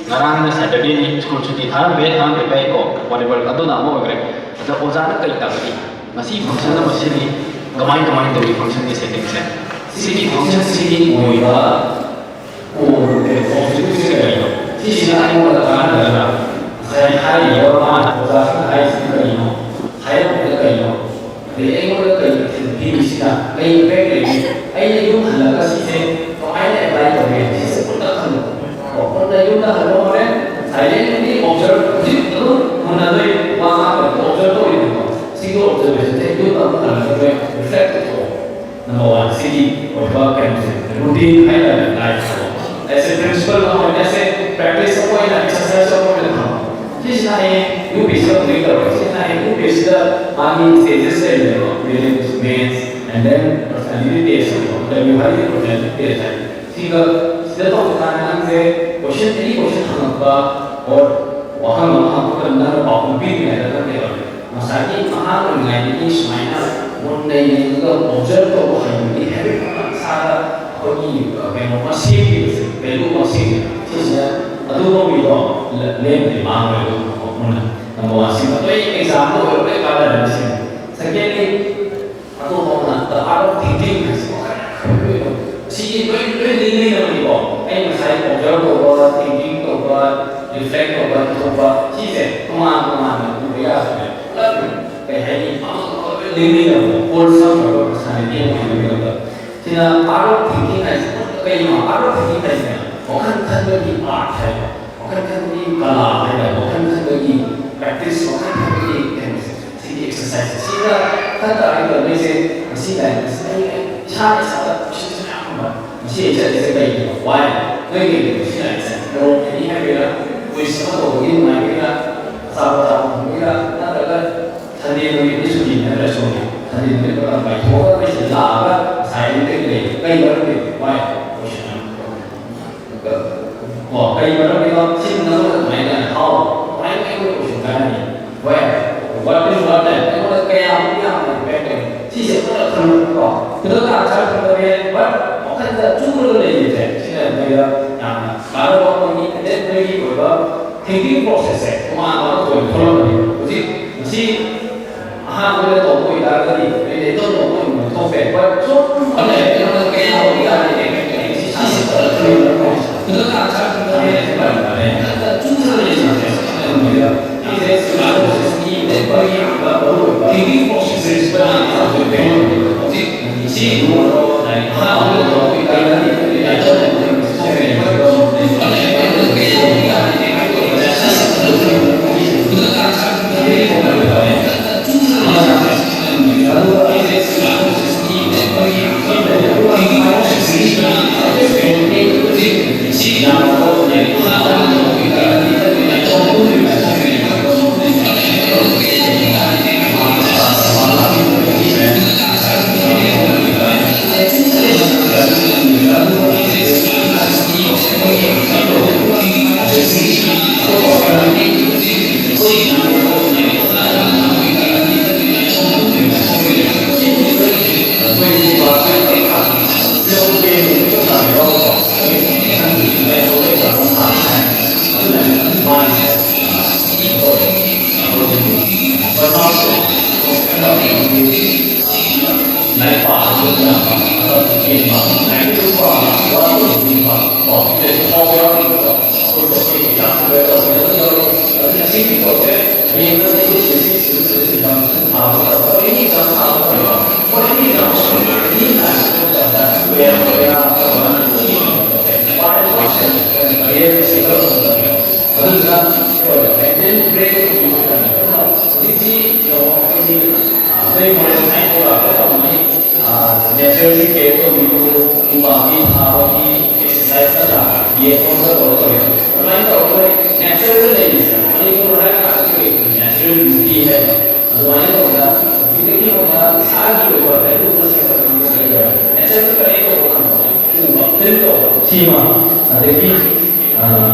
ꯉꯔꯥꯡꯅ ꯁꯦꯇꯔꯗꯦꯅꯤ, ꯁ꯭ꯀꯨꯜ ꯁꯨꯇꯤ ꯊꯥꯔꯝꯕ ꯌꯥꯏ, ꯊꯥꯔꯝꯗꯕ ꯌꯥꯏꯀꯣ, ꯋꯥꯔꯤꯕꯔ ꯑꯗꯨꯅ ꯑꯃ ꯑꯣꯏꯈ꯭ꯔꯦ꯫ ꯑꯗ ꯑꯣꯖꯥꯅ ꯀꯔꯤ ꯇꯥꯛꯄꯤ? ꯉꯁꯤ ꯐꯪꯁꯟ ꯑꯃ ꯁꯤꯜꯂꯤ, ꯀꯃꯥꯏ ꯀꯃꯥꯏꯅ ꯇꯧꯏ ꯐꯪꯁꯟꯒꯤ ꯁꯦꯇꯤꯡꯁꯦ? ꯁꯤꯒꯤ ꯐꯪꯁꯟꯁꯤꯒꯤ ꯑꯣꯏꯕ ꯑꯣꯏꯕ ꯑꯣꯕꯖꯦꯛꯇꯤꯚꯁꯦ ꯀꯔꯤꯅꯣ? ꯁꯤꯁꯤꯅ ꯑꯩꯉꯣꯟꯗ ꯀꯥꯟꯅꯒꯗ꯭ꯔꯥ? ꯉꯁꯥꯏ ꯍꯥꯏꯔꯤꯕ ꯃꯥꯅ ꯑꯣꯖꯥꯁꯤꯅ ꯍꯥꯏꯔꯤꯁꯤꯅ ꯀꯔꯤꯅꯣ? ꯍꯥꯏꯔꯛꯄꯗ ꯀꯔꯤꯅꯣ? ꯑꯗꯩ ꯑꯩꯉꯣꯟꯗ ꯀꯔꯤ ꯏꯊꯤꯜ ꯄꯤꯔꯤꯁꯤꯅ ꯀꯔꯤ ꯏꯝꯄꯦꯛ ꯂꯩꯒꯅꯤ? ꯑꯩꯅ ꯌꯨꯝ ꯍꯜꯂꯒ ꯁꯤꯁꯦ ꯀꯃꯥꯏꯅ ꯑꯦꯄ꯭ꯂꯥꯏ ꯇꯧꯒꯦ? ꯁꯤꯁꯦ ꯃꯨꯟꯅ ꯈꯜꯂꯨ꯫ ꯀꯣ, ꯃꯨꯟꯅ ꯌꯨꯝꯗ ꯍꯜꯂꯣ ꯍꯣꯔꯦꯟ ꯁꯥꯏꯂꯦꯟꯂꯤ ꯑꯣꯕꯖꯔꯕ, ꯍꯧꯖꯤꯛ ꯑꯗꯨꯝ ꯃꯨꯟꯅ ꯅꯣꯏ ꯋꯥ ꯉꯥꯡꯕꯗ ꯑꯣꯕꯖꯔꯕ ꯇꯧꯔꯤꯕꯅꯤꯀꯣ꯫ ꯁꯤꯒꯤ ꯑꯣꯕꯖꯔꯕꯦꯁꯟꯁꯦ ꯌꯨꯝꯗ ꯑꯃꯨꯛ ꯍꯜꯂꯒ ꯅꯣꯏ ꯔꯤꯐ꯭ꯂꯦꯛ ꯇꯧꯊꯣꯛꯑꯣ꯫ ꯅꯝꯕꯔ ꯋꯥꯟ, ꯁꯤꯒꯤ ꯑꯣꯏꯕ ꯀꯩꯅꯣꯁꯦ, ꯔꯨꯇꯤꯟ ꯍꯥꯏꯇꯥꯔꯦ, ꯂꯥꯏꯐꯁꯦ꯫ ꯑꯦꯁ ꯑꯦ ꯄ꯭ꯔꯤꯟꯁꯤꯄꯜ ꯑꯃ ꯑꯣꯏꯅ, ꯑꯦꯁ ꯑꯦ ꯄ꯭ꯔꯦꯛꯇꯤꯁ ꯑꯃ ꯑꯣꯏꯅ, ꯑꯦꯛꯁꯔꯁꯥꯏꯁ ꯑꯃ ꯑꯣꯏꯅ ꯊꯝꯃꯣ꯫ ꯁꯤꯁꯤꯅ ꯍꯌꯦꯡ ꯌꯨ ꯄꯤ ꯑꯦꯁ ꯁꯤꯗ ꯑꯃꯨꯛ ꯇꯧꯔꯦ꯫ ꯁꯤꯁꯤꯅ ꯍꯌꯦꯡ ꯌꯨ ꯄꯤ ꯑꯦꯁ ꯁꯤꯗ ꯃꯥꯒꯤ ꯁ꯭ꯇꯦꯖꯦꯁ ꯂꯩꯕꯅꯦꯕ, prelims, mains, and then personality test ꯍꯥꯏꯕ, ꯏꯟꯇꯔꯚ꯭ꯌꯨ ꯍꯥꯏꯔꯗꯤ personality test ꯍꯥꯏ꯫ ꯁꯤꯒ ꯁꯤꯗ ꯇꯧꯕ ꯀꯥꯟꯗ ꯅꯪꯁꯦ ꯀꯣꯏꯁꯟ, ꯑꯦꯅꯤ ꯀꯣꯏꯁꯟ ꯍꯪꯉꯛꯄ, ꯑꯣꯔ ꯋꯥꯍꯪ ꯑꯃ ꯍꯪꯉꯛꯄ ꯃꯇꯝꯗ ꯅꯪꯅ ꯄꯥꯎꯈꯨꯝ ꯄꯤꯗ꯭ꯔꯤꯉꯩꯗ ꯅꯪ ꯀꯩꯗꯧꯔꯦ? ꯉꯁꯥꯏꯒꯤ ꯑꯉꯥꯡ ꯑꯣꯏꯔꯤꯉꯩꯗꯒꯤ ꯁꯨꯃꯥꯏꯅ ꯃꯨꯟꯅ ꯌꯦꯡꯉꯒ ꯑꯣꯕꯖꯔꯕ ꯇꯧꯕ ꯍꯩꯕꯒꯤ ꯍꯦꯕꯤꯠ ꯑꯃ ꯏꯁꯥꯗ ꯑꯩꯈꯣꯏꯒꯤ, ꯑ, ꯀꯩꯅꯣ ꯑꯃ ꯁꯦꯝꯈꯤꯕꯁꯦ, ꯚꯦꯂꯨ ꯑꯃ ꯁꯦꯝꯈꯤꯕ, ꯁꯤꯁꯤꯅ ꯑꯗꯨꯒꯨꯝꯕꯒꯤꯗꯣ ꯂꯦꯝꯗ꯭ꯔꯤ ꯃꯥꯡꯉꯣꯏ꯫ ꯑꯗꯨꯒꯨꯝꯕ ꯃꯨꯟꯅ ꯅꯝꯕꯔ ꯋꯥꯟ ꯁꯤꯃ ꯂꯣꯏ ꯑꯦꯛꯖꯥꯝꯗ ꯑꯣꯏꯔꯣ ꯂꯣꯏ ꯀꯥꯟꯅꯔꯅꯤ ꯁꯤꯅꯤ꯫ ꯁꯦꯀꯦꯟꯂꯤ, ꯑꯇꯣꯞꯄ ꯑꯃꯅ the art of thinking ꯍꯥꯏꯁꯦ ꯋꯥꯈꯜ ꯌꯥꯝ ꯈꯟꯕ ꯑꯣꯏꯕ꯫ ꯁꯤꯒꯤ ꯂꯣꯏ, ꯂꯣꯏ ꯂꯤꯡꯅꯩꯗꯅꯀꯣ꯫ ꯑꯩ ꯉꯁꯥꯏ ꯑꯣꯕꯖꯔꯕ ꯇꯧꯕ, ꯊꯤꯡꯀꯤꯡ ꯇꯧꯕ, ꯔꯤꯐ꯭ꯂꯦꯛ ꯇꯧꯕ, ꯏꯊꯣꯛꯄ, ꯁꯤꯁꯦ ꯇꯣꯉꯥꯟ ꯇꯣꯉꯥꯟꯅ ꯎꯕ ꯌꯥꯗꯕꯅꯦ꯫ ꯄꯨꯂꯞ ꯀꯩ ꯍꯥꯏꯅꯤ, ꯑꯃꯒ ꯑꯃꯒ ꯂꯣꯏ ꯂꯤꯡꯅꯩꯗꯅꯀꯣ꯫ ꯍꯣꯜꯁꯝ ꯑꯣꯏꯕ ꯄꯔꯁꯣꯅꯦꯂꯤꯇꯤ ꯑꯃ ꯑꯣꯏꯅꯕꯒꯤꯗꯃꯛꯇ꯫ ꯁꯤꯅ art of thinking ꯍꯥꯏꯁꯦ ꯀꯩꯅꯣ? Art of thinking ꯍꯥꯏꯁꯤꯅ ꯋꯥꯈꯜ ꯈꯟꯕꯒꯤ ꯑꯥꯔꯠ ꯍꯥꯏꯕ, ꯋꯥꯈꯜ ꯈꯟꯕꯒꯤ ꯀꯂꯥ ꯍꯥꯏꯕ, ꯋꯥꯈꯜ ꯈꯟꯕꯒꯤ ꯄ꯭ꯔꯦꯛꯇꯤꯁ, ꯋꯥꯈꯜ ꯈꯟꯕꯒꯤ ꯀꯩꯅꯣꯁꯦ꯫ ꯁꯤꯒꯤ ꯑꯦꯛꯁꯔꯁꯥꯏꯁ ꯁꯤꯒ ꯈꯔ ꯇꯧꯔꯒ ꯅꯣꯏꯁꯦ ꯉꯁꯤ ꯂꯥꯏꯔꯤꯛ ꯑꯁꯤ ꯑꯩ ꯏꯁꯥꯅ ꯏꯁꯥꯗ ꯀꯣꯏꯁꯟꯁꯦ ꯃꯌꯥꯝ ꯍꯪꯕ꯫ ꯉꯁꯤ ꯑꯩ ꯆꯠꯂꯤꯁꯦ ꯀꯩꯒꯤꯅꯣ? Why? ꯅꯣꯏ ꯀꯩꯒꯤꯅꯣ ꯉꯁꯤ ꯂꯥꯏꯔꯤꯛ ꯆꯠꯂꯤ? ꯅꯣꯡ ꯅꯤꯅꯤ ꯍꯥꯏꯕꯤꯔꯥ? ꯀꯣꯏꯁꯟ ꯑꯃ ꯇꯧꯕꯒꯤ ꯅꯨꯡꯉꯥꯏꯕꯒꯤꯔꯥ? ꯑꯆꯥꯄꯣꯠ ꯆꯥꯕ ꯐꯪꯕꯒꯤꯔꯥ? ꯅꯠꯇ꯭ꯔꯒ ꯃꯇꯝ ꯀꯥꯏꯊꯣꯛꯑꯒ ꯑꯩꯈꯣꯏ ꯁꯤꯗ ꯂꯥꯛꯑꯒ ꯉꯁꯥꯏ ꯑꯌꯨꯛꯇꯒꯤ ꯂꯩ꯫ ꯀꯩ ꯃꯔꯝꯒꯤꯅꯣ? Why? Question ꯑꯃ꯫ ꯀꯣ, ꯀꯩ ꯃꯔꯝꯒꯤꯅꯣ? ꯁꯤ ꯅꯪꯅ ꯀꯃꯥꯏꯅ, how? ꯀꯃꯥꯏꯅ ꯑꯩꯉꯣꯟꯗ question ꯀꯥꯟꯅꯅꯤ? Why? What is what? ꯑꯩꯉꯣꯟꯗ ꯀꯌꯥꯃꯨꯛ ꯌꯥꯝꯅ impact ꯑꯣꯏ? ꯁꯤꯁꯦ ꯑꯃꯨꯛꯇ ꯈꯜꯂꯨꯀꯣ꯫ ꯈꯨꯗꯛꯇ answer ꯐꯪꯗꯕ ꯌꯥꯏ, but ꯋꯥꯈꯜꯗ ꯆꯨꯔꯒ ꯂꯩꯔꯤꯁꯦ, ꯁꯤꯅ ꯅꯣꯏꯗ ꯌꯥꯝꯅ ꯀꯥꯟꯅꯕ ꯑꯃꯅꯤ꯫ And then ꯅꯣꯏꯒꯤ ꯑꯣꯏꯕ thinking process ꯁꯦ ꯇꯣꯉꯥꯟꯕ ꯑꯃ ꯑꯣꯏꯅ ꯊꯣꯛꯂꯛꯀꯅꯤ꯫ ꯍꯧꯖꯤꯛ ꯉꯁꯤ ꯑꯍꯥꯟꯕ ꯑꯣꯏꯅ ꯇꯧꯕ ꯑꯣꯏꯇꯥꯔꯒꯗꯤ ꯅꯣꯏꯗ ꯏꯇꯧ ꯇꯧꯕ ꯑꯣꯏꯅ ꯊꯣꯛꯄ ꯌꯥꯏ꯫ But ꯁꯨꯝ ꯍꯣꯠꯅꯔꯦ, ꯅꯉꯣꯟꯗ ꯀꯌꯥ ꯇꯧꯕ ꯌꯥꯔꯦ? ꯁꯤꯁꯦ ꯐꯖꯅ ꯈꯪꯕ ꯈꯨꯗꯛꯇ answer ꯐꯪꯗꯕ ꯌꯥꯏ, but ꯋꯥꯈꯜꯗ ꯆꯨꯔꯒ ꯂꯩꯔꯤꯁꯦ, ꯁꯤꯅ ꯅꯣꯏꯗ ꯁꯤꯁꯦ ꯁꯤꯒꯤ ꯄ꯭ꯔꯣꯁꯦꯁꯀꯤ ꯃꯔꯨꯑꯣꯏꯕ ꯊꯤꯡꯀꯤꯡ ꯄ꯭ꯔꯣꯁꯦꯁꯁꯦ ꯁꯨꯃꯥꯏꯅ ꯇꯧꯗꯣꯏꯅꯦ꯫ ꯍꯧꯖꯤꯛ ꯁꯤ ꯂꯥꯏꯔꯤꯛ ꯄꯥꯕ ꯂꯣꯏꯔꯒ ꯂꯥꯏꯔꯤꯛ ꯄꯥꯕ ꯌꯥꯕ, ꯂꯥꯏꯔꯤꯛ ꯄꯥꯕ, ꯋꯥꯕ ꯀꯣ, ꯁꯤꯗꯁꯨ ꯐꯥꯎꯕ ꯌꯥꯎꯔꯤꯕꯀꯣ꯫ ꯑꯩꯈꯣꯏ ꯌꯥꯝ ꯐꯖꯅ ꯇꯧꯕꯤꯔꯒ ꯌꯥꯎꯔꯤ꯫ ꯑꯗꯨꯅ ꯁꯤꯒꯤ ꯄꯣꯠꯁꯦ ꯍꯌꯦꯡ ꯅꯪ M P S C civil service exam ꯊꯥꯕ ꯃꯇꯝꯗ, ꯑꯦꯅꯤ ꯑꯦꯛꯖꯥꯝ ꯊꯥꯕ ꯃꯇꯝꯗ, ꯍꯣꯏ, ꯑꯦꯅꯤ ꯑꯦꯛꯖꯥꯝ, ꯑꯦꯅꯤ ꯂꯥꯏꯟ ꯃꯇꯝꯗ ꯃꯌꯥꯝ ꯀꯌꯥ ꯑꯃ ꯁꯤ ꯄꯣꯠꯁꯦ ꯄꯥꯏꯔꯒ ꯀꯔꯤꯌꯔ ꯁꯦꯝꯒꯠꯄ ꯃꯇꯝꯗ, ꯑꯗꯨꯗꯨꯅ ꯃꯦꯟꯇꯦꯜ ꯕ꯭ꯔꯦꯛ ꯑꯣꯏꯕ ꯃꯇꯝꯗ ꯍꯧꯖꯤꯛꯇꯤ ꯌꯦꯡꯉꯣ, ꯑꯩꯈꯣꯏꯒꯤ, ꯑ, ꯅꯣꯏ ꯃꯣꯗꯦꯜ ꯁꯥꯏꯟꯁ ꯇꯧꯔꯛꯄ ꯇꯝꯕꯅꯤ꯫ ꯅꯦꯆꯔꯒꯤ ꯀꯦꯌꯔ ꯇꯧꯕꯤꯌꯨ, ꯎ ꯄꯥꯝꯕꯤ ꯊꯥꯕꯒꯤ ꯑꯦꯛꯁꯔꯁꯥꯏꯁ ꯅꯠꯇ꯭ꯔꯥ? ꯌꯦꯟ ꯈꯣꯠꯄ ꯇꯧꯔ ꯇꯧꯋꯦ꯫ ꯑꯗꯨꯃꯥꯏꯅ ꯇꯧꯔꯒ ꯅꯦꯆꯔꯗ ꯂꯩꯔꯤꯁꯦ, ꯃꯅꯤꯄꯨꯔ ꯍꯥꯏꯔ ꯀꯥꯟꯗ ꯑꯩꯈꯣꯏ ꯅꯦꯆꯔꯦꯜ ꯕ꯭ꯌꯨꯇꯤ ꯍꯥꯏꯕ, ꯑꯗꯨꯃꯥꯏꯅ ꯇꯧꯕꯗ ꯍꯧꯖꯤꯛꯇꯒꯤ ꯍꯧꯅ ꯏꯁꯥ ꯑꯩꯒꯤ ꯑꯣꯏꯕ value ꯑꯃ ꯁꯦꯝꯒꯠꯄ ꯉꯝꯕ ꯂꯩꯕ꯭ꯔꯥ? Nature ꯀꯔꯤ ꯇꯧꯕ ꯉꯝꯕ? ꯎꯕ, feel ꯇꯧꯕ꯫ ꯁꯤꯃ, ꯑꯗꯒꯤ, ꯑ,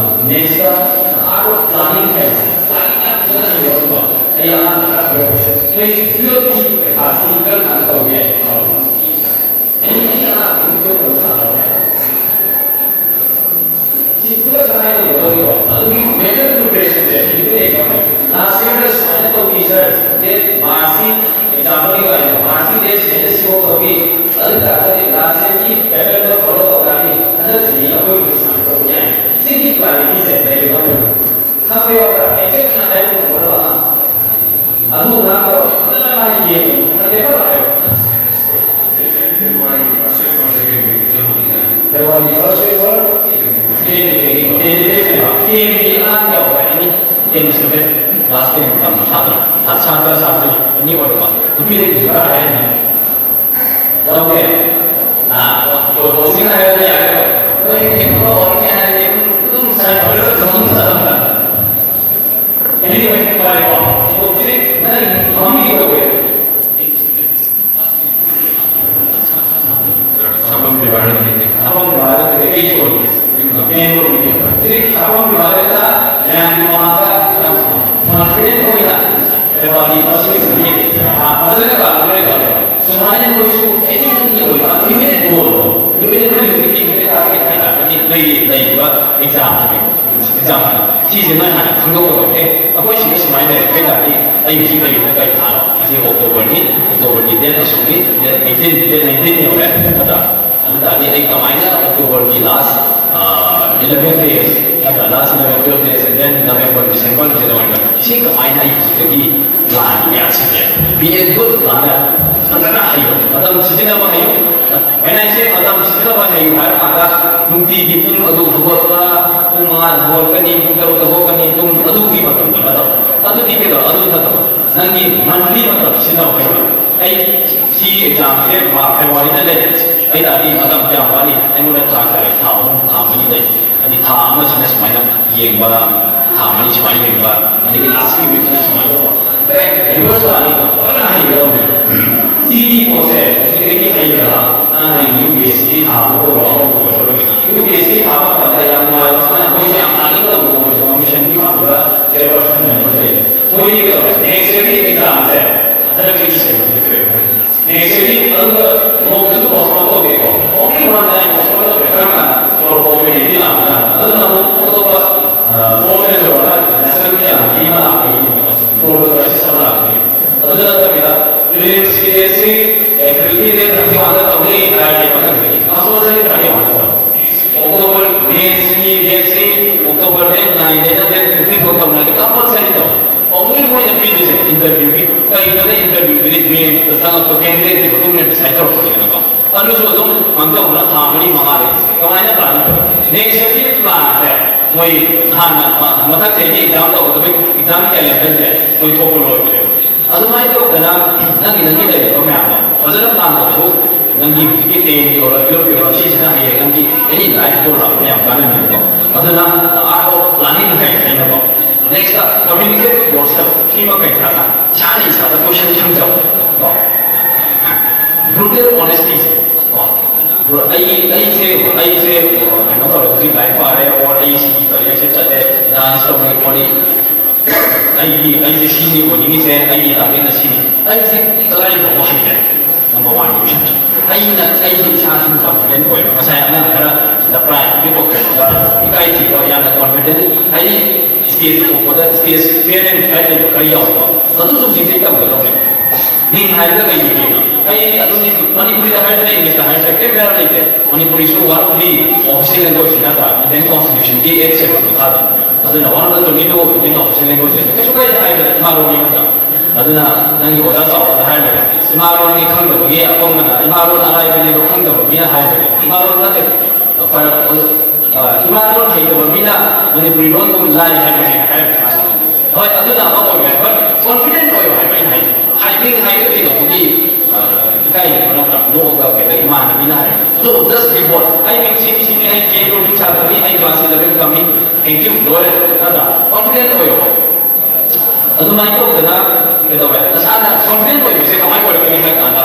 next ꯑꯥꯔꯠ ꯑꯣꯐ ꯄ꯭ꯂꯥꯅꯤꯡ ꯍꯥꯏꯕꯁꯦ꯫ ꯄ꯭ꯂꯥꯅꯤꯡ ꯌꯥꯝ ꯐꯖꯅ ꯍꯩꯔꯝꯕ꯫ ꯑꯩ ꯑꯉꯥꯡ ꯈꯔ ꯍꯥꯏꯔꯛꯄꯁꯦ꯫ ꯅꯣꯏ ꯇꯨꯌꯦꯜꯐꯀꯤ ꯄꯩꯈꯥꯁꯤ ꯀꯔꯝ ꯀꯥꯟꯗ ꯇꯧꯒꯦ? ꯑꯩ ꯑꯉꯥꯡ ꯑꯗꯨꯝ ꯇꯨꯌꯦꯜꯐ ꯊꯥꯔꯕꯅꯦ꯫ ꯁꯤ ꯈꯨꯗꯛꯇ ꯍꯥꯏꯔꯒ ꯂꯣꯏꯔꯦꯀꯣ꯫ ꯑꯗꯨꯒꯤ mental preparationꯁꯦ ꯍꯧꯖꯤꯛꯇꯤ ꯂꯩꯕ ꯉꯝꯃꯦ꯫ Last yearꯗ ꯁꯨꯃꯥꯏꯅ ꯇꯧꯈꯤ sir, date Marchꯀꯤ examꯒꯤ ꯋꯥꯔꯤꯅꯤ, Marchꯀꯤ date ꯁꯤꯗ ꯁꯤꯐꯥꯎ ꯇꯧꯈꯤ꯫ ꯑꯗꯨ ꯇꯥꯔꯒꯗꯤ last yearꯒꯤ patternꯗꯣ follow ꯇꯧ ꯇꯥꯔꯗꯤ ꯍꯟꯗꯛ ꯆꯍꯤ ꯑꯩꯈꯣꯏꯒꯤꯁꯨ ꯁꯨꯃꯥꯏꯅ ꯇꯧꯕ ꯌꯥꯏ꯫ ꯁꯤꯒꯤ clarityꯁꯦ ꯂꯩꯕ ꯉꯝꯃꯦ꯫ ꯈꯪꯕ ꯌꯥꯎꯕ꯭ꯔꯥ? Exact ꯍꯥꯏꯕ ꯉꯝꯒꯗꯕ ꯑꯉꯥꯡ꯫ ꯑꯗꯨ ꯉꯥꯛꯇ ꯐꯖꯅ ꯃꯥꯒꯤ ꯌꯦꯡꯉꯨ꯫ ꯈꯪꯗꯦ ꯈꯔ ꯍꯥꯏꯌꯨ꯫ February first week or second week ꯇ ꯍꯧꯅꯤꯗ꯫ February first week or ten ꯗꯒꯤ, ten ꯗꯒꯤ ꯀꯩꯅꯣ, ten ꯗꯒꯤ ꯑꯉꯥꯡ ꯌꯥꯎꯕ꯭ꯔꯥ? Any ten student, class ten ꯇꯝꯕ ꯁꯥꯇ꯭ꯔ, ꯁꯥ-, ꯁꯥꯇ꯭ꯔ, ꯁꯥꯇ꯭ꯔꯤ any ꯑꯣꯏꯔꯕ ꯅꯨꯄꯤꯗꯒꯤꯁꯨ ꯈꯔ ꯍꯥꯏꯔꯅꯤ꯫ ꯌꯥꯎꯗꯦ? ꯑꯥ, ꯍꯧꯖꯤꯛ ꯍꯥꯏꯔꯗꯤ ꯌꯥꯔꯦ꯫ ꯅꯣꯏ ꯀꯩꯅꯣ ꯑꯣꯏꯔꯅꯤ ꯍꯥꯏꯔꯗꯤ ꯑꯗꯨꯝ ꯁꯥꯏꯠ ꯑꯣꯏꯔꯒ ꯑꯗꯨꯝ ꯆꯠꯂꯝꯕ꯫ Anyway, ꯐꯔꯦꯀꯣ꯫ ꯍꯧꯖꯤꯛ ꯅꯪ ꯐꯝꯃꯤ ꯀꯩꯗꯧꯋꯦ? ꯁꯥꯐꯝ ꯗꯤꯄꯥꯔꯠꯃꯦꯟꯒꯤ ꯁꯥꯐꯝ ꯗꯤꯄꯥꯔꯠꯃꯦꯟꯒꯤ ꯑꯩ ꯁꯣꯜꯂꯤ꯫ ꯃꯦꯟ ꯔꯣꯗꯀꯤ ꯍꯧꯖꯤꯛ ꯁꯥꯐꯝ ꯗꯤꯄꯥꯔꯠꯃꯦꯟꯗ ꯃꯌꯥꯝꯒꯤ ꯃꯃꯥꯡꯗ ꯌꯥꯝ ꯀꯣꯟꯐꯤꯗꯦꯟ ꯑꯣꯏꯅ ꯂꯩꯕꯥꯛꯀꯤ ꯃꯁꯤꯡꯁꯤꯡꯁꯤ ꯐꯖꯅ ꯀꯥꯟꯅꯔꯦ ꯇꯧꯔꯦ꯫ ꯁꯨꯃꯥꯏꯅ ꯃꯣꯏꯁꯨ ꯑꯦꯅꯤ ꯑꯣꯏꯕ ꯏꯃꯤꯗꯦꯠ ꯒꯣꯜꯗꯣ, ꯏꯃꯤꯗꯦꯠ ꯃꯣꯏ ꯍꯧꯖꯤꯛꯀꯤ ꯏꯃꯤꯗꯦꯠ ꯇꯥꯔꯒꯦꯠ ꯍꯥꯏ ꯇꯥꯔꯒꯗꯤ ꯂꯩ-, ꯂꯩꯔꯤꯕ ꯑꯦꯛꯖꯥꯝꯁꯤꯅꯦ꯫ ꯑꯦꯛꯖꯥꯝꯁꯤꯅ ꯁꯤꯁꯦ ꯅꯣꯏ ꯍꯥꯟꯅ ꯈꯪꯗꯣꯛꯀꯗꯕꯅꯦ꯫ ꯑꯩꯈꯣꯏ ꯁꯤꯗ ꯁꯨꯃꯥꯏꯅ ꯂꯩꯔꯦ ꯍꯥꯏ ꯇꯥꯔꯗꯤ ꯑꯩ ꯍꯧꯖꯤꯛ ꯂꯩꯔꯤꯁꯤꯅ ꯀꯔꯤ ꯊꯥꯅꯣ? ꯍꯧꯖꯤꯛ ꯑꯣꯛꯇꯣꯕꯔꯅꯤ, ꯑꯣꯛꯇꯣꯕꯔꯒꯤ date ꯑꯁꯨꯛꯅꯤ, date eighteen, date nineteen ꯌꯧꯔꯦ ꯅꯠꯇ꯭ꯔꯥ? ꯑꯗꯨ ꯇꯥꯔꯗꯤ ꯑꯩ ꯀꯃꯥꯏꯅ ꯑꯣꯛꯇꯣꯕꯔꯒꯤ last, ꯑ, eleven days ꯅꯠꯇ꯭ꯔꯥ? Last eleven, twelve days, and then November, December, January, ꯁꯤ ꯀꯃꯥꯏꯅ ꯑꯩ ꯍꯧꯖꯤꯛꯇꯒꯤ plan ꯃꯌꯥꯝꯁꯤꯡꯁꯦ be a good planner ꯐꯖꯅ ꯍꯩꯌꯨ, ꯃꯇꯝ ꯁꯤꯖꯤꯟꯅꯕ ꯍꯩꯌꯨ꯫ When I say ꯃꯇꯝ ꯁꯤꯖꯤꯟꯅꯕ ꯍꯩꯌꯨ ꯍꯥꯏꯕ ꯀꯥꯟꯗ ꯅꯨꯡꯇꯤꯒꯤ ꯄꯨꯡ ꯑꯗꯨ ꯍꯧꯒꯠꯄ, ꯄꯨꯡ ꯃꯉꯥꯗ ꯍꯧꯒꯠꯀꯅꯤ, ꯄꯨꯡ ꯇꯔꯨꯛꯇ ꯍꯧꯒꯠꯀꯅꯤ, ꯄꯨꯡ ꯑꯗꯨꯒꯤ ꯃꯇꯝꯗ ꯅꯠꯇꯕ꯫ ꯑꯗꯨꯗꯤ ꯀꯩꯗꯧ-, ꯑꯗꯨ ꯅꯠꯇꯕ꯫ ꯅꯪꯒꯤ monthly ꯃꯇꯝ ꯁꯤꯖꯤꯟꯅꯕ ꯍꯩꯕ꯫ ꯑꯩ ꯁꯤꯒꯤ examꯁꯦ ꯃꯥꯔꯆ, ꯐꯦꯕ꯭ꯔꯨꯋꯥꯔꯤꯗ ꯂꯩ꯫ ꯑꯩ ꯇꯥꯔꯗꯤ ꯃꯇꯝ ꯀꯌꯥꯝ ꯋꯥꯠꯂꯤ? ꯑꯩꯉꯣꯟꯗ ꯊꯥ ꯇꯔꯦꯠ, ꯊꯥ ꯑꯍꯨꯝ, ꯊꯥ ꯃꯔꯤ ꯂꯩ꯫ ꯑꯗꯩ ꯊꯥ ꯑꯃꯁꯤꯅ ꯁꯨꯃꯥꯏꯅ ꯌꯦꯡꯕ, ꯊꯥ ꯃꯔꯤ ꯁꯨꯃꯥꯏꯅ ꯌꯦꯡꯕ, ꯑꯗꯒꯤ last weekꯁꯤꯅ ꯁꯨꯃꯥꯏꯅ ꯇꯧꯕ꯫ Back reverse planning ꯐꯖꯅ ꯍꯩꯒꯗꯧꯕꯅꯤ꯫ ꯁꯤꯒꯤ ꯄꯣꯠꯁꯦ ꯍꯧꯖꯤꯛꯇꯒꯤ ꯍꯩꯔꯒ ꯅꯪ ꯍꯌꯦꯡ ꯌꯨ ꯄꯤ ꯑꯦꯁ ꯁꯤ ꯊꯥꯕ ꯑꯣꯏꯔꯣ, ꯑꯃ ꯑꯣꯏꯔꯣ, ꯌꯨ ꯄꯤ ꯑꯦꯁ ꯁꯤ ꯊꯥꯕ ꯃꯇꯝꯗ ꯌꯥꯝ ꯅꯨꯡꯉꯥꯏꯕ ꯁꯨꯃꯥꯏꯅ ꯃꯣꯏꯁꯦ ꯌꯥꯝ planning ꯇꯧꯕ, ꯃꯣꯏꯁꯦ ꯀꯃꯤꯁꯟꯒꯤ ꯃꯥꯡꯗ ꯆꯦꯌꯔꯄꯔꯁꯟ ꯃꯦꯝꯕꯔ ꯂꯩ꯫ ꯃꯣꯏꯗꯤ ꯀꯩꯗꯧꯔꯦ? Next yearꯒꯤ examꯁꯦ ꯍꯟꯗꯛꯇꯒꯤ ꯁꯦꯝꯕꯤꯈ꯭ꯔꯦ꯫ Next yearꯒꯤ ꯑꯗꯨꯒ ꯅꯣꯡꯃꯗꯁꯨ postpone ꯇꯧꯗꯦꯀꯣ꯫ Only one time postpone ꯇꯧꯗꯦ꯫ ꯀꯔꯝ ꯀꯥꯟꯗ? ꯀꯣꯔꯣꯅꯥꯒꯤ ꯂꯥꯛꯄ ꯀꯥꯟꯗ꯫ ꯑꯗꯨꯅ ꯑꯃꯨꯛ ꯑꯇꯣꯞꯄ, ꯑ, fourth phase ꯑꯣꯏꯔꯒ national examꯒꯤ ꯑꯃ ꯂꯥꯛꯄꯒꯤ ꯄ꯭ꯔꯣꯕ꯭ꯂꯦꯝ ꯑꯁꯤ ꯁꯝꯅ ꯂꯥꯛꯄꯒꯤ꯫ ꯑꯗꯨꯗ ꯅꯠꯇꯕꯤꯗ, ꯄ꯭ꯔꯤꯂꯤꯝꯁꯀꯤꯗꯤ ꯁꯤ ꯑꯦꯄ꯭ꯔꯤꯜꯒꯤ date thirty one ꯗ ꯇꯧꯅꯤ ꯍꯥꯏꯔꯗꯤ ꯃꯊꯪꯗꯤ compulsory thirty one ꯗ ꯇꯧ꯫ ꯑꯣꯛꯇꯣꯕꯔ, ꯃꯦꯟꯁꯀꯤ dateꯁꯤ ꯑꯣꯛꯇꯣꯕꯔ date nine ꯗꯩꯅ date fifteen ꯐꯥꯎ ꯇꯧꯅꯔꯗꯤ compulsory ꯇꯧ꯫ Only ꯃꯣꯏꯅ ꯄꯤꯗꯣꯏꯁꯦ interviewꯒꯤ꯫ ꯀꯩꯅꯣꯗ interviewꯗꯨꯗꯤ ꯃꯦꯟꯗ ꯆꯪꯉꯛꯄ candidateꯀꯤ ꯃꯇꯨꯡ ꯏꯟꯅ decide ꯇꯧꯔꯛꯄꯅꯤꯅꯀꯣ꯫ ꯑꯗꯨꯁꯨ ꯑꯗꯨꯝ ꯀꯩꯅꯣ ꯇꯧꯕꯅ ꯊꯥ ꯃꯔꯤ ꯃꯉꯥ ꯂꯩ꯫ ꯀꯃꯥꯏꯅ planning ꯇꯧ? Next yearꯒꯤ planꯁꯦ ꯃꯣꯏ ꯍꯥꯟꯅ ꯃ-, ꯃꯊꯛ ꯆꯍꯤꯒꯤ exam ꯇꯧꯒꯗꯕꯒꯤ exam calendarꯁꯦ ꯃꯣꯏ ꯊꯣꯛꯄ ꯂꯣꯏꯈ꯭ꯔꯦ꯫ ꯑꯗꯨꯃꯥꯏꯅ ꯇꯧꯗꯅ ꯅꯪꯒꯤ, ꯅꯪꯒꯤ ꯂꯩꯔꯤꯕ ꯃꯌꯥꯝꯗꯣ ꯐꯖꯅ plan ꯇꯧꯊꯣꯛꯎ꯫ ꯅꯪꯒꯤ ꯍꯧꯖꯤꯛꯀꯤ tenꯒꯤ ꯑꯣꯏꯔꯣ, twelveꯀꯤ ꯑꯣꯏꯔꯣ, ꯁꯤꯁꯤꯅ ꯍꯌꯦꯡ ꯅꯪꯒꯤ any life goal ꯂꯥꯛꯄꯗ ꯌꯥꯝ ꯀꯥꯟꯅꯕꯅꯦꯕꯀꯣ꯫ ꯑꯗꯨꯅ the art of planning ꯍꯥꯏꯅꯀꯣ꯫ Nextꯇ communicative words ꯁꯤꯃ ꯀꯩ ꯍꯥꯏꯔꯀꯥꯟꯗ ꯏꯁꯥꯅ ꯏꯁꯥꯗ question ꯍꯪꯖꯕ ꯀꯣ꯫ Brutal honestyꯁꯦ ꯀꯣ꯫ Bro, ꯑꯩ, ꯑꯩꯁꯦ, ꯑꯩꯁꯦ, ꯑ, ꯀꯩꯅꯣ ꯇꯧꯔꯦ, ꯍꯧꯖꯤꯛ ꯂꯥꯏꯔꯤꯛ ꯄꯥꯔꯦ, or ꯑꯩ ꯁꯤꯒꯤ careerꯁꯦ ꯆꯠꯂꯦ, dance ꯇꯧꯔꯦ ꯈꯣꯠꯂꯤ, ꯑꯩꯒꯤ, ꯑꯩꯁꯦ ꯁꯤꯅꯤ ꯑꯣꯏꯅꯤꯡꯉꯤꯁꯦ, ꯑꯩꯒꯤ targetꯅ ꯁꯤꯅꯤ꯫ ꯑꯩꯁꯦ ꯀꯗꯥꯏ ꯐꯥꯎꯕ ꯍꯩꯔꯦ? Number one question꯫ ꯑꯩꯅ, ꯑꯩꯁꯦ ꯏꯁꯥꯁꯨ confident ꯑꯣꯏꯕ꯫ ꯉꯁꯥꯏ ꯑꯉꯥꯡ ꯈꯔ ꯁꯤꯗ pride ꯄꯤꯛꯄ ꯀꯩꯅꯣꯗ ꯏꯀꯥꯏ ꯊꯤꯕ, ꯌꯥꯝꯅ confident, ꯍꯥꯏꯗꯤ stage ꯊꯣꯛꯄꯗ stage fear and pride ꯂꯩꯕ ꯈꯔ ꯌꯥꯎꯕ꯫ ꯑꯗꯨꯁꯨ ꯍꯧꯖꯤꯛꯇꯤ ꯇꯝꯒꯗꯧꯅꯦ꯫ ꯃꯤꯡ ꯍꯥꯏꯕꯗ ꯀꯩꯒꯤ ꯀꯩꯅꯣ? ꯑꯩ ꯑꯗꯨꯝ ꯃꯅꯤꯄꯨꯔꯤꯗ ꯍꯥꯏꯔꯁꯨ, Englishꯇ ꯍꯥꯏꯔꯁꯨ, ꯀꯩꯝ ꯕꯦꯔꯥ ꯂꯩꯇꯦ꯫ ꯃꯅꯤꯄꯨꯔꯤꯁꯨ one of the official language ꯅꯠꯇ꯭ꯔꯥ? Indian Constitutionꯒꯤ eighth schedule ꯃꯈꯥꯗ꯫ ꯑꯗꯨꯅ one of the twenty-two Indian official language ꯀꯩꯁꯨ ꯀꯥꯏꯗꯦ ꯍꯥꯏꯕꯗ ꯏꯃꯥ ꯂꯣꯟꯅꯤ ꯅꯠꯇ꯭ꯔꯥ? ꯑꯗꯨꯅ ꯅꯪꯒꯤ ꯑꯣꯖꯥ ꯆꯥꯎꯕꯅ ꯍꯥꯏꯔꯒ ꯏꯃꯥ ꯂꯣꯟꯅꯤ ꯈꯪꯗꯕꯒꯤ ꯑꯄꯪꯕꯅ ꯏꯃꯥ ꯂꯣꯟ ꯑꯔꯥꯏꯕꯅꯦꯕ ꯈꯪꯗꯕ ꯃꯤꯅ ꯍꯥꯏꯕꯗꯤ ꯏꯃꯥ ꯂꯣꯟ ꯅꯠꯇꯦ꯫ ꯐꯔꯛ ꯑ, ꯏꯃꯥ ꯂꯣꯟ ꯍꯩꯇꯕ ꯃꯤꯅ ꯃꯅꯤꯄꯨꯔꯤ ꯂꯣꯟꯕꯨ ꯂꯥꯏ ꯍꯥꯏꯕꯅꯦ ꯍꯥꯏꯔꯛꯄ ꯃꯥꯁꯦ꯫ ꯍꯣꯏ, ꯑꯗꯨꯅ ꯑꯃ ꯑꯣꯏꯔꯦ, but confident ꯑꯣꯏꯌꯣ ꯍꯥꯏꯕ ꯑꯩꯅ ꯍꯥꯏꯁꯦ꯫ ꯍꯥꯏꯅꯤꯡ ꯍꯥꯏꯗꯣ ꯀꯩꯗꯧꯕꯒꯤ, ꯑ, ꯏꯀꯥꯏꯔꯤꯅꯣ ꯅꯠꯇ꯭ꯔꯥ? ꯅꯣꯛꯑꯒ ꯀꯩꯗ ꯏꯃꯥꯟꯅꯕꯤꯅ ꯍꯥꯏꯔꯦ꯫ So, just be bold. ꯑꯩ ꯃꯤꯡ ꯁꯤꯅꯤ, ꯁꯤꯅꯤ, ꯑꯩ ꯀꯦ ꯕ꯭ꯂꯣꯛꯀꯤꯡ ꯁꯥꯇ꯭ꯔꯅꯤ, ꯑꯩ class eleven ꯇꯝꯃꯤ, thank you, ꯂꯣꯏꯔꯦ, ꯅꯠꯇ꯭ꯔꯥ? Confident ꯑꯣꯏꯌꯣ꯫ ꯑꯗꯨꯃꯥꯏꯅ ꯇꯧꯗꯅ ꯀꯩꯗꯧꯔꯦ? ꯅꯁꯥꯅ confident ꯑꯣꯏꯕꯁꯦ ꯀꯃꯥꯏꯅ ꯑꯣꯏꯔꯛꯀꯅꯤ ꯍꯥꯏ ꯀꯥꯟꯗ,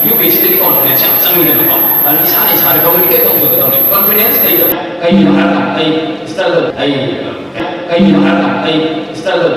ꯌꯨ ꯄꯤ ꯑꯦꯁ ꯁꯤꯗꯗꯤ ꯀꯣꯟꯐꯤꯗꯦꯟꯁ ꯌꯥꯝ ꯆꯪꯉꯤꯗꯅꯀꯣ꯫ ꯑꯗꯨꯅ ꯏꯁꯥꯅ ꯏꯁꯥꯗ ꯀꯝꯃꯨꯅꯤꯀꯦꯠ ꯇꯧꯖꯒꯗꯕꯅꯤ꯫ ꯀꯣꯟꯐꯤꯗꯦꯟꯁ ꯂꯩꯗꯕ꯫ ꯀꯩꯒꯤꯅꯣ ꯍꯥꯏꯔꯀꯥꯟꯗ ꯑꯩ ꯏꯁꯇ꯭ꯔꯒꯜ ꯑꯩ ꯀꯩꯒꯤꯅꯣ ꯍꯥꯏꯔꯀꯥꯟꯗ ꯑꯩ ꯏꯁꯇ꯭ꯔꯒꯜ